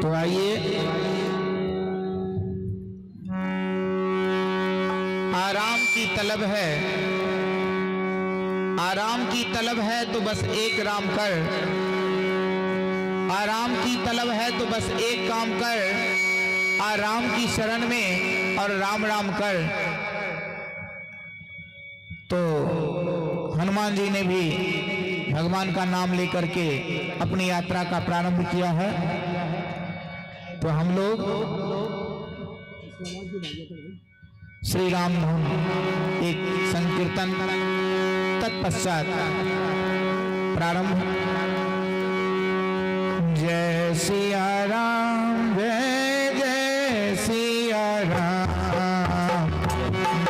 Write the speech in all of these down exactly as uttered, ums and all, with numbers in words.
तो आइए, आराम की तलब है, आराम की तलब है तो बस एक राम कर, आराम की तलब है तो बस एक काम कर, आ राम की शरण में और राम राम कर। तो हनुमान जी ने भी भगवान का नाम लेकर के अपनी यात्रा का प्रारंभ किया है। तो हम लोग श्री राम धुन एक संकीर्तन तत्पश्चात प्रारंभ। जय सिया राम, जय जय सिया राम,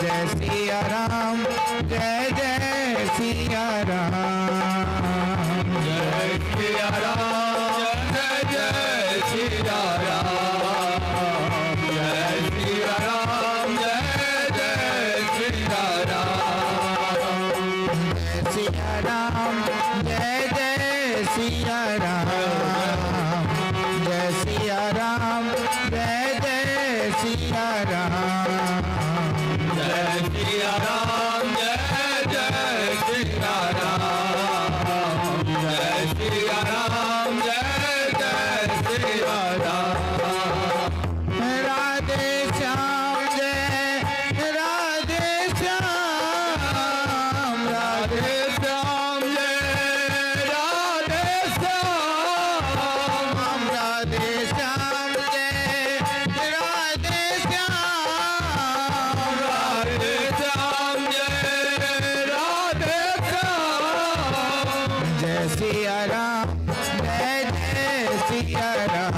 जय सिया राम, जय जय सिया राम। जय सिया राम, जय जय सिया राम, जय सिया राम, जय जय सिया राम। जय सिया राम, जय जय सिया राम, जय सिया राम, जय जय सिया राम। जय सिया राम, जय जय सिया राम, जय सिया राम, जय जय सिया राम। राधे श्याम जय राधे श्याम, राधे श्याम जय राधे श्याम, राधे श्याम जय राधे श्याम, राधे श्याम जय राधे श्याम। जय सिया राम, जय जय सिया राम,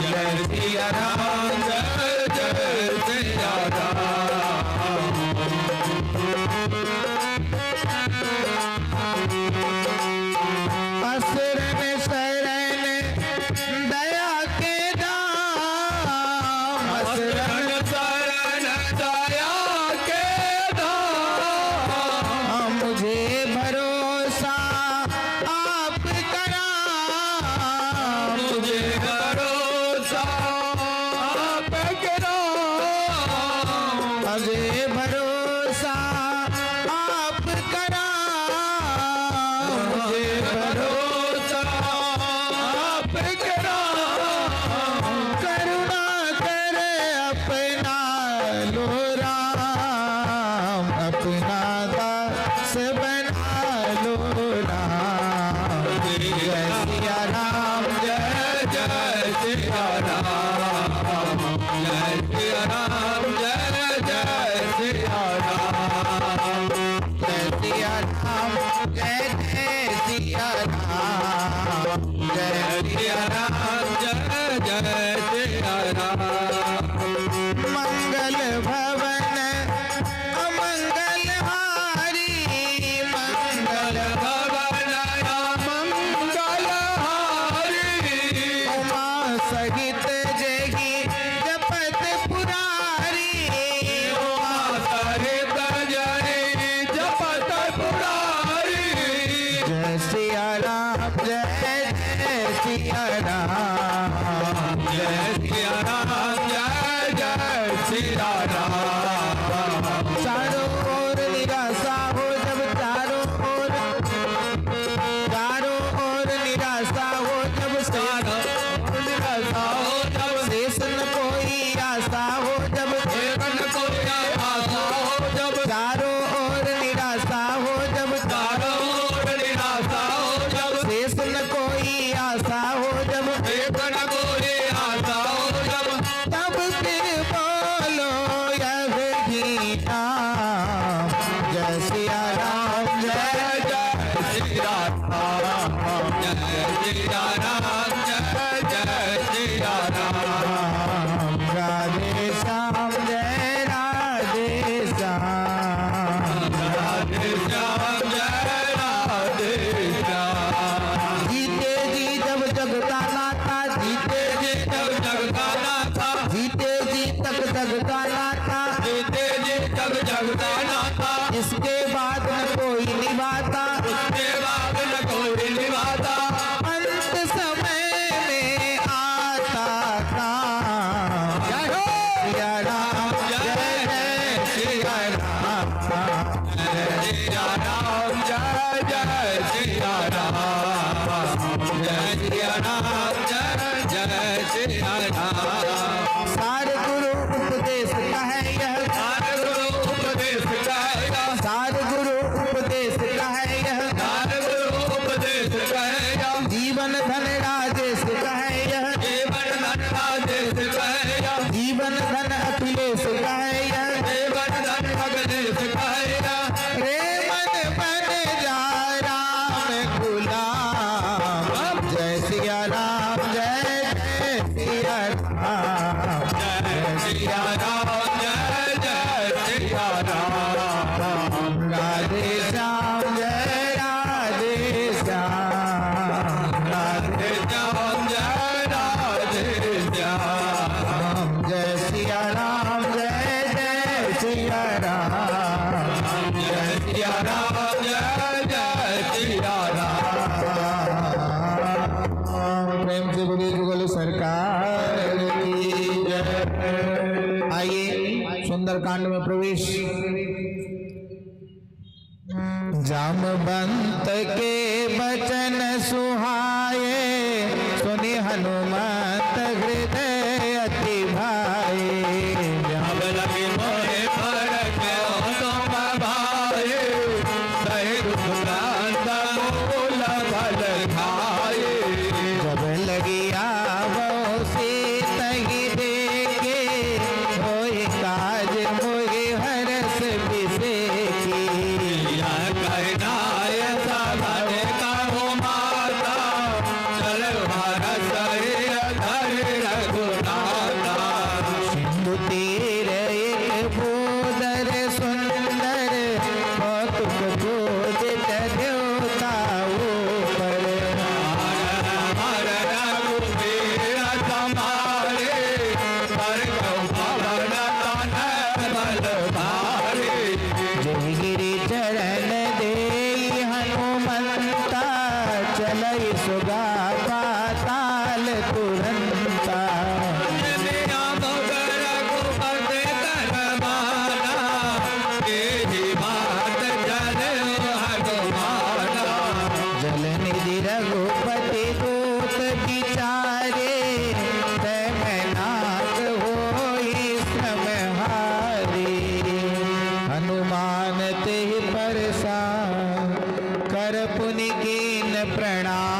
जय सिया राम, जय जय सिया राम। असरन सरन दया के धाम, असरन सरन दया के धाम। मुझे भरोसा आपका राम, मुझे भरोसा आपका राम। मुझे भरोसा आपका राम, मुझे भरोसा आपका राम। करुणा कर अपना लो राम, अपना दास बना लो राम। जय सिया राम, जय जय सिया राम, जय सिया राम, जय जय सिया राम। जय सिया राम, जय जय सिया राम, जय सिया राम, जय जय सिया राम। मंगल भवन अमंगल हारी, मंगल भवन अमंगल हारी। उमा सहित जेहि जपत पुरारी, उमा सहित जेहि जपत पुरारी। जय सिया राम, जय जय सिया राम, जय सिया राम, जय जय सिया राम। चारों ओर निराशा हो जब, चारों ओर, चारों ओर निराशा हो जब, चारों ओर निराशा हो जब, शेष न कोई आशा हो जब, शेष न कोई आशा हो जब, चारों ओर निराशा हो जब, चारों ओर निराशा हो जब, शेष न कोई आशा हो जब, शेष न कोई आशा हो जब, तब फिर बोलो यह गीता। जय सिया राम, जय जय सिया राम, जय सिया राम, जय जय सिया राम। राधे श्याम, जय राधे श्याम। राधे श्याम, जय राधे श्याम। जीते जी जब जग का नाता, जीते जी जब जग का नाता, जीते जी तक जग का नाता, जीते जी तक जग का नाता, इसके बाद न कोई निभाता, इसके बाद न कोई निभाता। अंत सब कहे या। जीवन धन राजेश कहे यह। जीवन धन राजेश कहे या। जीवन धन अखिलेश कहे यह। जीवन धन अखिलेश कहे या। रे मन बन जा राम गुलाम। जय सिया राम, जय जय सिया राम। जय सिया राम, जय जय सिया राम। राधे श्याम, जय राधे श्याम। राधे श्याम, जय राधे श्याम। जय सिया राम, जय जय सिया राम। जय सिया राम, जय जय सिया राम। प्रेम से बोलिए जुगल सरकार की जय। आइए सुंदरकांड में प्रवेश। जामवंत के बचन सुहाए, सुनि हनुमंत हृदय अति भाए। जब लगी मोहे पर के तुम भाए, सही दुख भ्रांत मूल फल खाए। जब लगी आवो सीतहि देखे, होई काज मोहि हरष बिसेखि। या कहनाय सभन कहु माता, चल हरष धरि रघुनाथा। सिंधु तीर एक भूधर सुंदर, कौतुक पूजित देवता ऊपर। हर हर रघुबीर तुम्हारे, पर कहु पवन तनय बल भारी। जय गिरि चरण देई हनुमंता, चलई सुगा पाताल तुरंता। जल निधि रघुपति दूत बिचारे, तय में नाथ होई श्रम हारी। हनुमान तेहि परसा कर पुनि कीन प्रणाम।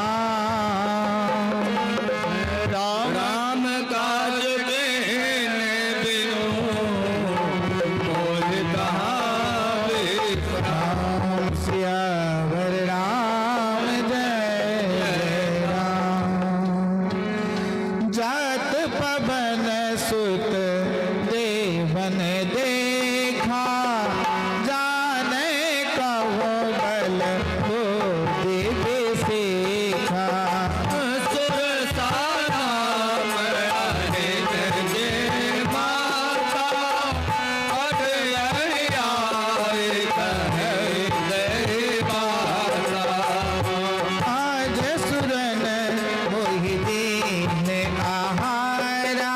राम राम काज कीन बिनु मोहि कहा विश्राम। सियावर राम जय जय राम। जात पवन सुत देवन देखा, जाने कहो बल बुद्धि विसेखा। सुरसा राम अहिन जे माता, अट यहि आए कहै दहि बाता। आज सुरन मोहि दीन्ह आहारा,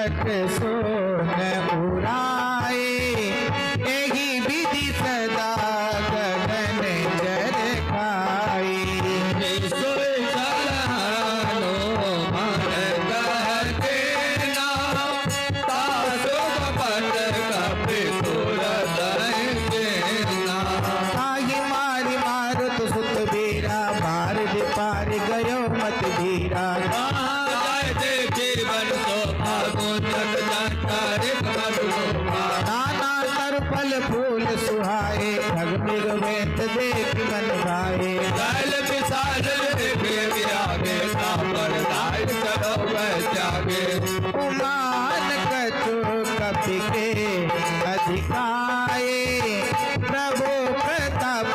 सोन उड़ाए, एही विधि सदा गगन चरखाए। सोई सलहनु मन कहते ना, तासो कपट कपि तुरत सेना। ताहि मारि मारुत सुत बीरा, बार जे पारि गयो मति धीरा। कहाँ जाए जीवन शोभा, मोचक चंचरित मधुशोभा। नाना तरु फल फूल सुहाए, खग मृग बेंत देखि मन भाए। जल विशाल देखि विरागे, तापर दाय चलो वह त्यागे। उमान कछु कपि के अधिकाए, प्रभु प्रताप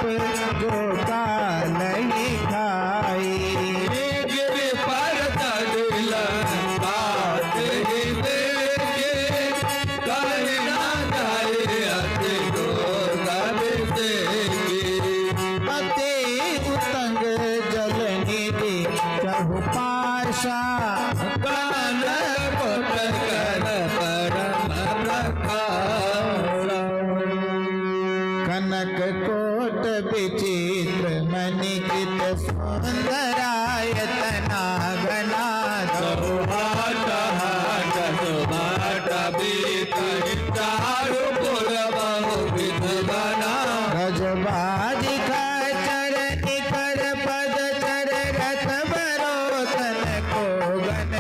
जो कालहि खाए। गिरि पर चढ़ि लंका तेहि देखे, कहि न जाए अति क्रोध अभिषेकी। अति उतंग जल निधि चहुपासा, कानन कोट कर परम प्रकासा। कनक कोट विचित्र मणि कृत सुंदरायतना घना। सुभाट हाट सुभाट बीत चारु पुर बहु विधि बना। गज बाजि खच्चर निकर पद चर रथ बरोतन को गन।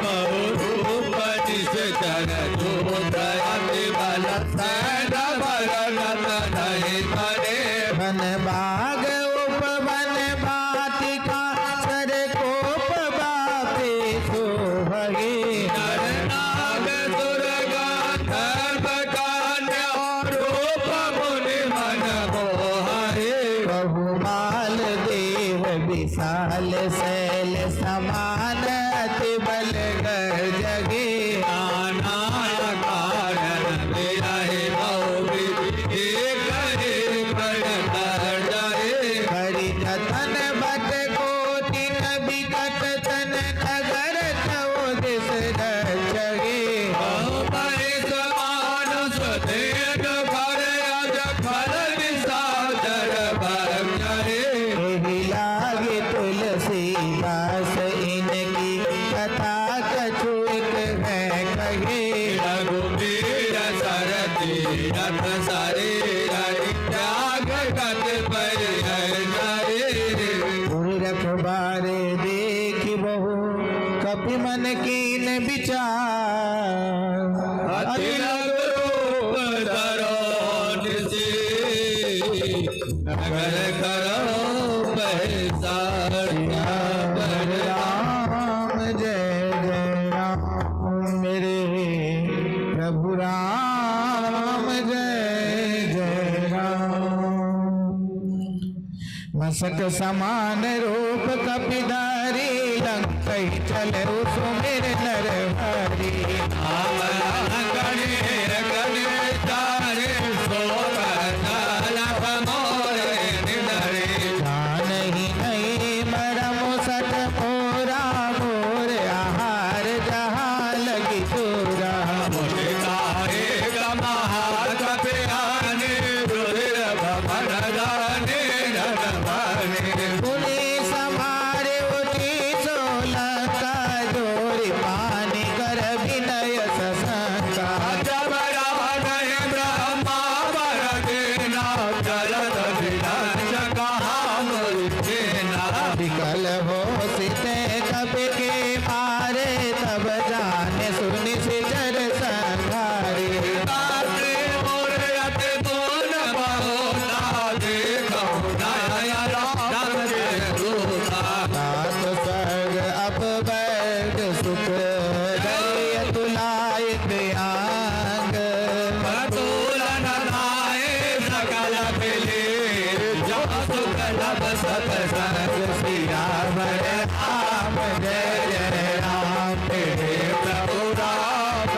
बहु रूप निशाचर धूत अति बल सैन्य बल रथ नहीं बने। वन बाग उपवन बाटिका सर कोप बापे सोहगे। नर नाग सुर गंधर्व कन्या रूप मुनि मन मोहरे। बहुमाल देह विशाल शैल समान अति बल गर्जगे। नाना कारण विरहि बहु विधि एक ही प्रण कर जाए। करि जतन भट कोटि न विकट तन नगर चहुदिस रचगे। बहु परिस मानुष देख खर अज खल निशाचर भक्षरे। एहि लागे तुलसीदास इनकी कथा कछु एक है कहे। रघुबीर सरथ रथ सरीर त्याग कत परिहर करे। उर रखबारे देखि बहु कपि मन कीन विचार। अति लघु रूप धरो निसि नगर करो पहचान। सियावर राम जय जय राम, मेरे प्रभु राम जय जय राम। मसक समान रूप कपि धारी, लंकहि चलउ सुमिर नर हरि। राम लंक गृह गन विचारे, सोरठ लभ मोर निधरे। जानहि नहीं मरम सठ मोरा, घोर आहार जहाँ लगी चोरा। मुनि तारिक महातप आने, दुर्लभ भवन दाने धन पाने। पुनि समारे उठि सोलंका, जोरि पानि कर विनय ससंका। जब रावण ब्रह्मा वर देना, चलत विरंच कहा मुनि सेना। विकल होसि ते कपि के मारे, तब जाने सुनि सिचर संहारे। ताते मोर अति बोल बहुता, देखो नयन राम के दूता। तात स्वर्ग अपवर्ग सुख, दय तुलायक आंग। बतूल न धाए सकल मिले, जो सुख लभ सत संग। सियावर राम जय जय राम, मेरे प्रभु राम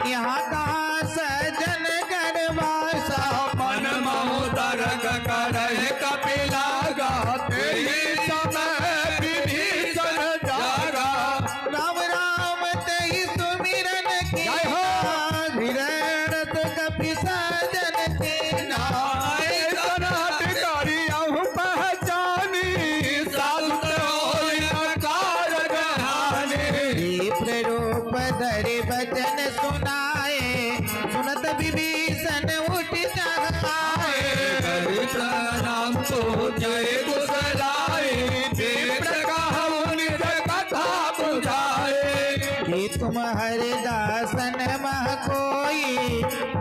यहाँ कहाँ सजन घर वासा। मन महु तरक करहि कपि लागा, तेहि समय विभीषण जागा। राम राम तेहि सुमिरन कीन्हा, जय हो। हृदय रस कपि सजन कीन्हा। ऐसन अति करियहु पहचानी, साधु होई न कारक हानि। विप्र रूप धरि बचन सुनाए, सुनत विभीषण उठि चढ़ाए। करि प्रणाम तो जय कुशलाए, विप्र कहु निज कथा बुझाए। कि तुम हरि दासन मह कोई,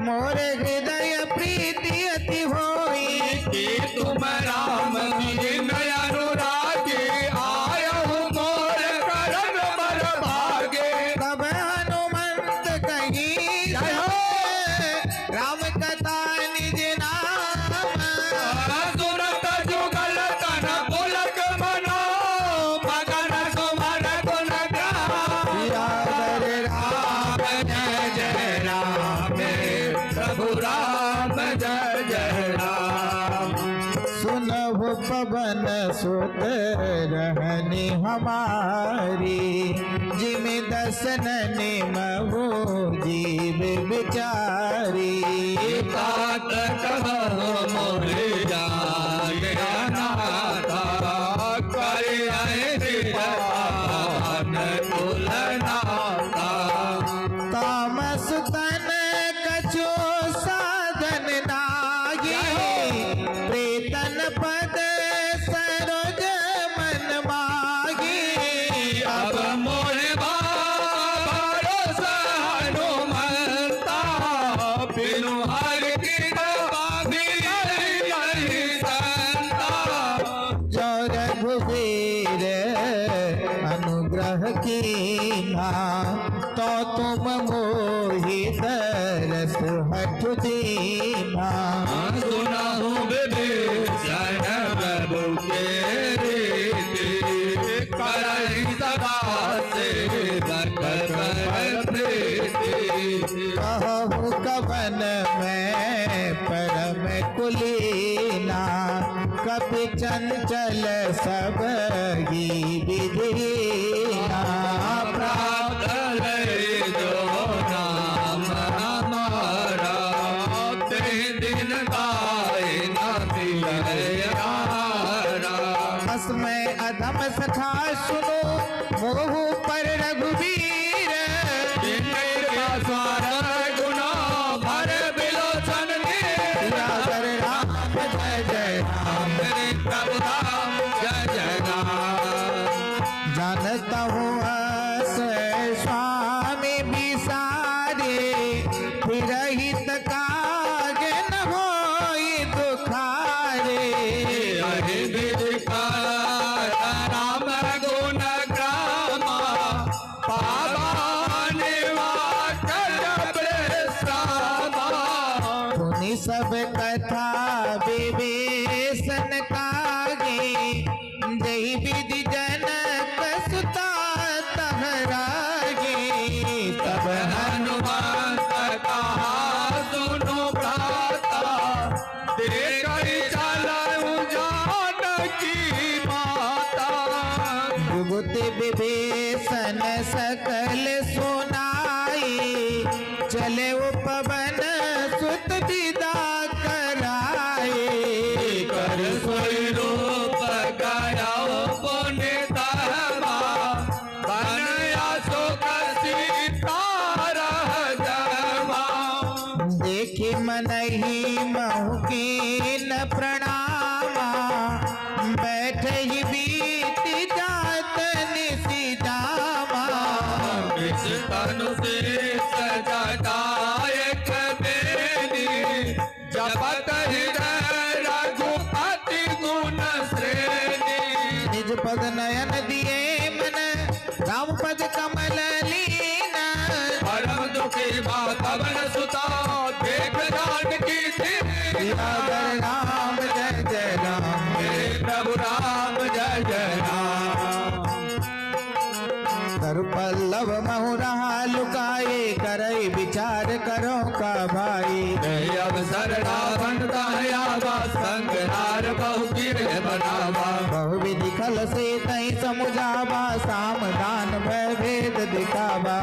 मोर हृदय प्रीति अति होई। कि तुम राम दीन अनुरागी, आयहु मोर करन बर भागे। तब हनुमंत कही जय हो। राम कथा निज नाम। सुनत जुगल तन पुलक मनो, मगन सुमर गुण गान। सियावर राम जय जय राम, प्रभु राम जय जय राम। सुनहु पवन सुत रहनि हमारी, जिमि दसननि महु जीव बिचारी। तात कहो मोर जान अनाथा, करिअइ सिरपान कुलनाथा। तामस तन कछु साधन नाहीं, प्रीतन पद सरोज मन माही। अब मोर भरोसा हनुमंता, बिनु हरि कृपा बिहरि नहीं संता। जो रघुबीर अनुग्रह कीन्हा, तो तुम मोहि दरस हठ दीन्हा। सुनहु विभीषण प्रभु के रीति, करहि सदा सेवक कर प्रीति। कहहु कवन मैं परम कुलीना, कपि चंचल सब ही विधि हीना। प्राप्त लई जो नाम हमारा, ते दिन दाई न मिलइ आरा। असमय अधम सखा सुनो, मोहु पर रघुबीर। जिनके पास स्वार गुना भर बिलोचन नीर। सियावर राम जय जय राम। प्रभु राम जय जय राम। जानत हूँ अस स्वामी बिसारे, फिरहित काज न होई दुखारे। यही विधि कर राम गुण ग्रामा, पावा निवाकर विश्रामा। सुनि सब कथा विभीषण कागे, जहि विधि जनक सुता तह रागे। तब हनुमंत कहा सुनो भ्राता, देखहि चलहु जानकी माता। जुगति विभीषण सकल सुनाई, चले उपवन सुत विदा कराई। कर सोई रूप गयो पुनि तहमा, बन अशोक सीता रहजमा। देखि मनहि महु कीन प्रणामा, बैठहि बीति जात निसि जामा। बिसि तनु सीस जटायक बेनी, जपत हृदय रघुपति गुण श्रेणी। निज पद नयन दिए मन, राम पद कमल लीन। परम दुखी भा पवन सुता, देख जानकी दीन। सियावर राम जय जय राम। हे प्रभु राम जय जय राम। कर पल्लव महु रहा लुकाए, कर करो का भाई। नहीं अवसर रावण का आवा, संग नार बहु कीड़े बनावा। बहुविधि खल से तई समुझावा, साम दान भय भेद दिखावा।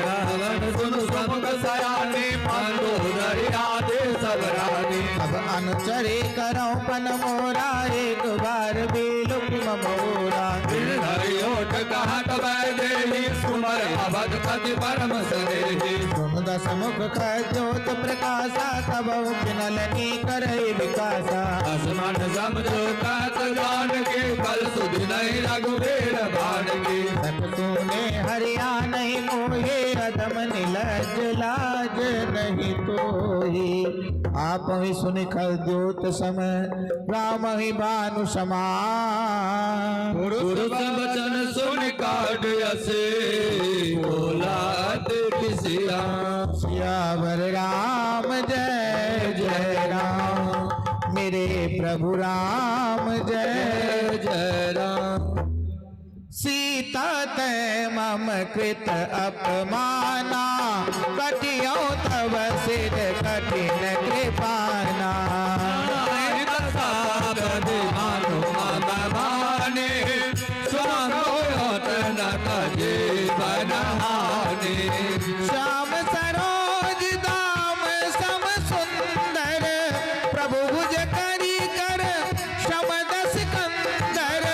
रावण सुन समुख सयानी, पांडु धरि आदेस सब रानी। अब अनुचरे करो पन मोरा, एक बार भी लुक मम ओरा। गिरधर ओठ कहत वैदेही, सुमर अवध पति परम सनेही। सुन दस मुख खद्योत प्रकाशा, तब किनल नी करइ विकासा। असमन समझो कहत जानकी, कल सुधि नहीं रघुबीर बानकी। सत सूने हरि आनहि मोहि, अधम निलज्ज लाज नहीं तोहि। आपहि सुनि खद्योत सम, रामहि बानु समान। पुरुष वचन सुनि काढ़ असे, बोला अति बिसिया। सियावर राम जय जय राम, मेरे प्रभु राम जय जय राम। सीता तै मम कृत अपमाना, कटियो तव सिर कठिन कृपाना। श्याम सरोज दाम सम सुंदर, प्रभु भुज करी कर श्रम दस कंदर।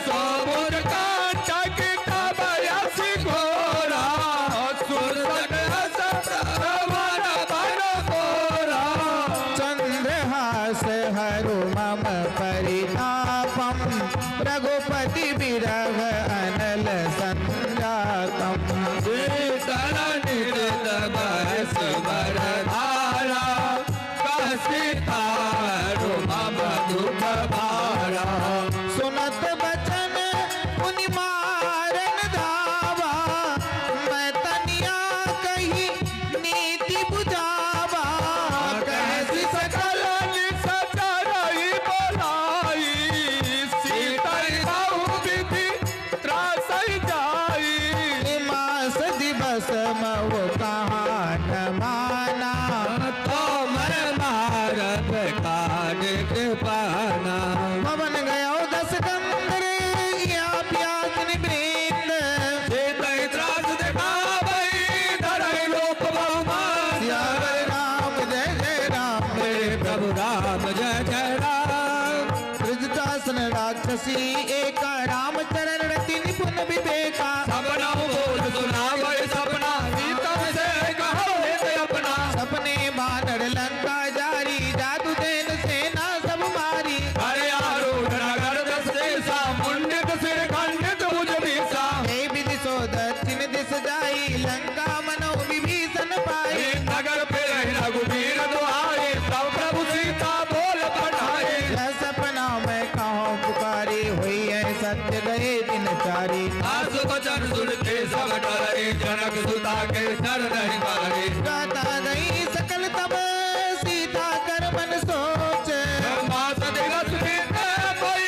सो भुज कंटक तब यश घोरा, सुरसट अस प्रभु वर बर गोरा। चंद्रहास हरु मम परितापम, रघुपति विरह अनल संतापम। शीतल निरत बरस बर धारा, कह सीता हरु मम दुख भारा। सुनत बचन पुनि मारन धावा, मैं तनिया कही नीति बुझावा। कहसि सकल निस चरहि बोलाई, सीतहि बहु विधि त्रासइ जाई। निमास दिवस मउ कहाँ न माना, तो मैं मारत काढ़ के पाना। पवन गयो दस कंदर, या प्यास निवृंद। सीतहि त्रास दिखावइ, धरइ लोक बहुमान। सियावर राम जय जय राम, मेरे प्रभु राम जय जय राम। ब्रजटासन राक्षसी एका, रामचरण रति निपुन विवेका। सपना बोल सुनावइ सपना, सीता से कहो हित अपना। सपने बानर लंका जारी, जादू देन सेना सब मारी। हरि आरूढ़ नगर दस देसा, मुंडित सिर खंडित भुज बीसा। हे विधि सो दक्षिण दिस जाई, लंका मनो विभीषण पाई। नगर फिरहिं रघुबीर दुआरी, तब प्रभु सीता बोल पठाई। यह सपना मैं कहो पुकारी, होई है सत्य गए दिन चारी। आस वचन सुनते सब डरइ, जनक सुता के चरणहि मारी। कहता गई सकल तब सीता कर मन सोच। मास दिवस बीते कोई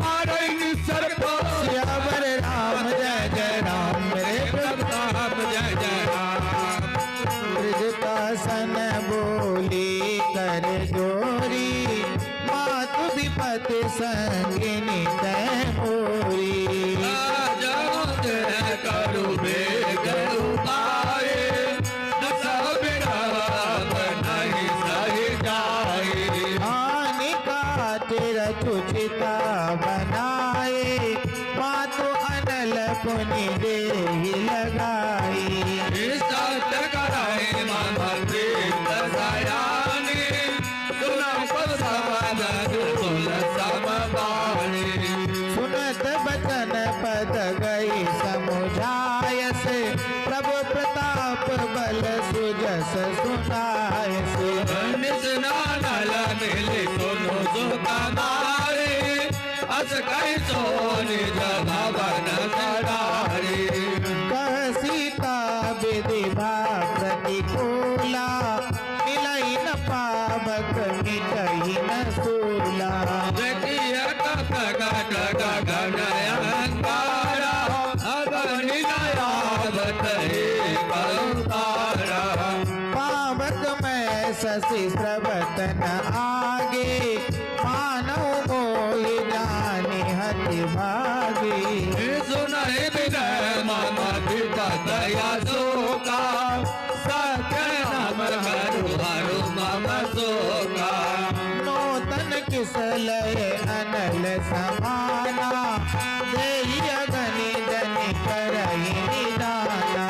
मारइ निसर को। सियावर राम जय जय राम, मेरे प्रभु राम जय जय राम। ब्रजटासन बोली कर जोरी, मातु विपति संगिनी तैं मोरी। राजा जय करु बेग उपाय, दस बिरह अब नहीं सहि जाय। हानि खातिर रचु चिता बनाए, मातु अनल पुनि देहि लगाई। सत कहइ मम प्रीत सयानी, सुनहु कुशल मधुर सम बानी। सुनत बचन पद गई समुझायस, प्रभु प्रताप बल सुजस सुनायस। निस नानल मिलि सुनु सुख मारी, अस कहि सो निज भवन कटारी। कह सीता विधि भा प्रतिकूला, मिलइ न पावक मिटइ न सूला। देखिए कपगट गगन अंगारा, अगनि न आवत एक अंगारा। शशि स्रवत न आगे, मानव मोहि जानि हति भागी। सुनहि बिनय मम विपत अशोका, सत्य नाम करु हरु मम शोका। नोतन किसलय अनल समाना, देहि अगनि जनि करहि निदाना।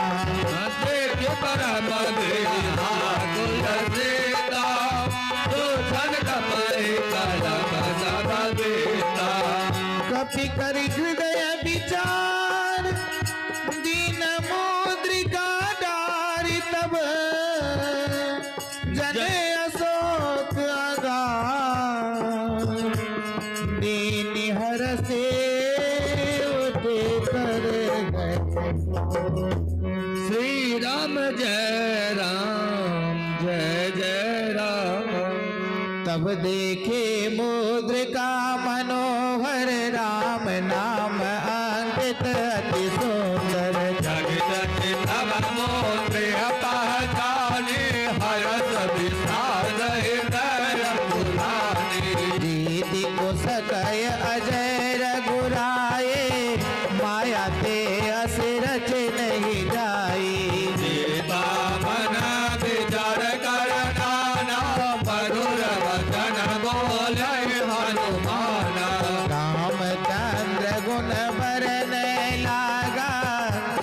देख परम बिरहा तुलसीदास, दुर्जन कपहि कलप सब बेता। कपि करि हृदय विचार, दीन मुद्रिका डारि तब जने अशोक अगार, दीनि हरषि उठि कर गए। श्री राम जय राम जय जय राम। तब देखे मुद्रिका मनोहर, राम नाम अंकित अति सुंदर। जग जग तब मोर प्रिय पहचानी, हरष विषाद हृदय अकुलानी। रीति को सकय अजय रघुराए, माया ते अस रचि नहीं जाई। सीता मन विचार कर नाना, मधुर वचन बोले हनुमाना। रामचंद्र गुण बरन लागा,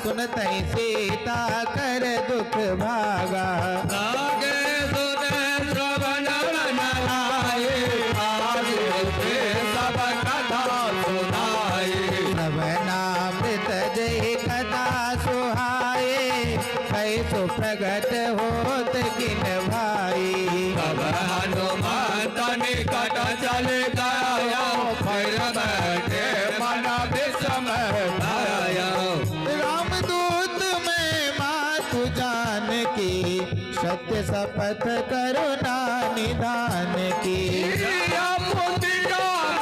सुनतहि सीता कर दुख भागा। लागे सुन श्रवण नर नाए, आदि उठे सब कथा सुनाए। श्रवणामृत जय कथा सुहाए, कहि सुप्रगट होत किन भाई। तब हनुमंत निकट चल गया, फिर बैठे मन विषम भयो। रामदूत मैं मातु जानकी, सत्य सपथ करुणा निधान की। प्रिय पुत्र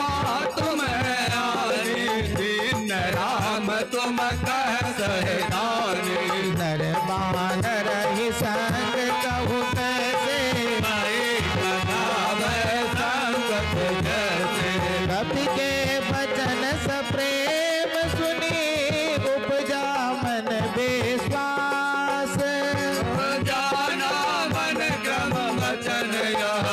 मातु मैं आनी, दीन राम तुम कह सहदानी। नर बानर ही संग कहु कैसे, माई कहा वह संकट जैसे। कपि के बचन सप्रेम सुनी, उपजा मन विश्वास। जाना मन क्रम वचन यह,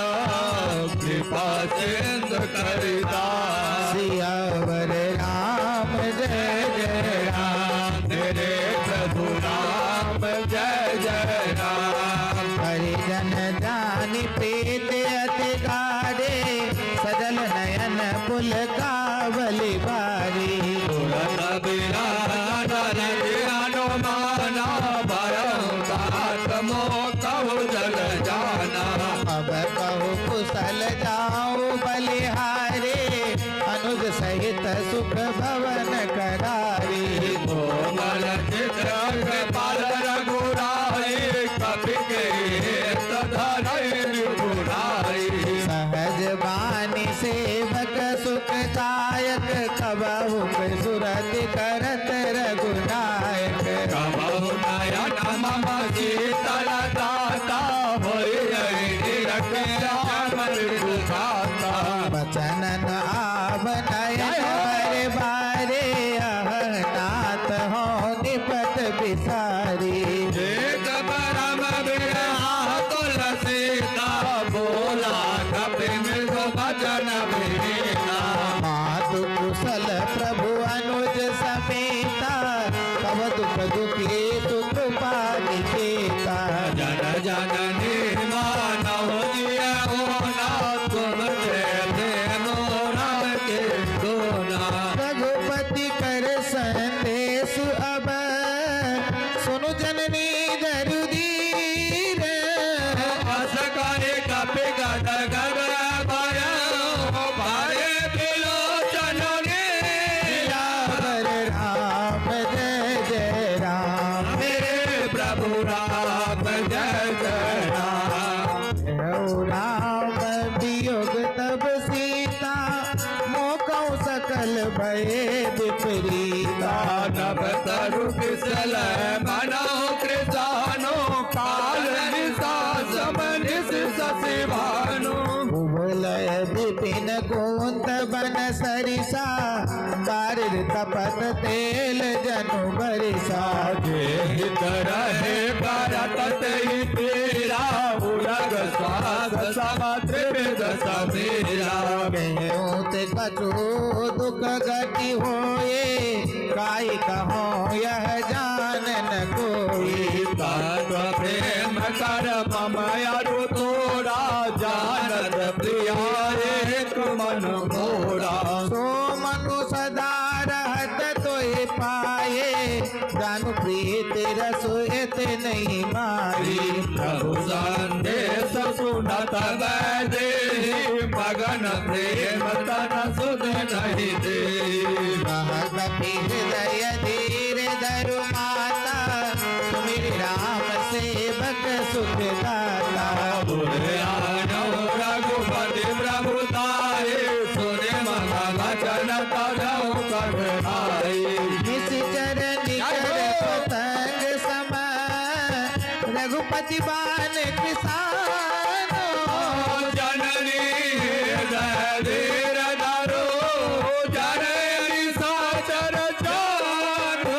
कृपा सिंधु करितास। सियावर राम जय जय राम, मेरे प्रभु राम जय जय राम। हरि जन जानि प्रीति अति गाढ़े, सजल नयन पुलकावली बारी। तुरत बिरान धरि हनुमाना, भयउ तात मोह कहु जग जाना। अब कहु कुशल जाउ बलिहारी, अनुज सहित सुख भवन करारी। कोमल चित कृपाल रघुराई, कपि के हित धरई निपुराई। सहज बानी सेवक सुखदायक, कबहुँ सुरति करत रघुनायक। कबहुँ नयन मम शीतल दाता, होई रही निरख श्याम रिपुदाता। वचन न आव नयन जय हो। भरि बारी, अहनाथ हों निपत बिसारी। एक परम बिरहा तुलसीदास, बोला कपि मृदु बचन विनीता। मातु कुशल प्रभु अनुज समेता, तब दुख दुखी सुख पानि केता। जन जननी मानहु जिय होना, तुम थे प्रेम मोरा के दोना। रघुपति कर संदेश अब, सुनु जननी दरु धीर। अस कहि कपि गद गद भयउ, भरे बिलोचन नीर। सियावर राम जय जय राम। मेरे प्रभु राम जय जय राम। राम वियोग तब सीता, मोकउ सकल भये विपरीता। नभ तरु बिसलय मनउ कृसानो, काल निसा सम निस कपत तेल जनु बरसाए। जे हित रहे परत तेहि पीरा, उलग श्वास समत्रिविध समीरा। कहूँ ते कछु दुख गति होए, काई कहूँ यह जान न कोई। तत्व प्रेम कर मम अरु तोरा, जानत प्रिया एक मन मोरा। सो मनु सदा रहत तोहि पाए, जानु प्रीति रस एत नहीं मारी। प्रभु संदेश सुनत वैदेही, मगन प्रेम तन सुध नहीं देई। कह कपि हृदय धीर धरु माता, सुमिरि राम सेवक सुख दाता। उर आनहु रघुपति प्रभु ताहि, सुनि मम वचन तजहु कठिनाई। निशिचर निकर पतंग सम, रघुपति बान कृशानु। जननी हृदय धीर धरु, जरहि निशाचर जानु।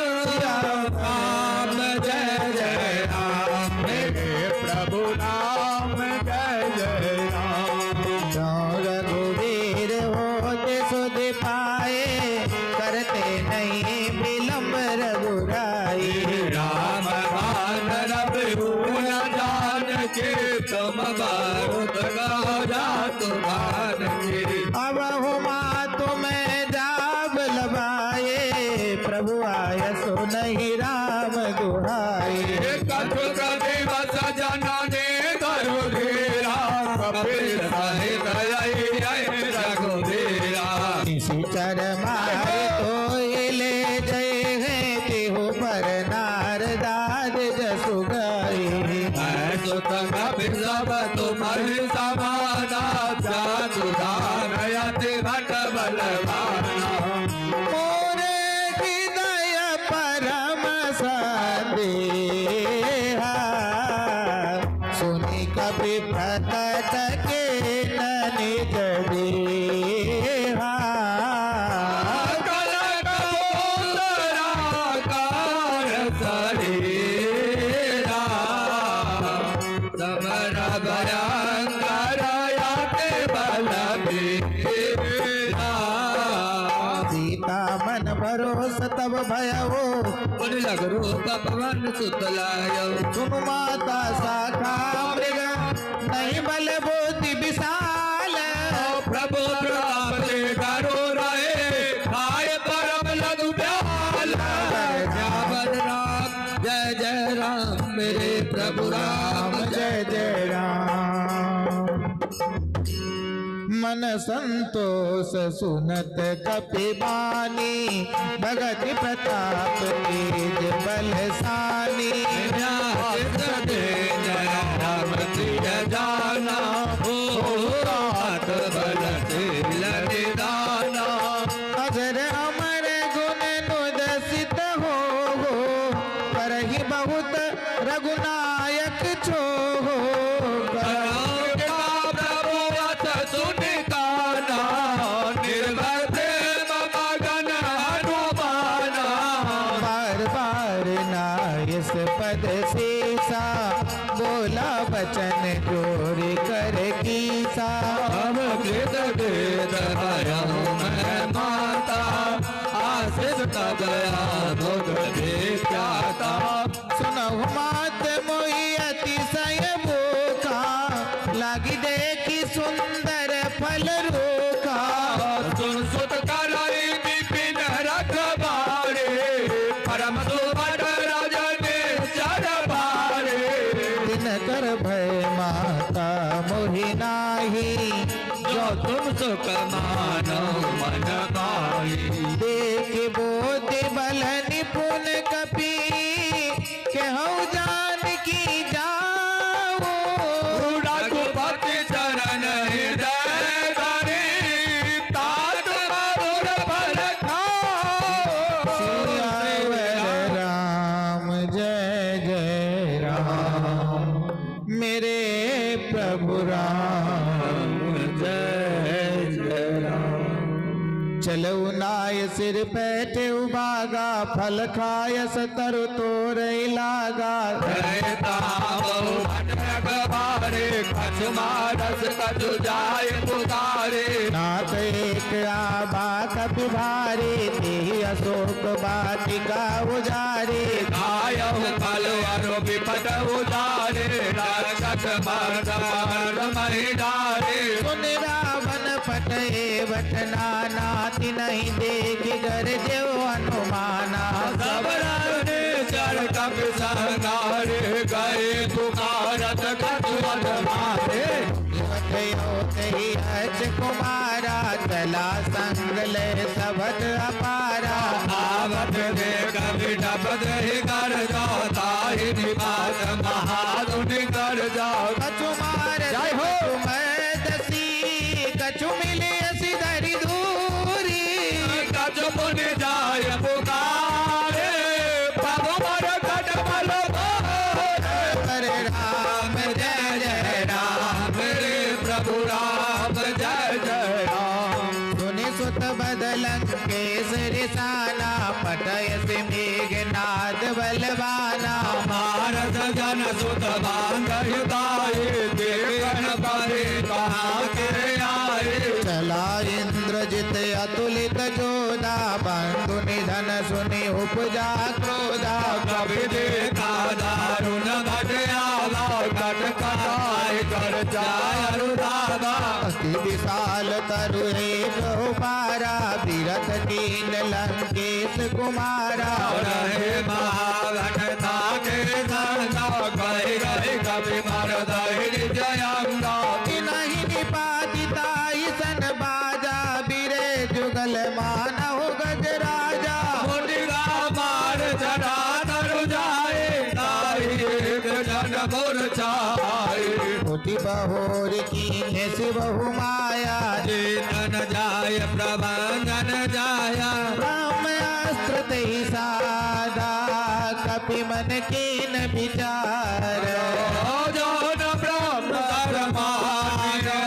राम जय जय राम, हे प्रभु राम जय जय राम। जो रघुवीर होत सुधि पाए, करते नहीं विलंब रघुराई। राम बाण रवि भून जानकी, तुम बहुत कहो जातु धान की। अबहु मातु मैं जाब लबाए, प्रभु आयसु नहीं राम दुहाए। कछुक दिवस जननी धरु धीरा, कपिल सहित अइहै रघुबीरा। निशिचर मारि तोहि ले जइहैं, तेहु पर नारदादि जसु गाई। ऐ सुत कपि सब तुम्हरी समाना, जातु धान अति भट बलवाना। मोरे हृदय परम संदेहा, सुनि कपि प्रकट कीन्ह निज देहा। कनक पुतरा कर शरीरा, समर भयंकर अति बलबीरा। सीता मन भरोस तब भयउ, मुनि लघु रूप पवन सुत लायउ। सुनु माता शाखा मृग, नहीं बल बुद्धि विशाल। प्रभु प्रताप सिंह गरुड़ रहे, आए परम लघु ब्याल। जय बलराम जय जय राम, मेरे प्रभु राम जय जय राम। मन संतोष सुनत कपि बानी, भगति प्रताप तेज बल सानी। व्यास तेज राम प्रिय जाना, हो तात बल शील निदाना। अजर अमर गुण नुदसित हो, हो करहि बहुत रघुनायक छो हो। प्रभु अस सुनि काना, निर्भय प्रेम मगन हनुमाना। बार बार नाइस पद सीसा, बोला बचन जोरि कर कीसा। हम कृत कृत भयउ मैं माता, आसिस तब आमुख विख्याता। सुनहु मात मोहि अतिसय भूखा, लागि देखि सुंदर फल रूखा। सुन सुत करइ बिपिन रखबारे, परम सुभट रजनी चर बारे। तिनकर भय माता मोहि नाहीं, जो तुम सुख मानउ मन माही। देखि बोधि बल निपुन कपि, केहउ जानकी जाउ। रघुपति चरण हृदय धरी, तात मधुर फल खाउ। सियावर राम जय जय राम, मेरे प्रभु राम जय जय राम। चलउ नाइस सिर पे टेऊ बागा, फल खायस तरु तोरइ लागा। रहता बहु भटक भारे, कछु मारस कछु जाय पुकारे। नाथ एक आबा कपि भारे, तेहि अशोक वाटिका उजारे। खायहु फल अरु विपत उजारे, राक्षस मर्द मर्द महि डारे। सुनि रावण पटए बट नाना, तिनहि देखि गरजेउ हनुमाना। सब रघुने चर कपि संहारे, गए पुकारत कछु अधमारे। उठयो तेहि अच्छ कुमारा, चला संग लय सबद अपारा। आवत देखि बिटप देहि गरजा, ताहि निवास महामुनि गरजा। कछु मार जय हो। कछु मर दसी, कछु मिलिअसि धरि धूरी। कछु मुनि जाय पुकारे, प्रभु मरकट बल बोले। हरे राम जय जय राम, रे प्रभु राम जय जय राम। सुनि सुत बद लंकेस रिसाना, पटयसि मेघनाद बलवाना। मारत जन सुत बांधहि बाए, देखन परे कहाँ के आए। चला इंद्रजित अतुलित जोधा, बंधु निधन सुनि उपजा क्रोधा। कपि देखा दारुन घट आवा, कट कटाए कर जाय अरु धावा। अति विशाल तरु एक उपारा, बिरथ कीन लंकेस कुमारा। रहे महाघट ताके संगा, कहि गए कपि मर दहि निज अंगा। तिनहि निपाति ताहि सन बाजा, बिरे जुगल मानहु गजराजा। मुनिगा मार चढ़ा तरु जाए, ताहि एक जन मूर्छाए। उठि बहोरि कीन्हे सिवहु माया। जेतन जाय प्रबंधन जाया। ब्रह्मास्त्र तेहि साधा, कपि मन कीन विचार। जो न ब्रह्म धर्मात्मा,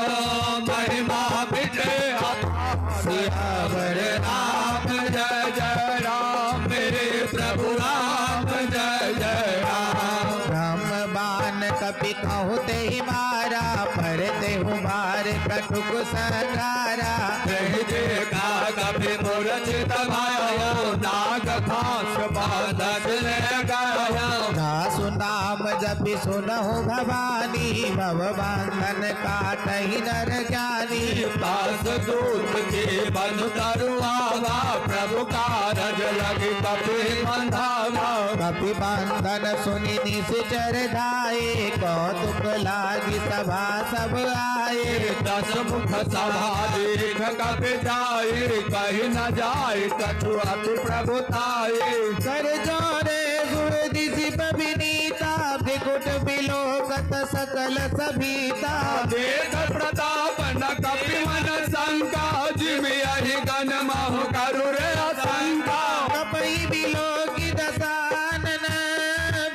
महिमा मिटे अपार। सियावर राम जय जय राम, मेरे प्रभु राम जय जय राम। ब्रह्म बाण कपि कहु तेहि मारा, पर तेहु भार कटुक संघारा। तेहि देखा कपि मूर्छित भयो, नाग फांस बांधत ले गयो। जासु नाम जपि सुनहु भवानी, भव बंधन काटहि नर ज्ञानी। पास दूत के बंधु तरु आवा, प्रभु कारज लगी कपि बंधावा। कपि बंधन सुनि निशिचर धाए, कौतुक लागी सभा सब आए। दस मुख सभा देख कपि जाए, कहि न जाए कछु अति प्रभुताए। कर जोरे गुरु दिसि पविनीता, भृकुट बिलोकत सकल सभीता। देख प्रताप न कपि मन शंका, जिमि अहि गन महु करुरे आशंका। कपहि बिलोकि दसानन,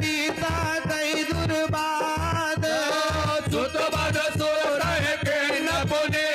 बीता कहि दुर्बाध। सुत बद सोरह के न पुनि,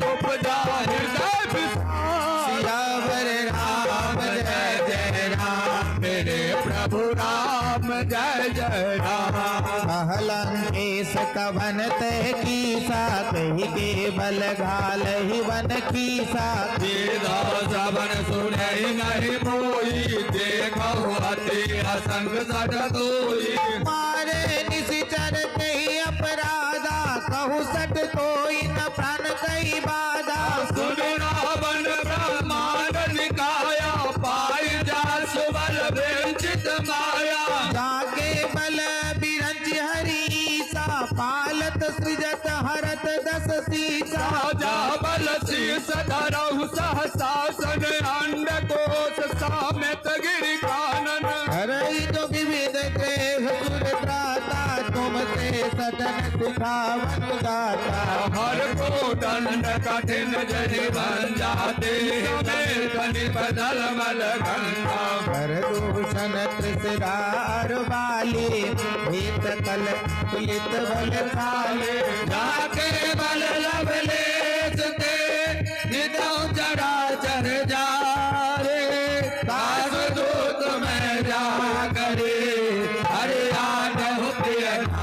उपजा हृदय विशाल। सियावर राम जय जय राम, मेरे प्रभु राम जय जय राम। कहलन केस कवन तह कीसा, कहि के बल घालहि वन कीसा। वेद श्रवण सुनहि नहीं मोई, देखहु अति असंग सठ दोई। मारे निशिचर तेहि अपराधा, कहु सठ तोहि न प्रान कहि बाधा। सुनु रावण ब्रह्मांड निकाया, पाई जासु बल व्यंचित माया। जाके बल बिरंचि हरीसा, पालत सृजत हरत दस सीसा। साजा बल शीस धरहु सहसा, सन अंडकोष समेत गिरि कानन। हरहि जो विविध देह सुर त्राता, तुम से सटन सिखावन गाथा। हर को दंड कठिन जहि भंजा, तेहि समेत नृप दल मल गंजा। कर दूषण त्रिशिरा अरु बाली, भीत कल पुलित बलशाली। जाके बल लवलेश ते, निधउ चराचर जाल।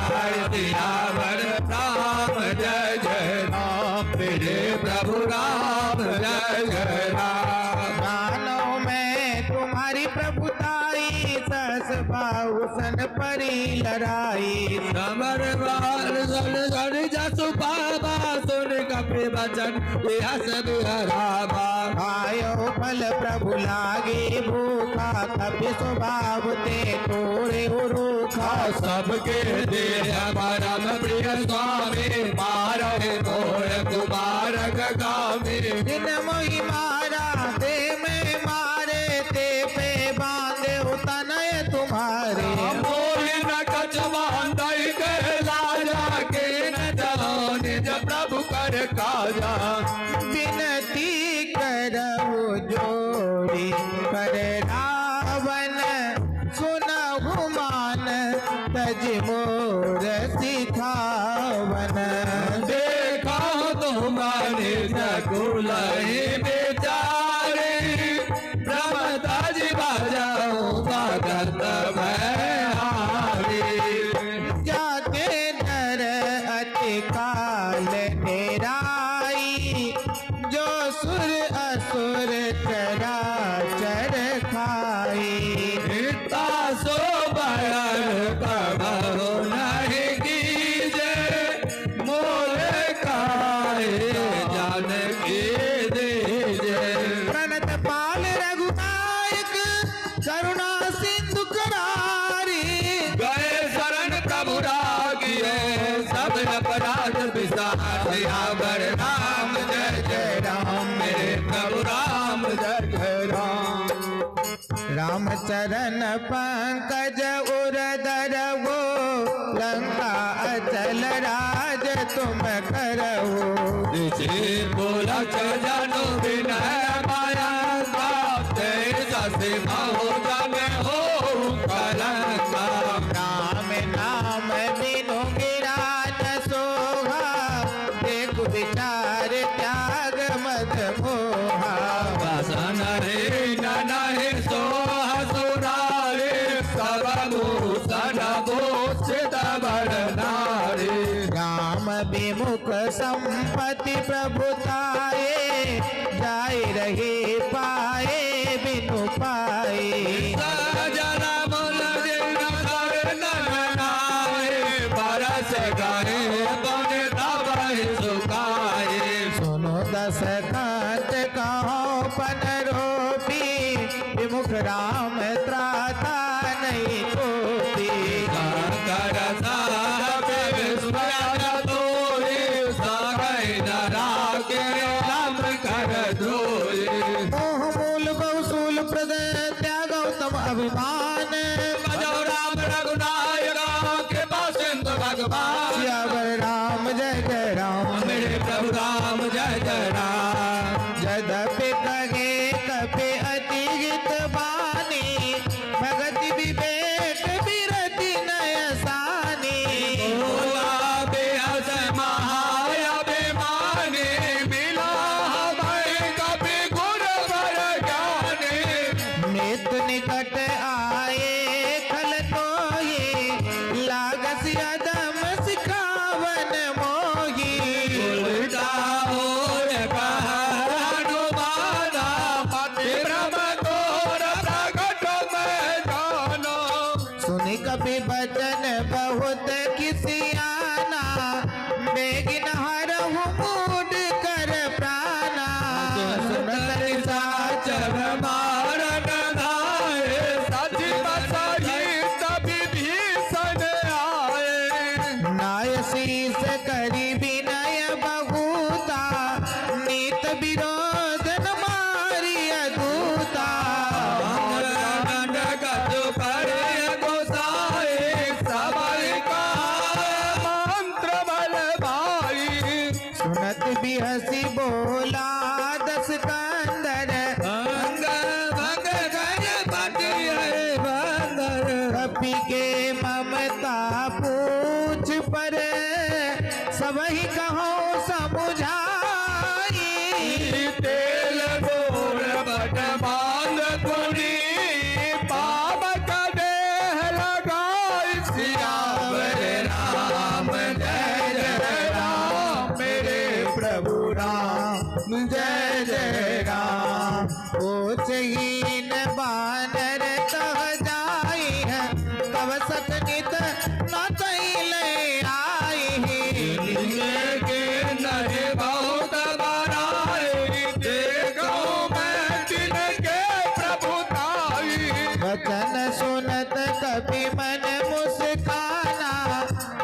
सियावर राम जय जय राम, मेरे प्रभु राम जय जय राम। दानों में तुम्हारी प्रभुताई, सहस बाहुसन परी लड़ाई। समर बार सन सन जसु पावा, सुन कपि वचन बिहस बिहरावा। आयो फल प्रभु लागे भूखा, कपि स्वभाव ते तोड़े हो रूखा। सबके देह परम प्रिय स्वामी, मारे मोर कुमार गामी। जिन मोहि मारा ते मैं मारे, ते पे बांधे हो तनय तुम्हारे। मोहि न कछु बांधइ के लाजा, कीन चलो निज प्रभु कर काजा। विनती करहु जोड़ी कर रावण, सुनहु मान तजि मोर सिखावन। देखा तुम निज कुलहि बिचारी, भ्रम तजि भजहु भगत भयहारी। जाते नर अति काल डेराई, जो सुर असुर चराचर खाई। इतना सो बरन कबहु नहीं कीजे, मोर काहे जानकी दीजे। प्रणत पाल रघुनायक करुणा सिंधु करारी। गए शरण प्रभु राखिए, सब अपराध बिसार। सियावर राम जय जय राम, मेरे प्रभु राम जय जय राम। राम चरण पंकज उर धरहु, लंका अचल राज तुम करहु। ऋषि पुलक जनु विनय माया, ताप तेज सिमहु जम होउ कलंका। राम नाम बिनु गिरा न सोहा, देखु विचार त्याग मद मोहा। वसन हीन नहीं सोह सुरारी, सब भूषण भूषित वर नारी। राम विमुख संपत्ति प्रभु ताए, जाए रहे पाए बिनु पाए। सजन मुनि जिनकर नर नाए, बरस गए पुनि तबहि सुखाए। सुनो दस कंत कहो पन रोपी, विमुख राम त्राता नहीं कोई। शंकर साप विस्मरण तोहि, सकहि नरा के लंक कर धोई। मोह मूल बहु शूल प्रद त्यागउ तम अभिमान। भजउ राम रघुनायका, कृपा सिंधु भगवान। सियावर राम जय जय राम। मेरे प्रभु राम जय जय राम। जदपि कहे कपि अति हित बानी, भगति विवेक बिरति नय सानी। भोला बेअस महाअभिमानी, मिला हमै कपि गुण वर ज्ञानी। मृत्यु निकट आए खल तोहि, लागसि अधम सिखावन मोहि। उलटा होय कहा हनुमाना, मति भ्रम घोर प्रगट मैं जाना। सुनि कपि बचन बहुत खिसियाना, बेगिन हरहु मूढ़ कर प्राना। सुनत निशाचर मारन धाए, सचिव सहित विभीषण आए। नाय शीस करि विनय बहुता, नीत विरोध न मारिय दूता। दंड कछु करे गोसाई, सबहि कहा मंत्र बल भाई। सुनत बिहसि बोला दस कंदर, अंग भंग कर बटियै बंदर। कपि के ममता पूछ पर, सबहि कहउँ समुझाई। तेल बोर बट बांध पुनि, पावक देह लगाई। सियावर हीन बानर तह जाई है, कवसत नित नतई ले आई है। इनके नहीं बहुत बड़ाई, देखो मैं तिनके प्रभुताई। वचन सुनत कपि मन मुस्काना,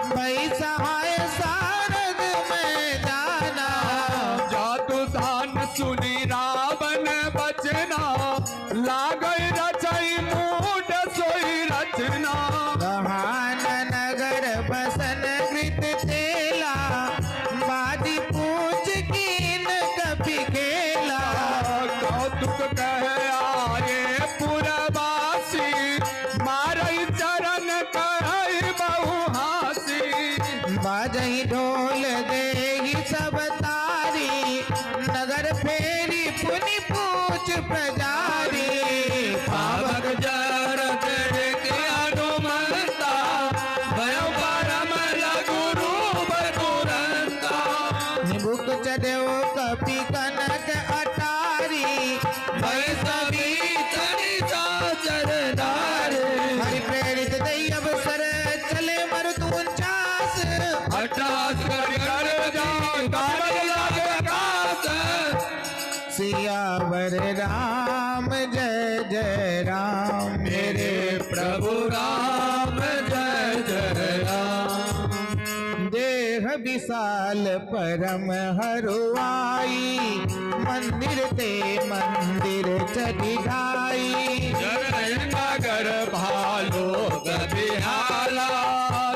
भई सहाय सारद में जाना। जादू दान सुनि रावण बचना, लागइ रचइ मूढ़ सोइ रचना। गहान नगर बसन घृत तेला, बाजि पूछ कीन कपि खेला। कौतुक कह आए पुरवासी, मारइ चरण करइ बहु हासी। बाजहि ढोल देहि सब तारी, नगर फेरी पुनि पूछ पजारी। पावक जरत के हनुमंता, भयो परम लघु रूप तुरंता। निबुक चढ़ेउ कपि कनक अटारी, भई सभी तनि साचर डारे। हरि प्रेरित दई अवसर, चले मरुत उनचास। अट्ठास कर कर जा, कामल लाग आकाश। सियावर राम जय जय राम, मेरे प्रभु राम जय जय राम। देह विशाल परम हरुआई, मंदिर ते मंदिर चढ़ि ढाई। जरई नगर भालू कबिहाला,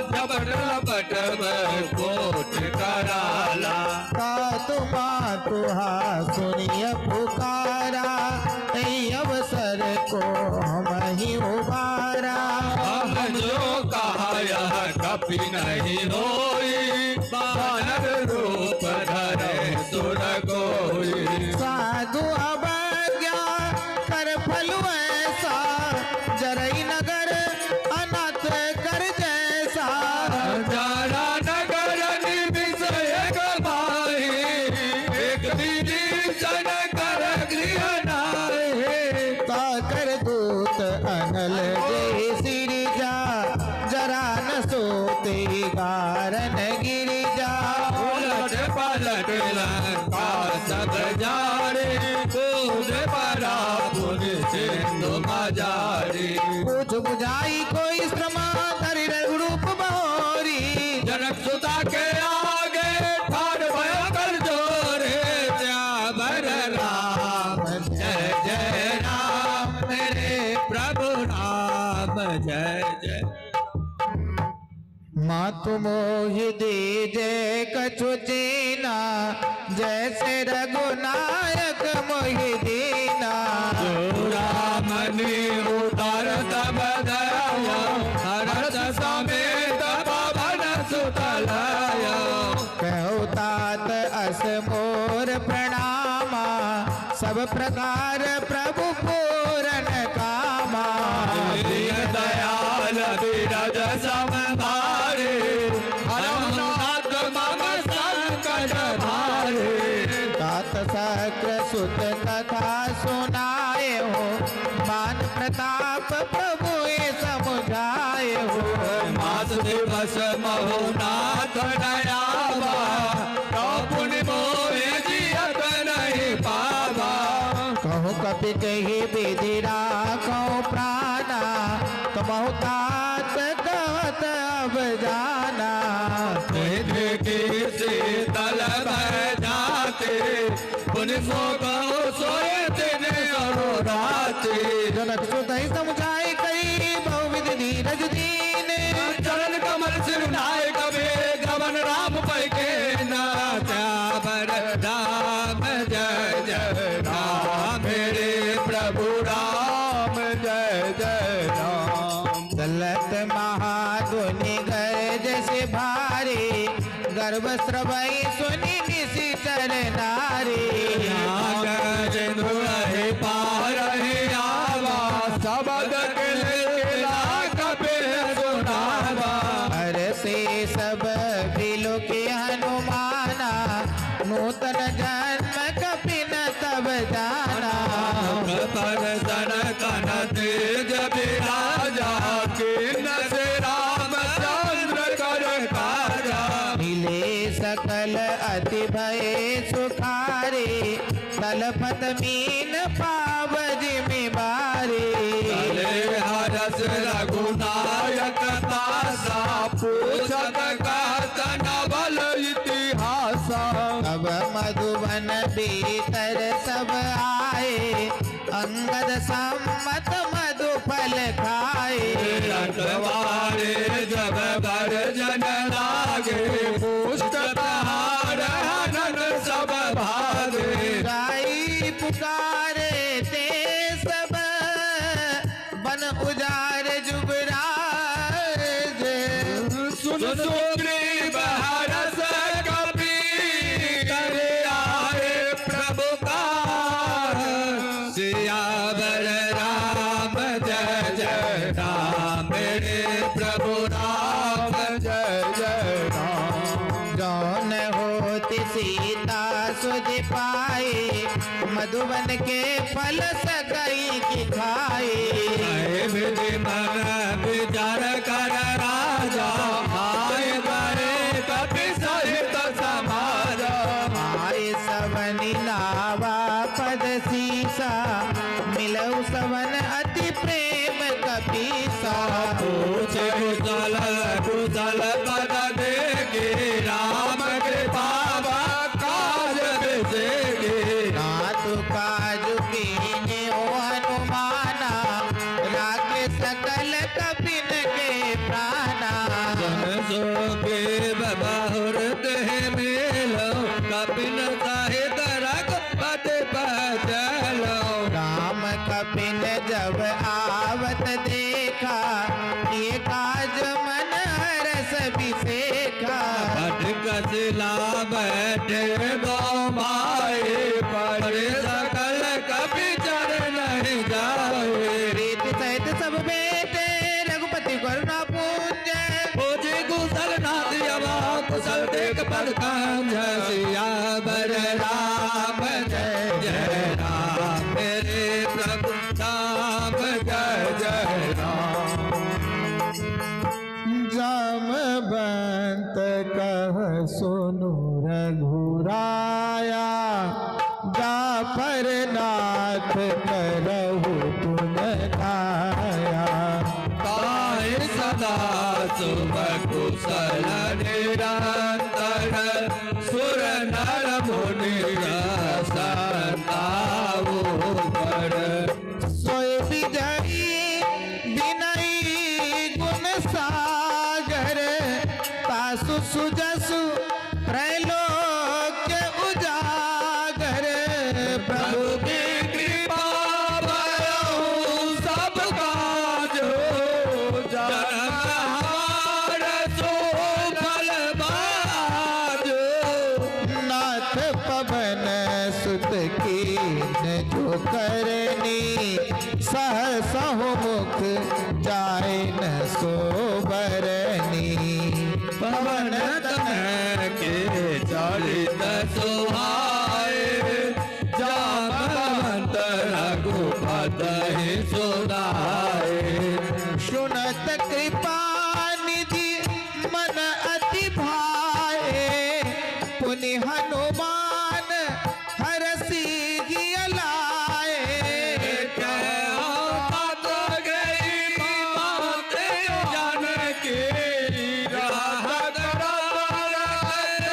झपट लपट में कोट कराला। तात मातु हा सुनिय पुकारा, एहि अवसर को हमहिं उबारा। हम जो कहा यह कपि नहीं होई, बानर रूप धरे सुर कोई। साधु अवज्ञा कर फल ऐसा, जरई नगर अनत कर जैसा। जरा नगर निमिष एक भाई, एक विभीषण कर गृह नाहि। काकर दूत अनल जय सिरजा, जरा न सोते गारन गिरिजा। उलट पलट लंका सब जारे, कूद पड़ा पुनि सिंधु मझारे। पूछ बुझाई कोई श्रम धरि रघुरूप बहोरी। जनक सुता के आगे ठाढ़ भयो कर जोरे, सियावर राम जय जय राम, मेरे प्रभु राम जय जय। मातु मोहि दीजे कछु चीन्हा, जैसे रघुनायक मोहि दीन्हा। जो राम ने उदर तब धरयो, हर्ष समेत पवन सुत लायो। कहु तात अस मोर प्रणामा, सब प्रकार प्रभु पूरन कामा। दीन दयाल बिरज सम भारे, हरहु नाथ मम संकट भारे। तात शक्र सुत कथा सुनाए हो, मान प्रताप प्रभु ए समुझाए हो। मास दिवस महु नाथ न आवा, तो पुनि मोहि जियत नहीं पावा। कहु कपि कहि विधि राखौ प्राना, तमहु तात कहत अब जाना। देखि शीतल भय जाति, पुनि सो कहु सोए दिन अहोराति। जनक सुत ही समुझाए कई बहुविध धीरज दीन। चरण कमल सिर नायक वेग, गमन राम पै केना। सियावर राम जय जय राम, मेरे प्रभु राम जय जय राम। चलत महाधुनि गरजसि भारी, गर्व स्रवइ सुनि निशिचर नारी। नाग सिंधु अहि पार ही आवा, सबद किलकिला कपिल सुनावा। अरसि सब बिलुकि हनुमाना, नूतन जन्म कपि न तब जाना। मुख पर अति भय सुखारे, तलफत मीन पाव जिमि बारे। तले हरस रघुनायक तासा, पूछत कहत नवल इतिहासा। तब मधुबन भीतर सब आए, अंगद सम्मत मधु फल खाए। अठवारे जब गर्जन लागे, पुष्ट तहार हरन सब भागे। गाई पुकारे ते सब, बन उजाड़ जुगराज। सुन सुग्रीव हरस कपि, कर आए प्रभु काज। सियावर राम जय जय राम, मेरे प्रभु राम जय जय राम। जौन होत सीता सुधि पाई, मधुबन के फल सकई की खाई। कहे विधि मन विचार कर राजा, आए करे कपि सहित समाजा। आए सवनि नावा पद सीसा, मिलउ सवन अति प्रेम कपीसा। पूछे कुशल कुशल पद देखि, राम कृपा काज बिसेखि। नाथ काज कीन्हे ओ हनुमाना, राखे सकल कपिन के प्राणा। जन सुग्रीव बहुर देह मेलो, कपिन सहित रघुपति पह चलो। राम कपिन जब आवत देखा, किए काज मन हरस बिसेखा। भट कसिला बैठे दो भाई, परि सकल कपि चर नहीं जाए। प्रीति सहित सब भेटे, रघुपति करुणा पूंजे। पूजे कुशल नाथ अवा कुशल देख पर कांज। सियावर राम जय जय राम, मेरे प्रभु राम जय जय राम। जामवंत कह सुनु रघुराया, जा पर नाथ करहु पुन काया। ताहि सदा शुभ कुशल निरंतर, सुर नर मुनि रस संताऊ पर। सोई विजयी विनयी गुण सागर, तासु सुजसु त्रैलोक्य उजागर। प्रभु की कृपा भयउ सब काज हो, जन्म हार सो फल बाज हो। नाथ पवन सुत कीन्ह जो करनी, सहसहु मुख जाइ न सो बरनी। पवन तनय के चरित सुहाए, जामवंत रघुपति सु नाए। सुनत कृपा निधि मन अति भाए, पुनि हनुमान हरषि जिय लाए। कहत गई मात जानकी, रहत रघुबर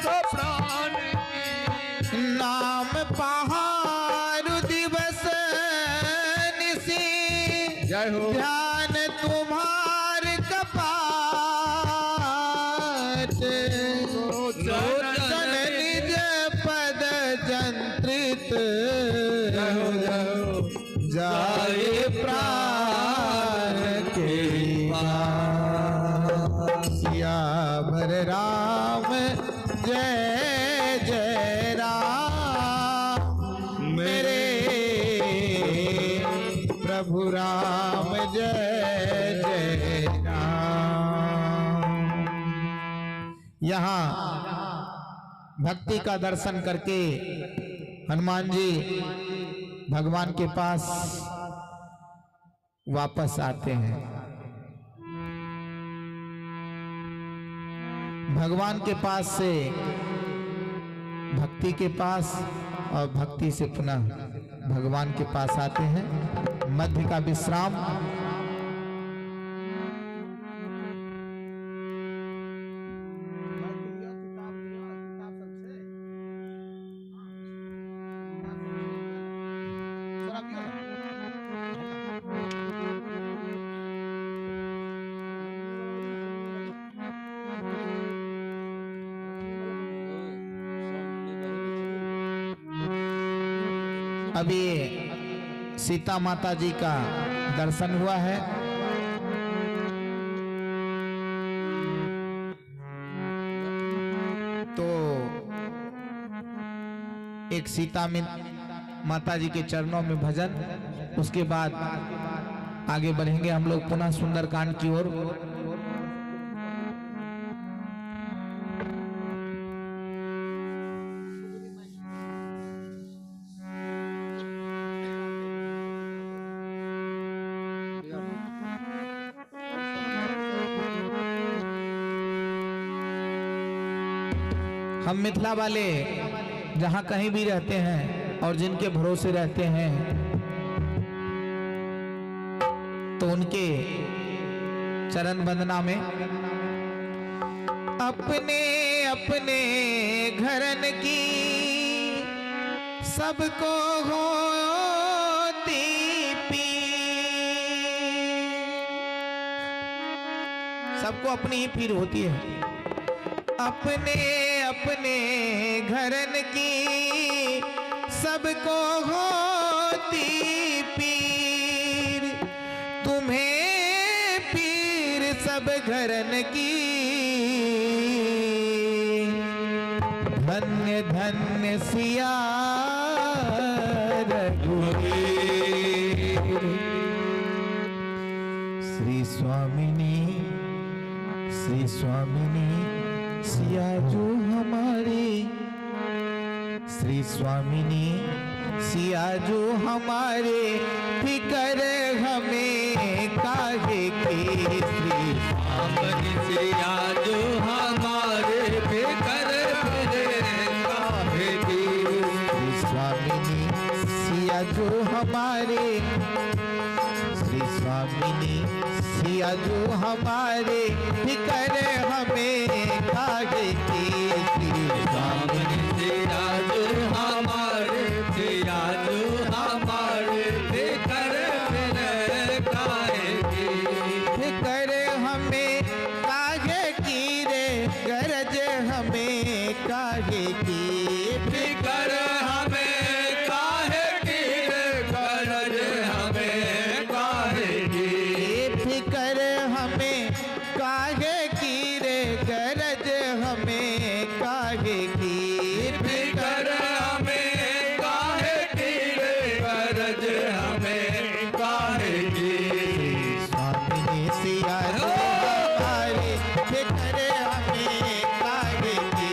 सब प्रान की। नाम पहारु दिवस निशि, जय हो। ध्यान तुम्हार कपाट, लोचन निज पद जंत्रित। जय हो, जय हो। जाए प्राण के पास। सियावर राम जय जय राम, मेरे प्रभु राम जय जय राम। यहाँ भक्ति का दर्शन करके हनुमान जी भगवान के पास वापस आते हैं। भगवान के पास से भक्ति के पास और भक्ति से पुनः भगवान के पास आते हैं। मध्य का विश्राम। अभी सीता माता जी का दर्शन हुआ है। तो एक सीता में माता जी के चरणों में भजन, उसके बाद आगे बढ़ेंगे हम लोग पुनः सुंदरकांड की ओर। हम मिथिला वाले जहाँ कहीं भी रहते हैं और जिनके भरोसे रहते हैं, तो उनके चरण वंदना में अपने अपने घरन की सबको होती पीर, सबको अपनी ही पीर होती है। अपने अपने घरन की सबको होती पीर, तुम्हें पीर सब घरन की। धन्य धन्य सिया रघुवीर। श्री स्वामिनी, श्री स्वामिनी सिया जो हमारी, श्री स्वामिनी सिया जो हमारे, फिकर हमें काहे की। श्री स्वामिनी सिया जो हमारे, फिकर हमें काहे की। श्री स्वामिनी सिया जो हमारे, श्री स्वामिनी सिया जो हमारे, फिकर हमें काहे की। श्री स्वामिनी सिया जो हमारे, सिया जो हमारे, फिकर हमें काहे की। फिकर हमें काहे की रे, गरज हमें काहे की। फिकर हमें काहे की रे, गरज हमें काहे की। फिकर हमें काहे की रे, गरज हमें काहे की। फिकर हमें काहे की रे, गरज हमें काहे की। स्वामिनी सिया जो हमारे, फिकर हमें काहे की।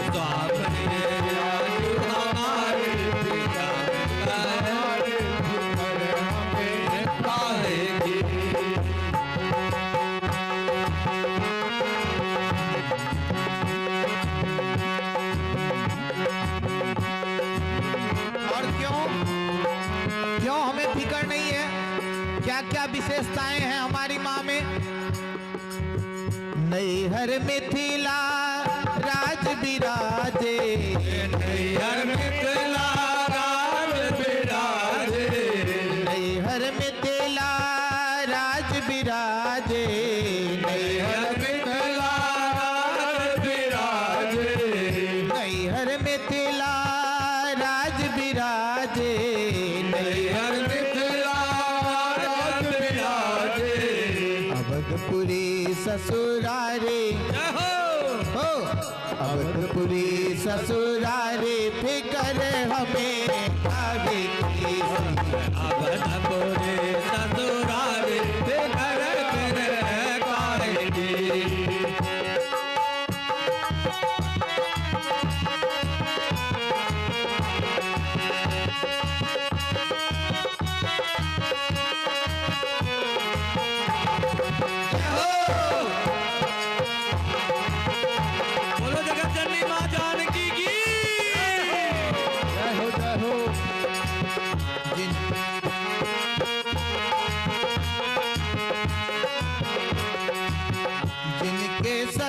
स्वामिनी सिया जो हमारे, फिकर हमें काहे की। और क्यों, क्यों हमें फिकर नहीं है? क्या क्या विशेषताएं हैं हमारी माँ में? नैहर मिथिला राज बिराजे। नैहर मिथिला राज बिराजे। नैहर मिथिला राज बिराजे। नैहर मिथिला राज बिराजे। नैहर मिथिला राज बिराजे। नैहर मिथिला राज बिराजे। अवधपुरी ससुरारे। जय हो। हो। अवधपुरी ससुरारे फिकर हमें काहे की। अवधपुरी ससुरारे फिकर हमें काहे की। बोलो जगत जननी माँ जानकी की।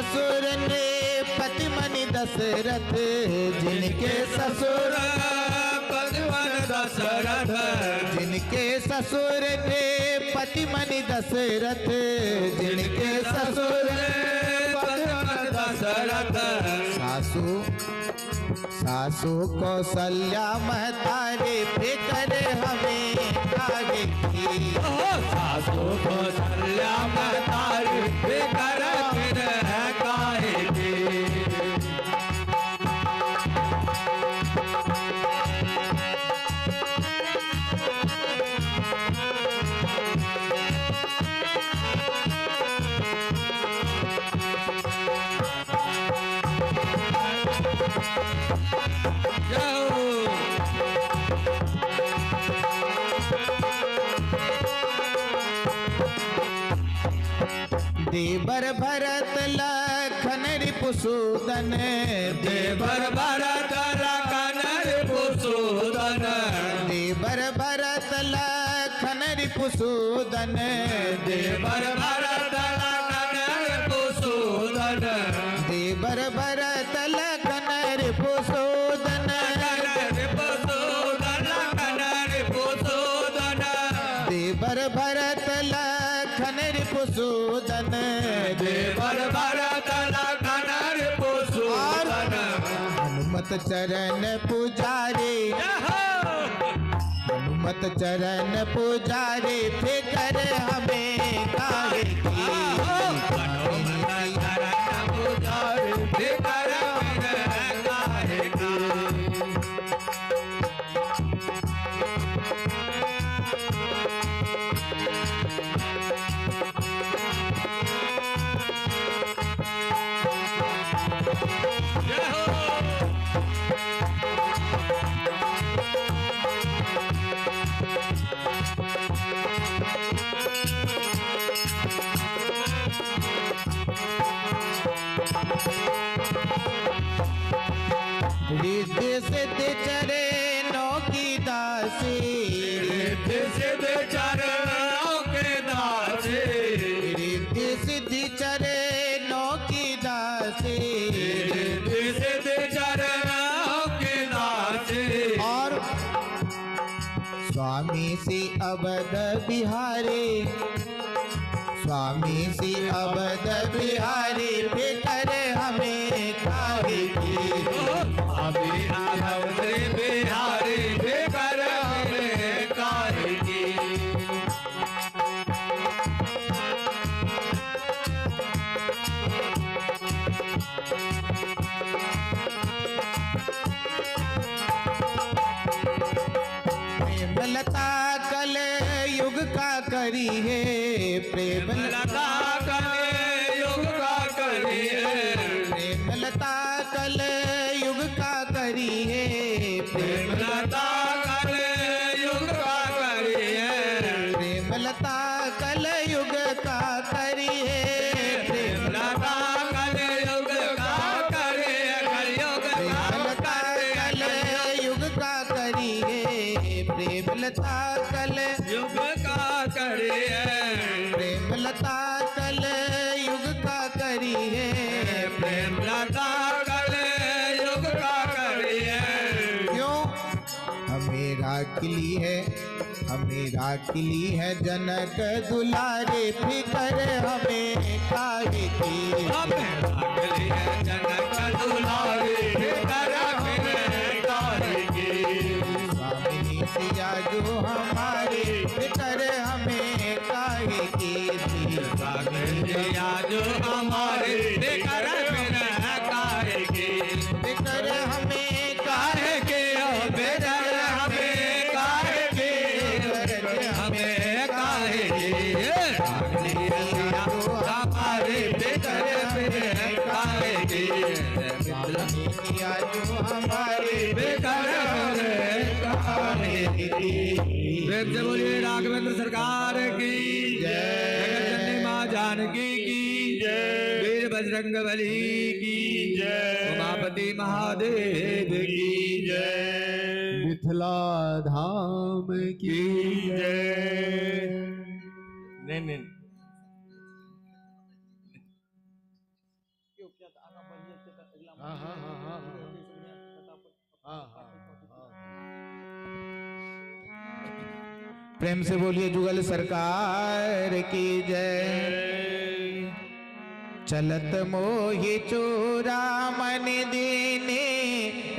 ससुर नृपति मनि दशरथ, जिनके ससुर पति मनि दशरथ। जिनके ससुर नृपति मनि दशरथ, जिनके ससुर पति मनि दशरथ। सासु सासु कौशल्या महतारी फिकर हमें काहे की। ओ सासु कौशल्या महतारी फिकर हमें काहे की। देवर भरत लखन रिपुसूदन। देवर भरत लखन रिपुसूदन। देवर भरत लखन रिपुसूदन। देवर भरत लखन रिपुसूदन। देवर भरत लखन रिपुसूदन। लखन रिपुसूदन, लखन रिपुसूदन। देवर भरत लखन रिपुसूदन। देवर भरत लखन रिपुसूदन। और हनुमत चरण पुजारी। जय हो। हनुमत चरण पुजारी फिकर हमें काहे की। हनुमत चरण पुजारी फिकर हमें काहे की। रिद्धि सिद्धि चरणों की दासी। रिद्धि सिद्धि चरणों की दासी। रिद्धि सिद्धि चरणों की दासी। रिद्धि सिद्धि चरणों की दासी। और स्वामी श्री अवध बिहारी, स्वामी श्री अवध बिहारी फिकर हमें काहे की। स्वामी अवध बिहारी फिकर हमें काहे की। प्रेम लता कल युग का करी है, प्रेम लता कल युग का करी है। प्रेम लता कल युग का करी है, प्रेम लता कल युग का करी है। प्रेम लता कल युग का करी है, प्रेम लता कल युग का करी है, कलयुग का प्रेम लता कल युग का करी है, प्रेम लता कल युग का करी है। प्रेम लता कल युग का करी है। प्रेम लता कल युग का करी है। क्यों? हमें राखली है, हमें राखली है जनक दुलारे, फिकर हमें काहे की। हमें राखली है जनक दुलारे, फिकर हमें काहे की। स्वामी सिया जो हमारे, फिकर हमें काहे की। स्वामी सिया जो हमारे, फिकर हमें काहे की। फिकर हमें काहे की, ओ बेदर्द हमें काहे की, हमें काहे की। स्वामी सिया जो हमारे, फिकर हमें काहे की। स्वामी सिया जो हमारे, फिकर हमें काहे की। प्रेम से बोलिए राघवेंद्र सरकार की जय। जगत जननी माँ जानकी की जय। वीर बजरंग बली की जय। उमापति महादेव की जय। मिथिला धाम की जय। नहीं, नहीं। हाँ, हाँ, हाँ, हाँ, हाँ। हाँ, हाँ, हाँ, हाँ। प्रेम से बोलिए जुगल सरकार की जय। चलत मोहि चूड़ामणि दीन्ही,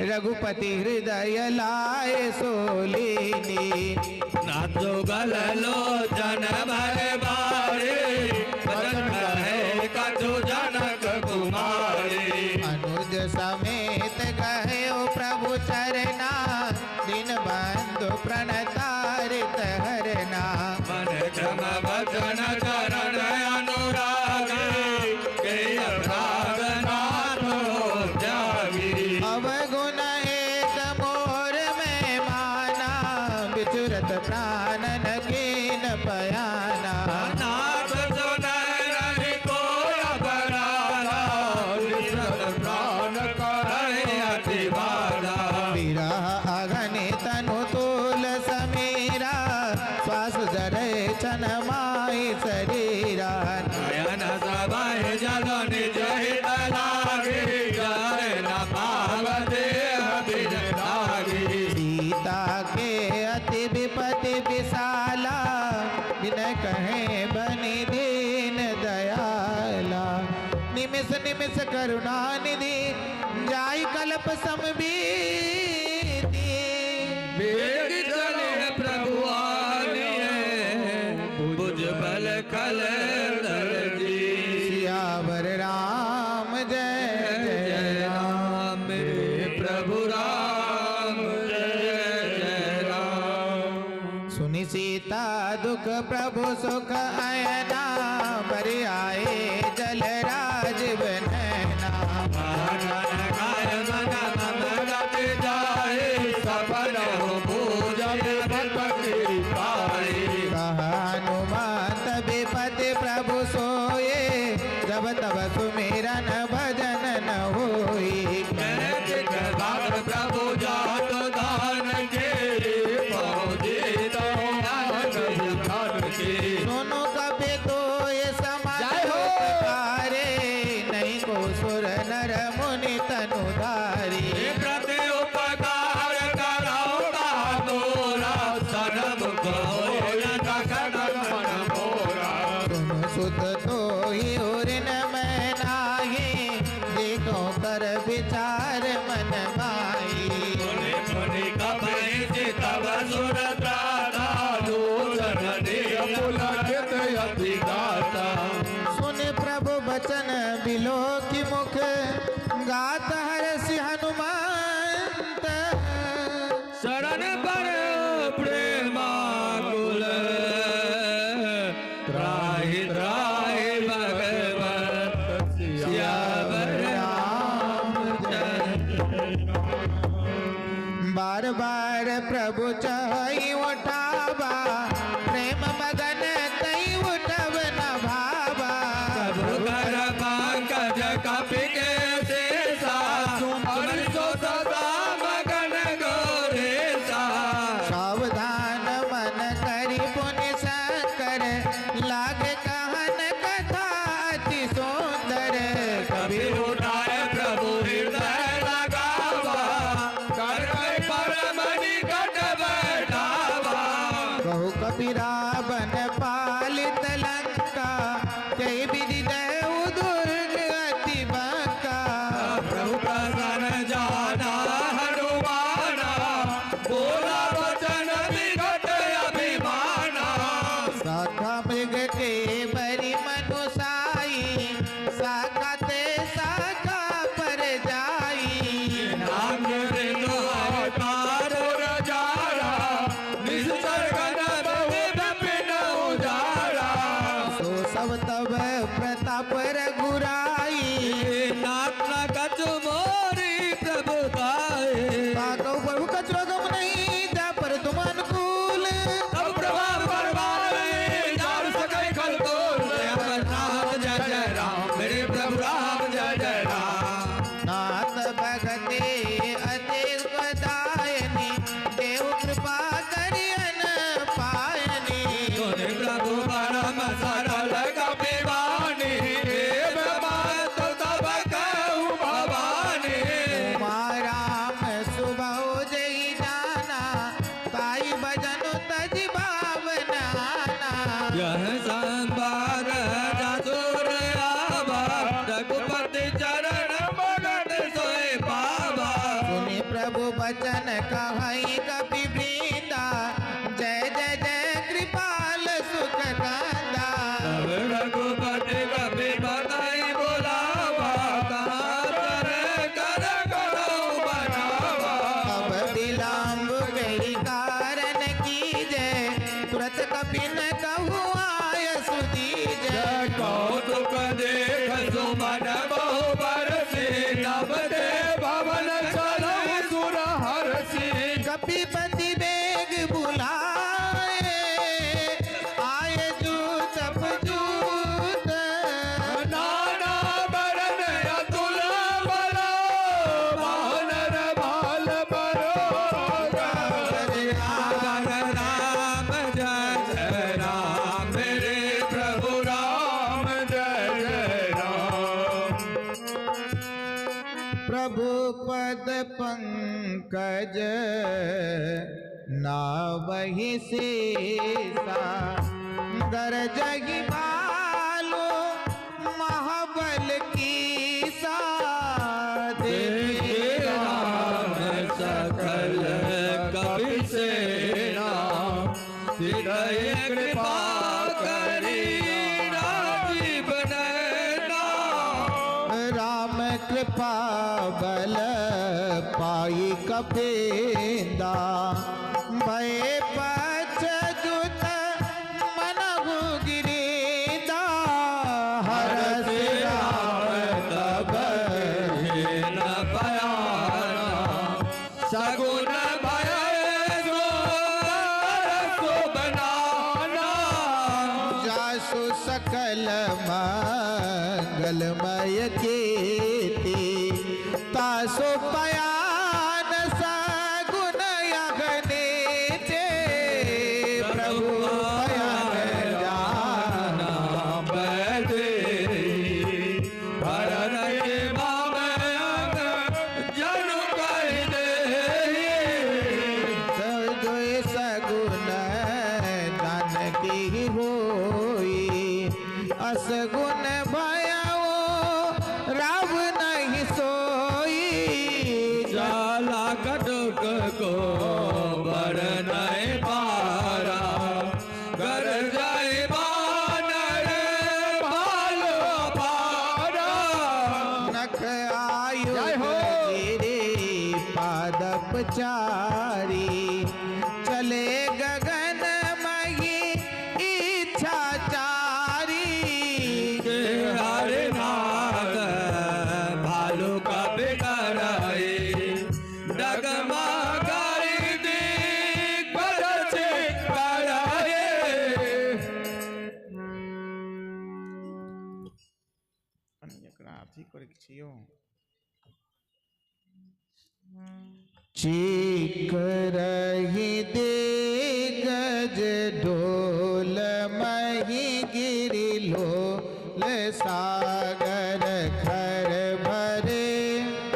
रघुपति हृदय लाए सो लीन्ही। नाथ जुगल लोचन भय भारी, वचन कहे कछु जनक कुमारी। अनुज समेत गहेउ प्रभु चरना, दीनबंधु प्रण तारित हरना। मन क्रम वचन चरण अनुरागी, के अपराध नाथ हो त्यागी। अवगुण एक मोर में माना, बिचरत प्राणन कीन्ह पयाना। नाथ सुनहि नहीं को अपराधा, बिचरत प्राण करहिं अति बाधा। विरह अगनि तनु तूल समीरा, श्वास जरै छन माहि सरीरा। नयन सबहि जल निज हित लागी, जाय न पाव देह बिन त्यागी। सीता के अति विपति विशाला, बिन कहे बनि दीन दयाला। निमिष निमिष करुणा निधि, जाई कल्प सम बीती। वेग चले प्रभु आनिये, भुज बल खल दर जी। सियावर राम जय जय राम, हे प्रभु राम जय जय राम। सुनि सीता दुख प्रभु सुख अयना, बरि आए जल राजीव नयना। मगन काय मन मम रति जाए, सफल हो पूजन व्रत की पाई। कहा हनुमंत विपति प्रभु सोए, जब तब सुमिरन भजन न होई। कहत के बाद प्रभु जात धान के, पहुँची तो आनंद स्थान के। सुनु कपि तोहि सम जय हो। उपकारे, नहीं को सुर नर मुनि तनु धारी। हे प्रति उपकार करौ का तोरा, सरब कहो न सकल मन मोरा। सुनु सुत तोहि उरिन मैं नाही, देखो कर विचार मन माही। मुनि मुनि कपहि तब सुर त्राता, दूषण निज पुलकित अति गाता। सुनि प्रभु वचन बिलोकि मुख, गात हरषि हनुमंत। शरण पर प्रेमाकुल, त्राहि त्राहि भगवत सियावर रामचंद्र। बार बार प्रभु चहई उठावा, प्रेम मगन तई उठब न भावा। प्रभु कर पंकज कपि के सीसा, सुमन सो सदा मगन गोरेसा। सावधान मन करि पुनि संकर, लाग कहन कथा अति सुंदर। कपि उठाए प्रभु हृदय लगावा, कर कई परम निकट बैठावा। कहु कपि रावण पालित लंका, कई विधि दहु दुर्ग अति बांका। प्रभु प्रसन्न जाना हनुमाना, बोला वचन विकट अभिमाना। शाखा मृग के बरि मनुसाई, शाखा ते शाखा पर जाई। नाग मृग अवतार उर जारा, निश्चर गण बहु विपिन उजारा। सो सब तब प्रताप रघुराई, नाथ न कछु मोरी प्रभु ताई। का कहूँ प्रभु कछु अगम नहीं, जा पर तुम अनुकूल। तब प्रभाव परवान नहीं, जान सकै खल तोल। जय राम जय जय राम, मेरे प्रभु राम जय जय राम। नाथ भगति अति सुखदायनी, देव कृपा करियन पायनी। सुनि प्रभु परम सरल कपि बानी, देव मात तब वचन कहई कपि वृंदा, जय जय जय कृपाल सुख कंदा। तब रघुपति कपि बताई बोलावा, कहाँ चरण कर करहु बनावा। अब विलंब कही कारण कीजे, तुरत कपि न कहु आयसु दीजे। जय कौतुक देख सुमन बहु बरसी, नभ ते भवन चलहु सुर हरसी। कपिपति बेग बुलाए, आए जूथ अप जूथ। नाना बरन अतुल बल, वानर भाल परोगा। राम राम जय जय राम, मेरे प्रभु राम जय जय राम। प्रभु पद पंकज नावहि शेषा, गरजहि भालु महाबल कीसा। देखे राम सकल कपि सेना, हृदय कृपा करी राजीव नैना। राम कृपा बल पाई कपिंदा, भय पच्छ जूथ मनहु गिरिंदा। हरषि राम तब दीन पराना, सगुन भय सो सुभ नाना। जासु सकल मंगलमय कीर्ति, तासु पयान सगुन अगणित। प्रभु पयान जाना बैठे, भरत के बाम अंग जनु कहि देहि। सब दुइ सगुन जानकी होई, असगुन भयउ राव नहीं सोई। जाला कटक को बरनइ पारा, गरजइ बानर भालु अपारा। नख आयु जय हो। गिरि पादप चारी, चले गगन मही इच्छा चारी। के हरि नाथ भालु कपि करइ, डगमगाई दिग्बरछि करइ। एकरा अथी करे के छियो। चीकरहि दिग्गज डोल मही गिरि लोल सागर खर भरे।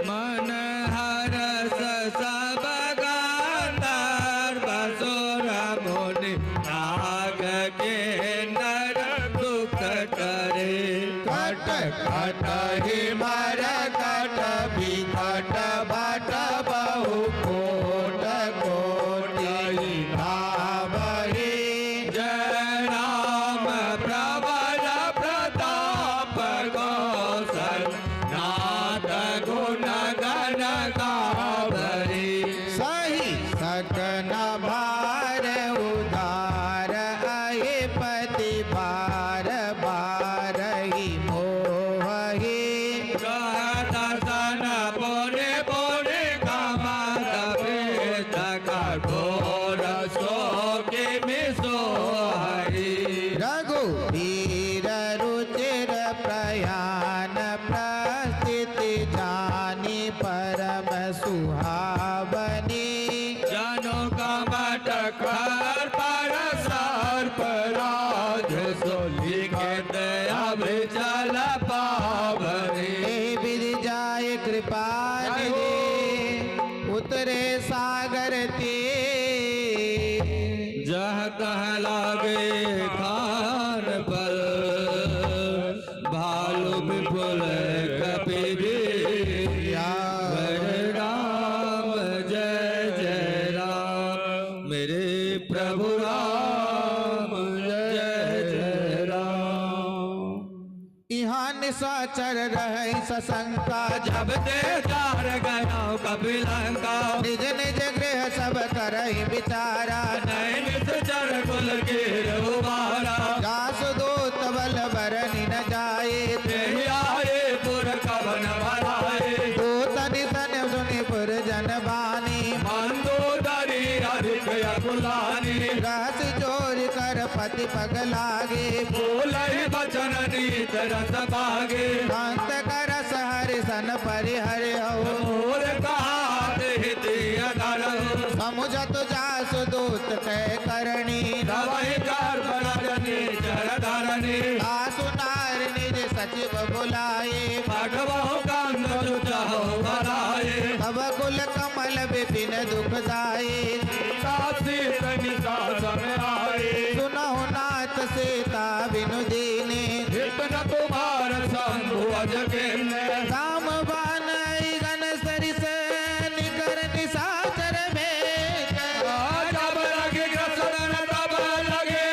मन हरष सब गंधर्व सुर मुनि नाग किन्नर सुख करे। कट कटहि मरकट बिकट भट बहु कोट कोटि धावहि। जय राम प्रबल प्रताप कौशल नाथ गुण गण गावहि। सही सकन भार उदार अहिपति बार बारहि मोहहि। कहत सन पुनि पुनि कमल बेचक घोर सोकिमि सोहइ। रघुबीर रुचिर प्रयान प्रस्थिति जानि परम सुहावनी। जनु कमट खर पर सर्प राज सो लिखत अविचल पावनी। हे विधि जाय कृपा निधि उतरे सागर तीर। जहाँ तहाँ लागे खान पल भालु विपुल कपि बीर। या। राम जय साचर रहै सशंका। जब ते चार गयो कपि लंका। निज निज गृह सब करहि बिचारा। नहीं निश्चर कुल कीन्ह उबारा। जासु दूत बल बरनि न जाए। तेहि आए पुर कवन बलाए। दूतनि सन सुनि पुर जन बानी। मंदोदरी अधिक अकुलानी। रहसि जोरि कर पति पग लागे। बोलहि बचन नीत रस बागे। अंत करस हरि सन परिहरहु। मोर कहा देहि तिय धरहु। समुझत जासु दूत कह करनी। तबहि गर्भ रजनी चर धरनी। आसु नारि निज सचिव बुलाए। पठवहु कंद सुचहु बलाए। तब कुल कमल विपिन दुख दाए। सीता सीत निशा सम आए। सुनहु नाथ सीता बिनु दीने। हित न तुम्हार शंभु अज कीन्हे। राम बानहि गन सरिस निकर निशाचर भेद। जब लगी ग्रसन तब लगे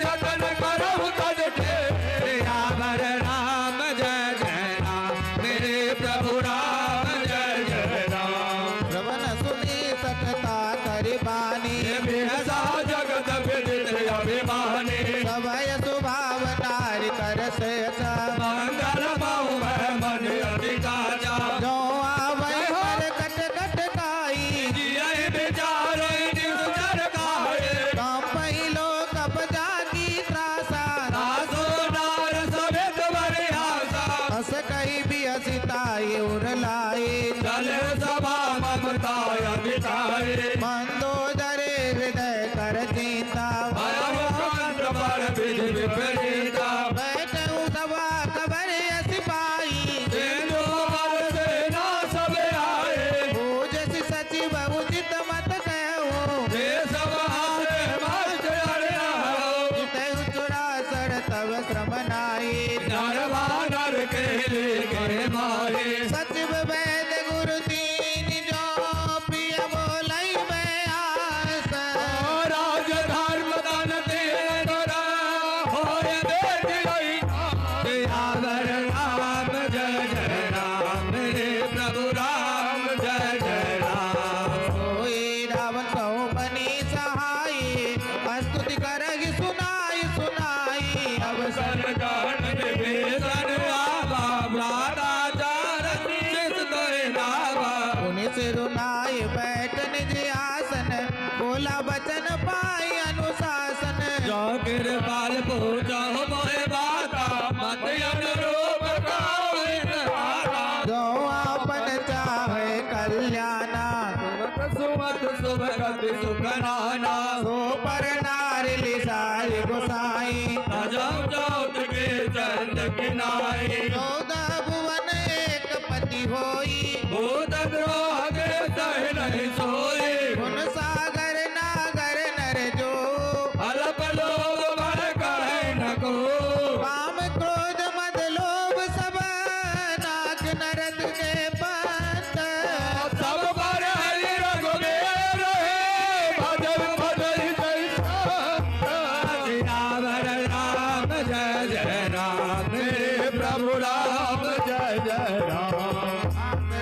जतन करहु तज टेर। सियावर राम जय जय राम, मेरे प्रभु राम जय जय राम। श्रवण सुनि सठता करि बानी। ये बिहसा जगत विदित अभिमानी। सभय सुभाव नारि कर सेस। मंगल मऊ मह मन अति काजा। जो आवै मरकट कट काई। जियहि बिचारहि निहुचर खाए। कांपहि लोक अब जाकी त्रासा। सासु नार समेत बरि आसा। अस कहि बिहसि ताहि उर लाए। चले सभा ममता अमिताए। मंदोदरी हृदय कर चिंता। भयउ कंठ बड़ विधि विपरीता। बैठउ सभा कबर अस पाई। सिंधु अवर सेना सब आए। पूजसि सचिव उचित मत कहउ। ये सब आए मत अरे आओ। जितहु चुरासन तब श्रम नाई। नर बानर के लेखे मारे। सचिव वैद गुरु दीन जो प्रिय बोलइ व्यास। राज धर्म तन तेरा होय बेटी रही। सियावर राम जय जय राम, मेरे प्रभु राम जय जय राम। सोई रावण सहु बनी सहाई, स्तुति करहि सुनाई सुनाई। अवसर अवसर जान विभीषण आवा, भ्राता चारथ शीश धरि नावा। पुनि सिरु नाइ बैठ निज आसन, बोला बचन पाइ अनुशासन। जो कृपाल पूछहु मोहि बाता, मति अनुरूप कहु हित वाता। जो आपन चाहे कल्याणा, सुमत सुमत सुभ गति सुख नाना। सो पर नारि लिसारि गोसाई। तजउ चौथ के चंद किनाई। चौदह भुवन एक पति होई। भूत ग्रह के सहि नहीं सोई। गुन सागर नागर नर जो। अल्प लोभ बड़ कहै न को। काम क्रोध मद लोभ सब नाग नरक के पंथ। सब पर हरि रघुबीर हे, भजन भजन जय सियावर राम जय जय राम, हे प्रभु राम जय जय राम।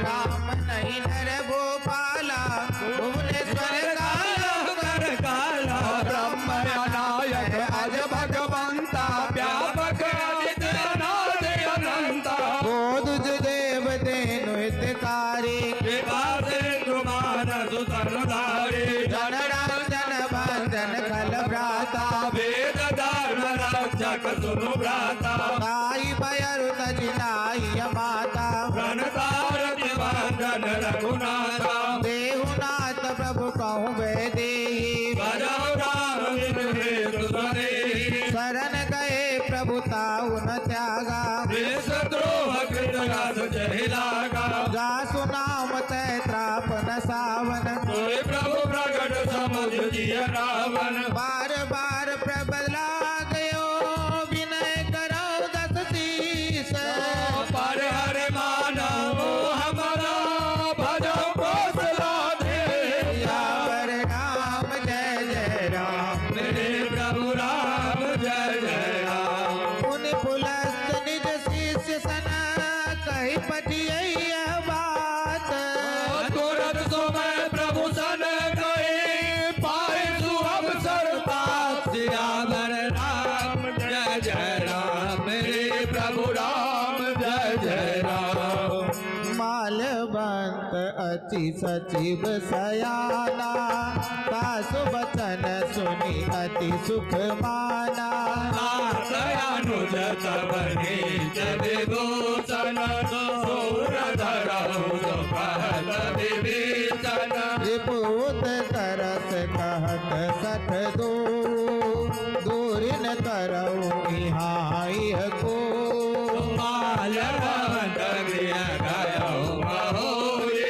राम नहीं नर भूपाला, भुवनेश्वर काला कर काला। ब्रह्म अनायक अज भगवंता, व्यापक अजित अनादि अनंता। बोध जो देव देनु हितकारी। कृपा सिंधु मानस तन धारी। जन रंजन भंजन खल भ्राता। वेद धर्म रक्षक सुनु भ्राता। ताहि भय अरु तजि नाहि अमाता। प्रण सारथि भंजन रघुनाथा। देहु नाथ प्रभु कहु वैदेही। भजहु राम बिनु हेतु सनेही। शरण गए प्रभु ताहु न त्यागा। देश द्रोह कृत अस जहि लागा। जासु नाम तय त्राप न सावन। सोई प्रभु प्रगट समुझ जिय रावन। बार बार प्रभु लाग यो विनय करौ दस शीस। पर हरि मानव मोह मरा भजौ कौशलाधीश। सियावर राम जय जय राम। मेरे प्रभु राम जय जय राम। मुनि पुलस्त निज शिष्य सन बंत अति सचिव सयाना, तासु बचन सुनि अति सुख माना। तात अनुज तब नीच विभूषण, दूर धरहु जो कहत विभीषण। रिपु उदकरस कहत सठ दो, दूरिन तरउ इहाँ इहको। बाल भवन गृह गयो महोई,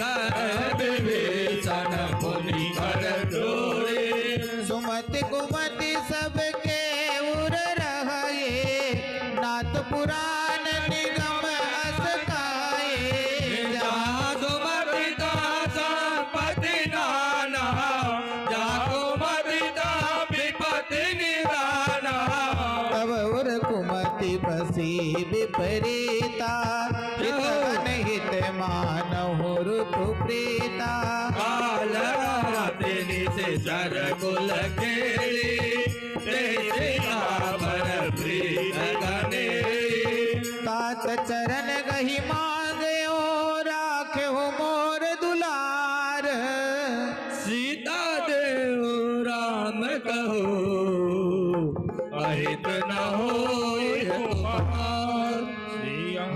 कह विभीषण मुनि कर जोई। सुमति कुमति सबके उर रहए, नाथ पुरान निगम अस गाए। जहाँ सुमति तहाँ संपति नाना, जहाँ कुमति तहाँ विपति निदाना। तब उर कुमति बसी विपरीता, हित अनहित मानहु ऋतु प्रीता। काल रात निशिचर कुल केली, तेहि सिखावर प्रीत गनेली। तात चरण गहि मांगयो राखेहु मोर दुलार। सीता देउ राम कहो अहित न होय उपकार।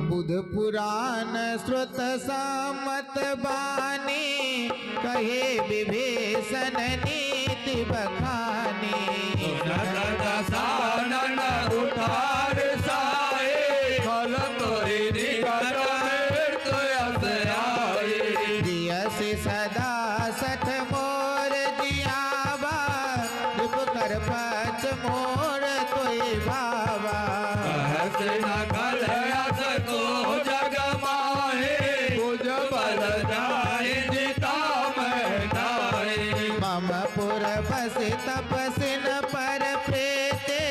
बुध पुरान श्रुत सम्मत बानी, कहे विभीषण नीति बखानी। सुनत दसानन उठार साए, खल तोहि निकट मृत्यु यस आए। जियसि सदा सठ मोर जियावा, रिपुकर पच मोर तोहि भावा। सहस न खल यस को जग माहे, भुज बल जाहि जिता महि नाहि। मम पुर बसि तपसिन पर प्रीति,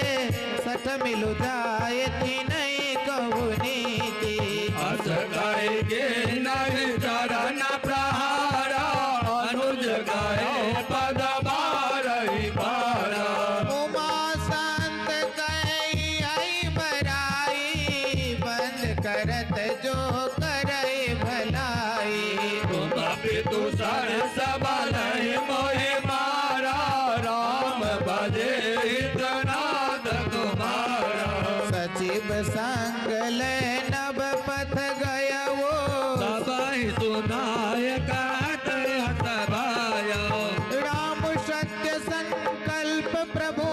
सठ मिलु जाय तिनहि कहु नीति। अस कहिके नहिं चरण प्रहारा, अनुज कहे पद बारहि पारा। उमा संत कही अइ बराई, बंद करत जो करइ भलाई। तुम पितु सर सबलहि मोहि मारा, राम भजे हित नाथ तुम्हारा। सचिव संग लय नव पथ गयवो, सबहि सुनाय कहत अस भयो। राम सत्य संकल्प प्रभु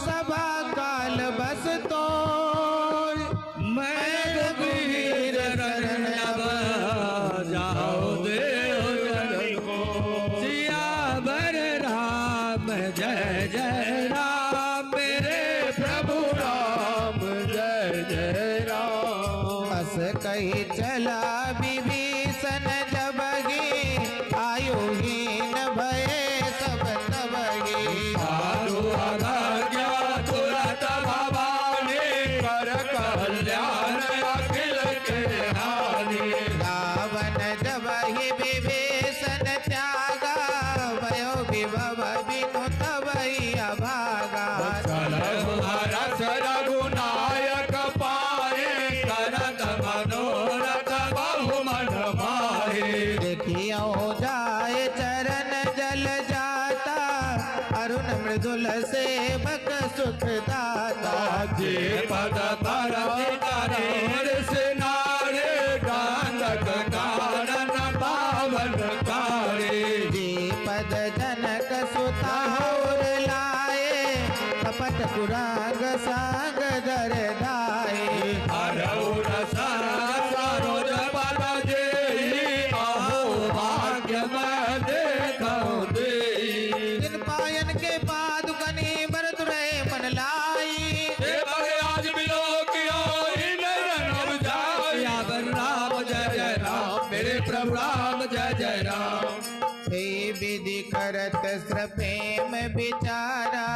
सभा काल बस तोर। मैं रघुवीर शरण अब जाओ देव जन को। सियावर राम जय जय राम, मेरे प्रभु राम जय जय राम। अस कहि चला विभीषण जबहि, आयुहीन भए सब तबहि। साधु अवज्ञा तुरत भवानी, कर कल्याण अखिल के हानि। रावण जबहि विभीषण त्यागा, भयो विभव बिनु तबहि अभागा। चलहु हरष रघुनायक पाए, करत मनोरथ बहु मन माहे। देखियो जाय चरण जल जाता, अरुण मृदुल सेवक सुख दाता। जे पद पर करेर सिनारे, कांचन कानन पावन करे। जे पद जनक सुत और लाए, कपट कुरंग संग धर धाए। हरऊ रस सरोज बल जेहि, अहो भाग्य मह देखहु देहि। जिन पायन के पादुकनि भरत रहे मन लाई। हे भग आज बिलोकियो इन रन जाई। सियावर राम जय जय राम, मेरे प्रभु राम जय जय राम। हे विधि करत श्र प्रेम विचारा,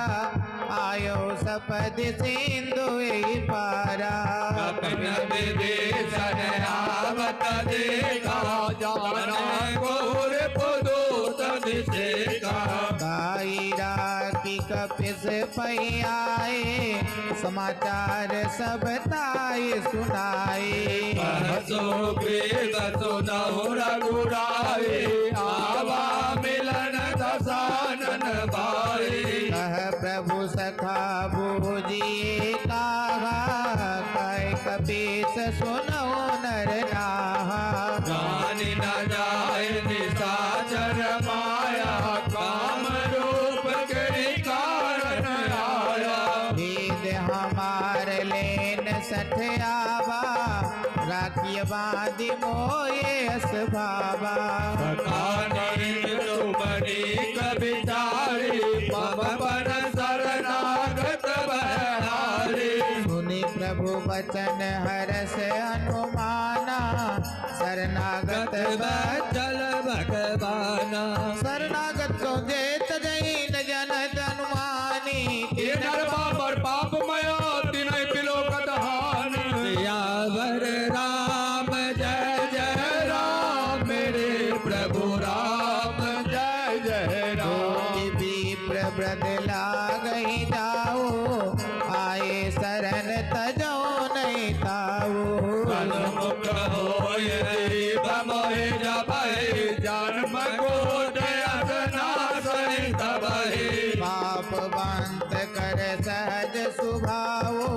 आयो सपद सिंधु एहि पारा। कपट विभीषण आवत देखा, जान घोर पुलुस निसेखा। काई राखि कपिस पै आए, समाचार सब ताहि सुनाए। सहसो वेग सो सुनहु रघुराई, आवा मिलन दसानन पाई। कह प्रभु सखा भुजिए काहा, कह कपीस सुनहु नर नाहा। जानि न जाए निशाचर माया, काम रूप के कारण आया। भेद हमार लेन सठ आवा, राखिय बाँधि मोय अस भावा। सखा नीक तुम नीक बिचारी, मम पण शरणागत भय हारी। सुनि प्रभु वचन हरष हनुमाना, शरणागत वत्सल भगवाना। शरणागत को जे तजहि न जनत हनुमानी। ये नर बापर पाप मया तिनहि बिलोकत हानि। सियावर राम जय जय राम, मेरे प्रभु राम जय जय राम। कोटि विप्र ब्रत लागहि जाऊ, आए शरण तजौ नहीं ताऊ। सन्मुख होय जीव मोहि जबहि, जन्म कोटि अस नासहि तबहि। पाप बंद कर सहज सुभाऊ,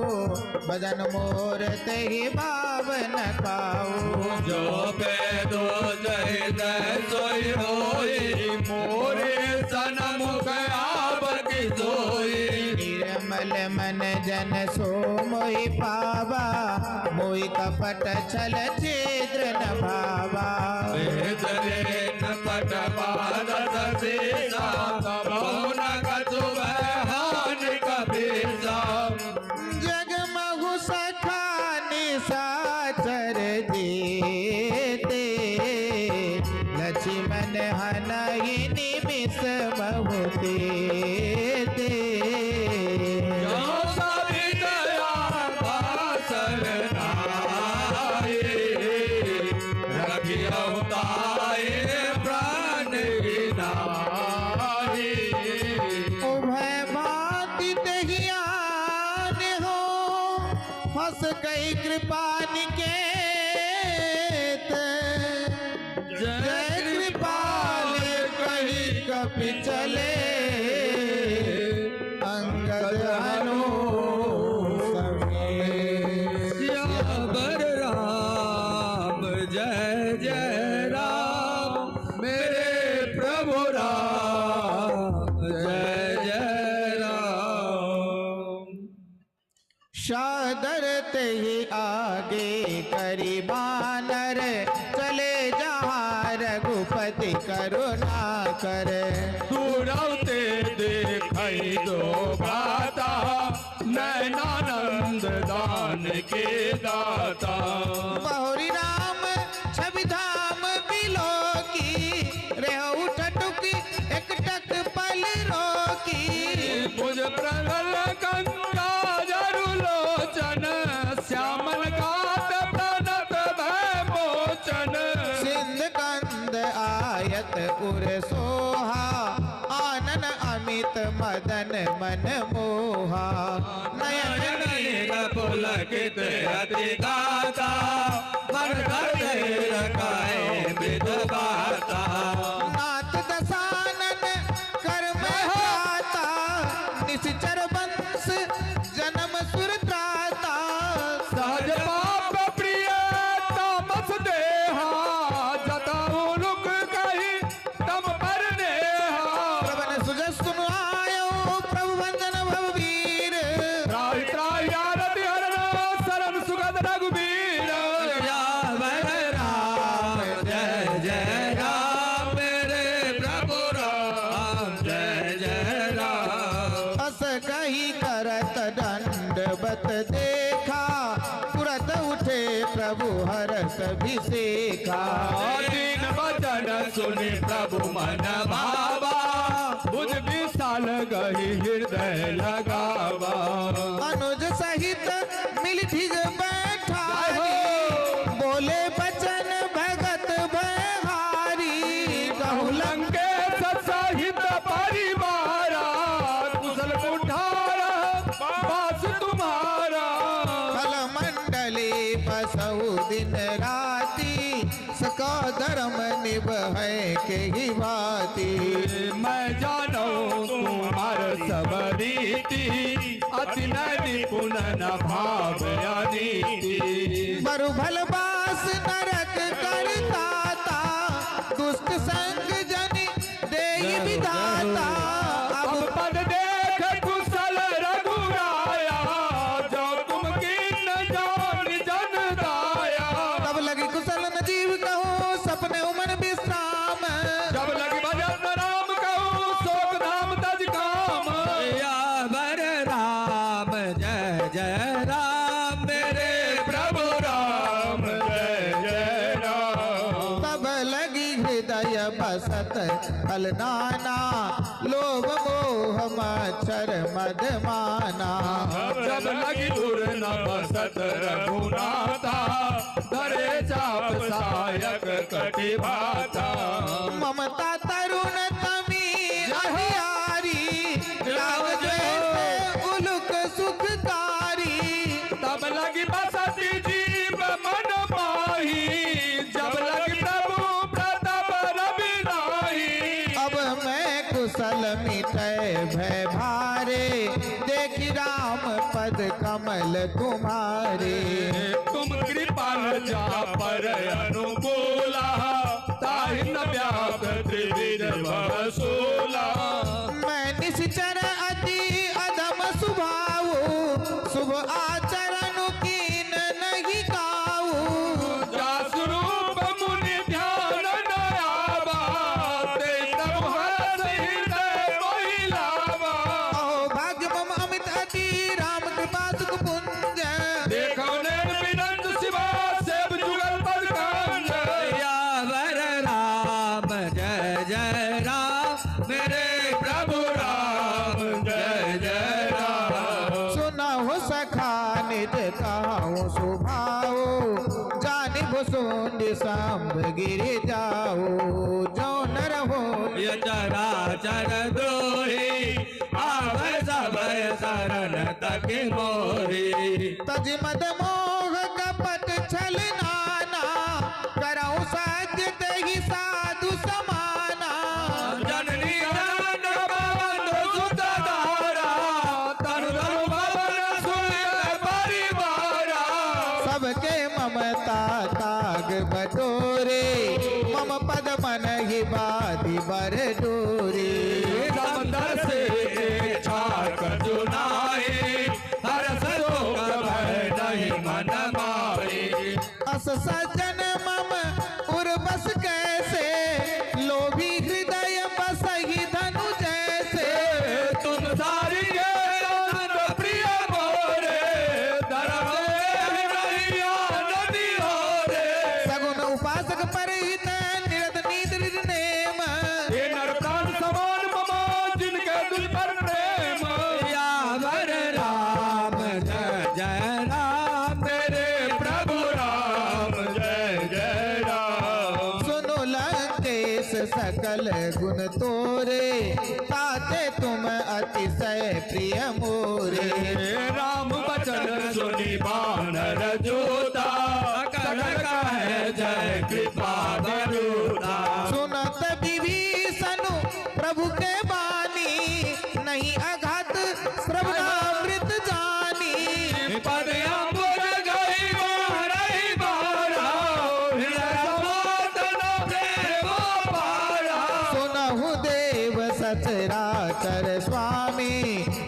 भजन मोर तेहि भाव न पाऊ। जो बेदो जय जय सोई होई, मोरे सन्मुख आब की सोई। निर्मल मन जन सो मोहि पावा, मोहि कपट छल छिद्र न भावा। भेद लेन पट पादत सीसा, कबहु न कछु भय हानि कपीसा। जग महु सखा निशाचर जेते, लछिमन हनहि निमिष महु तेते। जो सभी दया पासल नाई, रखियौ ताहि प्रान नाई। उभय भाँति तेहि आन हो, फँस गई कृपा निकेत। जय कृपाल कहि कपि चले, अंगद हनु समेत। सियावर राम जय जय राम, मेरे प्रभु राम जय जय राम। सादर तेहि आगे करि बानर, चले जहाँ रघुपति करुणाकर। दूरौ ते देखै दो भ्राता, नैनानंद दानके दाता। बहुरि राम छवि धाम बिलोकी, रेहउ ठठुकि एकटक पल रोकी। भुज प्रगल कंकाजरु लोचन, श्यामल कात प्रणत भय मोचन। सिंध कंद आयत उर सोहा, आनन अमित मदन मन मोहा। नयन नीर पुलकित अति गाता, मन भर नीर काए विधु बाता। नाथ दसानन कर्म त्राता, निशिचर वंश जनम सुर त्राता। सहज पाप प्रिय तामस देहा, जताऊ लुक कहि तम पर नेहा। प्रभु अन सुजस सुन आयो, प्रभु भंजन भव वीर। त्राहि त्राहि आरति हरन, शरण सुगत रघुबीर। सियावर राम जय जय राम, मेरे प्रभु राम जय जय राम। अस कहि करत दंडवत देखा, तुरत उठे प्रभु हरष अभिषेखा। दीन वचन सुनि प्रभु मन भावा, भुज विशाल गहि हृदय लगावा। अनुज सहित मिलि ठिग बैठारी, जय हो। बोले बचन भगत भयहारी। कहु लंकेश सहित परिवारा, कुशल कुठार बास तुम्हारा। खल मंडली बसहु दिन राति, सकल धर्म निबहै केहि भाँति। मैं जानौं तुम्हार सब रीति, अति न निपुण न भाव अनीति। मरु भल बास नरक करताता, दुष्ट संग जनि देहि विधाता। अब अब पद देख कुसल रघुराया, जो तुम कीन्ह जानि जन दाया। तब लगी कुसल न जीव कहूँ, सपने उमन विश्राम। जब लगी भजन राम कहूँ, सोक धाम तज काम। या बर राम जय जय राम, मेरे प्रभु राम जय जय राम। तब लगी हृदय बसत छल नाना, लोभ मोह मच्छर मद माना। जब लगी दूर न बसत रघुनाथा, धरे चाप सायक कटि भाथा। ममता तरुण तमी अहियारी, राग द्वेष उलुक सुखकारी। तब लगी बसति जीव मन माही, जब लगी प्रभु प्रताप रवि नाही। अब मैं कुसल मिटै भय भारे, देखि राम पद कमल तुम्हारे। तुम कृपाल जा पर अनुकूला, ताहि न व्याप त्रिविध भव सूला। मैं निश्चर अति अधम सुभाव, शुभ आचरण कीन नहीं काऊ। जासु रूप मुनि ध्यान न आवा, ते तब हरष हृदय मोहि लावा। अहो भाग्य मम अमित अति, राम कृपा सुख पुंज। देखौ नैन बिनंद शिवा, सेव जुगल पद कांज। या बर राम जय जय राम, मेरे प्रभु राम जय जय राम। सुनहु सखा निज कहउँ सुभाव, जानि भुसुंड संभ गिरि जाऊ। जो नर हो या चराचर द्रोही, आवै सबै सरन तकि मोही। तजि मद मोह कपट छल नाना, करहु सत्य तेहि साधु समाना। जननी जनन बंधु सुत दारा, तनु तनु भवन सुत परिवारा। सबके ममता ताग बटोरे, मम पद मनहि बाँधि बर डोरे। समदर से छाक जुनाई, हरष शोक भय नहीं मन माई। अस सज्जन मम उर बस कैसे, लोभी हृदय बसहि धनु जैसे। तुम सारि के आनंद प्रिय मोरे, धरम देहि नहीं आनंद होरे। सगुन उपासक परहित, निरत नीत हृदि नेम। हे नर प्राण समान मम, जिनके तुझ पर प्रेम। या बर राम जय जय राम, मेरे प्रभु राम जय जय राम। सुनो लंकेश सकल गुण तोरे, ताते तुम अतिशय प्रिय मोरे। राम वचन सुनि बानर जोता, सकल कहै जय कृपा बरजोता। सुनत विभीषण प्रभु के बानी, नहीं अघात श्रवणामृत जानी। पद अम्बुज गहि मारहि मारा, हृदय समात न प्रेम पारा। सुनहु देव सचराचर स्वामी,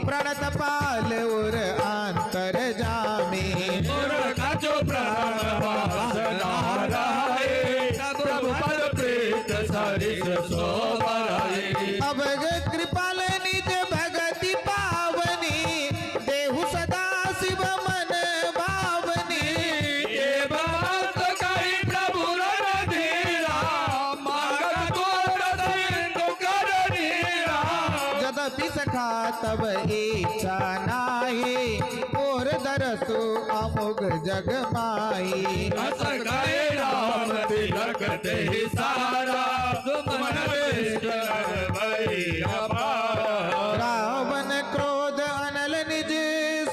प्रणत पाल उर अंतरजामी। उर कछु प्रणत पास न रहे, प्रभु पद प्रीत सरिस सोबरहि। अब कृपाल निज भगति पावनी, देहु सदा शिव मन भावनी। ए बात कही प्रभु रणधीरा, मांगत घोर सिंधु कर नीरा। जदपि सखा तब इच्छा नाही, ओर दरसु अमुग जग माही। अस कहे राम तिलक तेहि सारा, सुमन दृष्टि भई अपारा। रावण क्रोध अनल निज,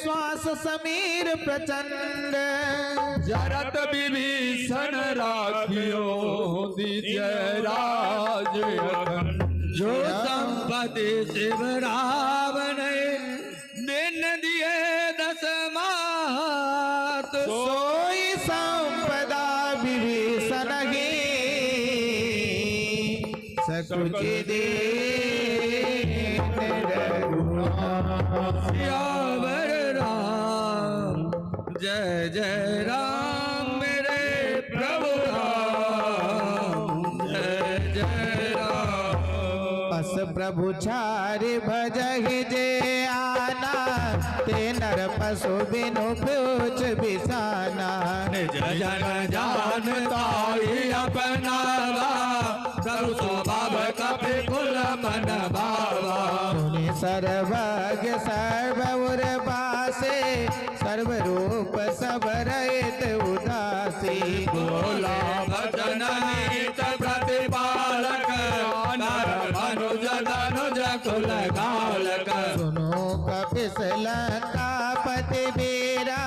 श्वास समीर प्रचंड। जरत विभीषण राखियो जय राज अखंड। जो संपत्ति शिव रावण दिन दिए दस मात। सोई संपदा विभीषण ही सकुच दीन रघुनाथ। सियावर राम, जय जय राम मेरे प्रभु राम, जय जय राम। अस प्रभु चारि भजहि जे आना, ते नर पशु बिनु पूछ बिसाना। निज जन जान ताहि अपनावा, प्रभु स्वभाव कपि कुल मन भावा। मुनि सर्वज्ञ सर्व उर बासे, सर्व रूप सब रहित उदासी। बोला वचन नीत प्रतिपालक, नर मनुज तनुज कुल कालक। सुनो कपिस लंकापति बीरा,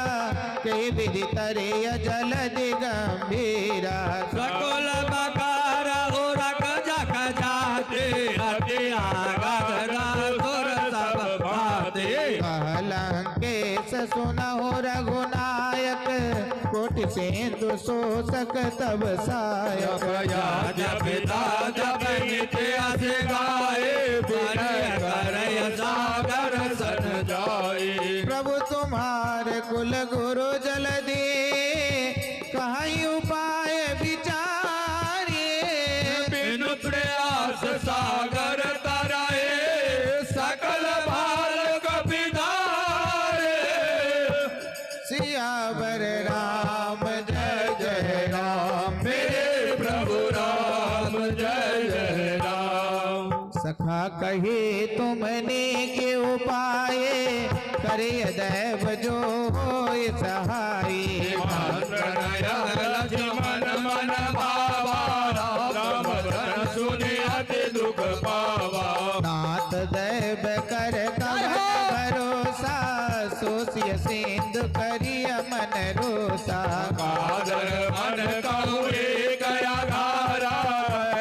कहि विधि तरिय जलधि गंभीरा। सकल मकर उरग जग जाति, अति आगर असुर सब भांति। कह लंकेश सुनहु रघुनायक, कोटि सिंधु शोषक तब सायक। यद्यपि तद्यपि नीति अस गाए, विनय करय सादर सन जाए। प्रभु तुम्हार कुल गुरु जलधि, कहइ उपाय बिचारे। बिनु प्रयास सागर तरहि, सकल भाल कपि धारे। सियावर राम जय जय राम, मेरे प्रभु राम जय जय राम। सखा कहे तुम नेक उपाय, करिय दैव जो होय सहाय। मंत्र नयन लक्ष्मण मन भावा, राम वचन सुनि अति दुख पावा। नाथ दैव कर कवन भरोसा, सोसिय सिंधु करिय मन रोसा। कादर मन कहु एक अगारा,